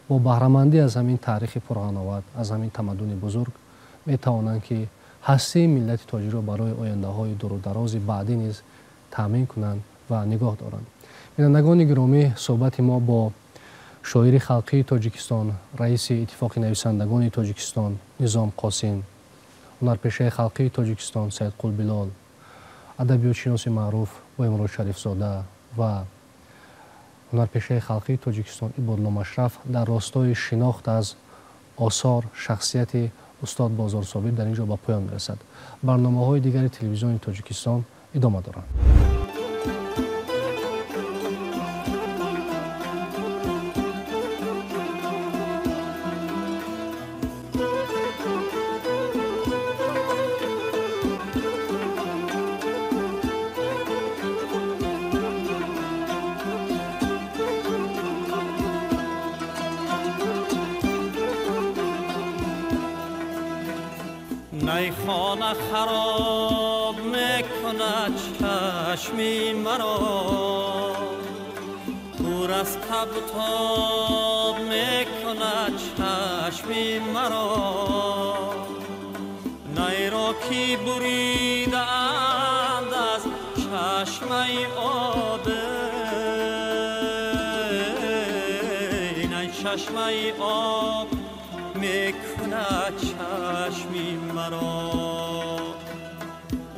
бо баҳрамандӣ аз ҳамин таърихи пурғановат, аз ҳамин тамаддуни бузург метавонанд ки ҳастии миллати тоҷикро барои ояндаҳои дурударози баъдӣ низ таъмин кунанд ва нигоҳ доранд. Бинандагони гиромӣ, суҳбати мо бо шоири халқии Тоҷикистон, раиси Иттифоқи нависандагони Тоҷикистон Низом Қосим, ҳунарпешаи халқии Тоҷикистон Саидқул Билол, адабиётшиноси маъруф Боимурод Шарифзода ва ҳунарпешаи халқии Тоҷикистон Ибодло Машраф дар ростои шинохт аз осор, шахсияти устод Бозор Собир дар ин ҷо ба поён мерасад. Барномаҳои дигари телевизиони Тоҷикистон идома доранд. نیخانه خراب میکند چشمی مرا، دور از تب و تاب میکند چشمی مرا. نی را کی بریدند از چشمه آب، نی چشمه آب میکند چشمی مرا.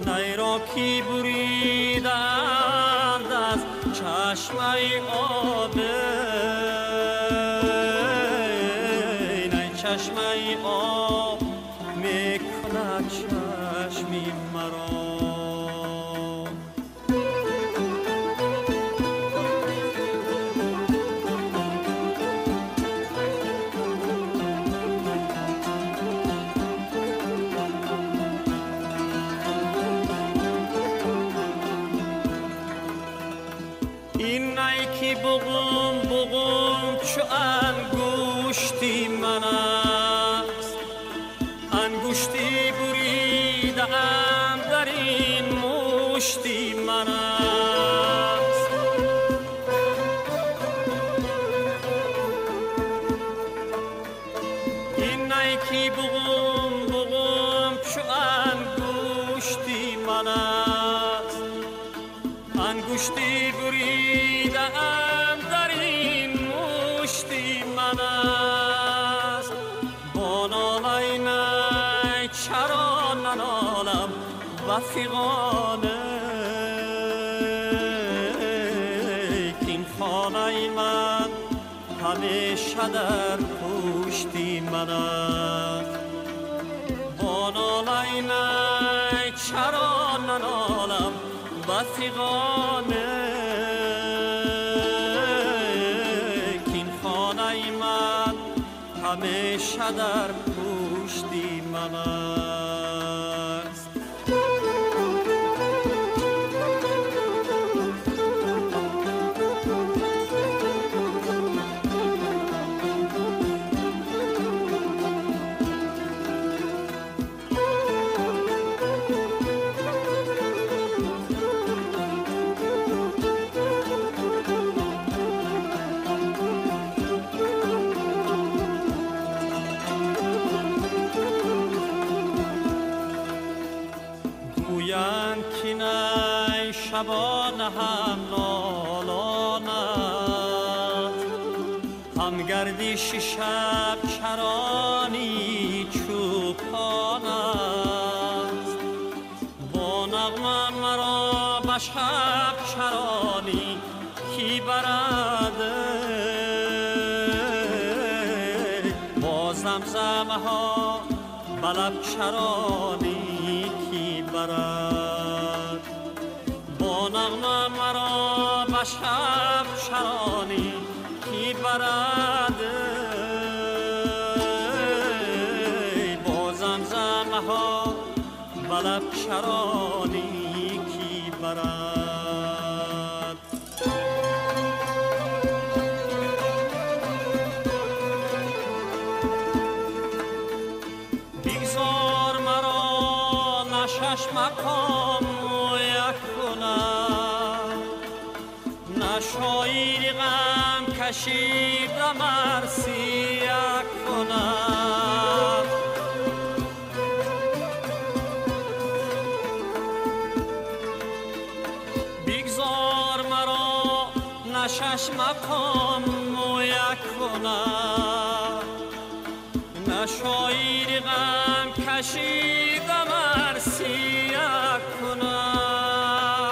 نی را کی بریدند از چشمه آب، نی چشمه آب میکند چشمی مرا. این نی که بغم بغم چو انگشتی من است، انگشتی بریدم در این مشتی من است. این نی که بغم بغم چو انگشتی من است، انگشتی بریدم در این مشتی من است. با نالای نی چرا ننالم و فغانه، کاین خانه من همیشه در پشتی من است. با نالای نی چرا ننالم و فغانه، کاین خانه من همیشه در پشتی من است. گویند که نی شبانه هم نالان است، هم گردش شب چرانی چوپان است. با نغمه مرا به شب چرانی کی برد، با زمزمه ها به لب چرانی کی برد. با نغمه مرا به شب چرانی کی برد، با زمزمه ها به لب چرانی کی برد. بگذار مرا نه شش مقام یک کنم، نه شاعر غم کشیده مرثیه کنم. بگذار مرا نه شش مقام یک کنم، نه شاعر غم کشیده مرثیه کنم.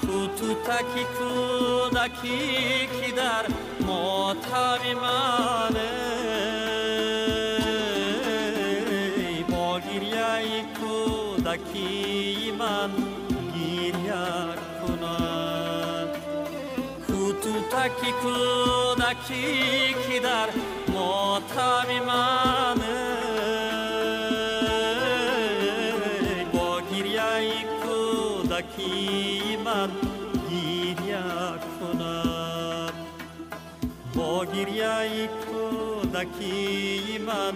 کو توتکی کودکی که در ماتم من، با گریه کودکی من گریه کند. کو توتکی کودکی که در ماتم من، با گریه کودکی من گریه کند. با گریه کودکی من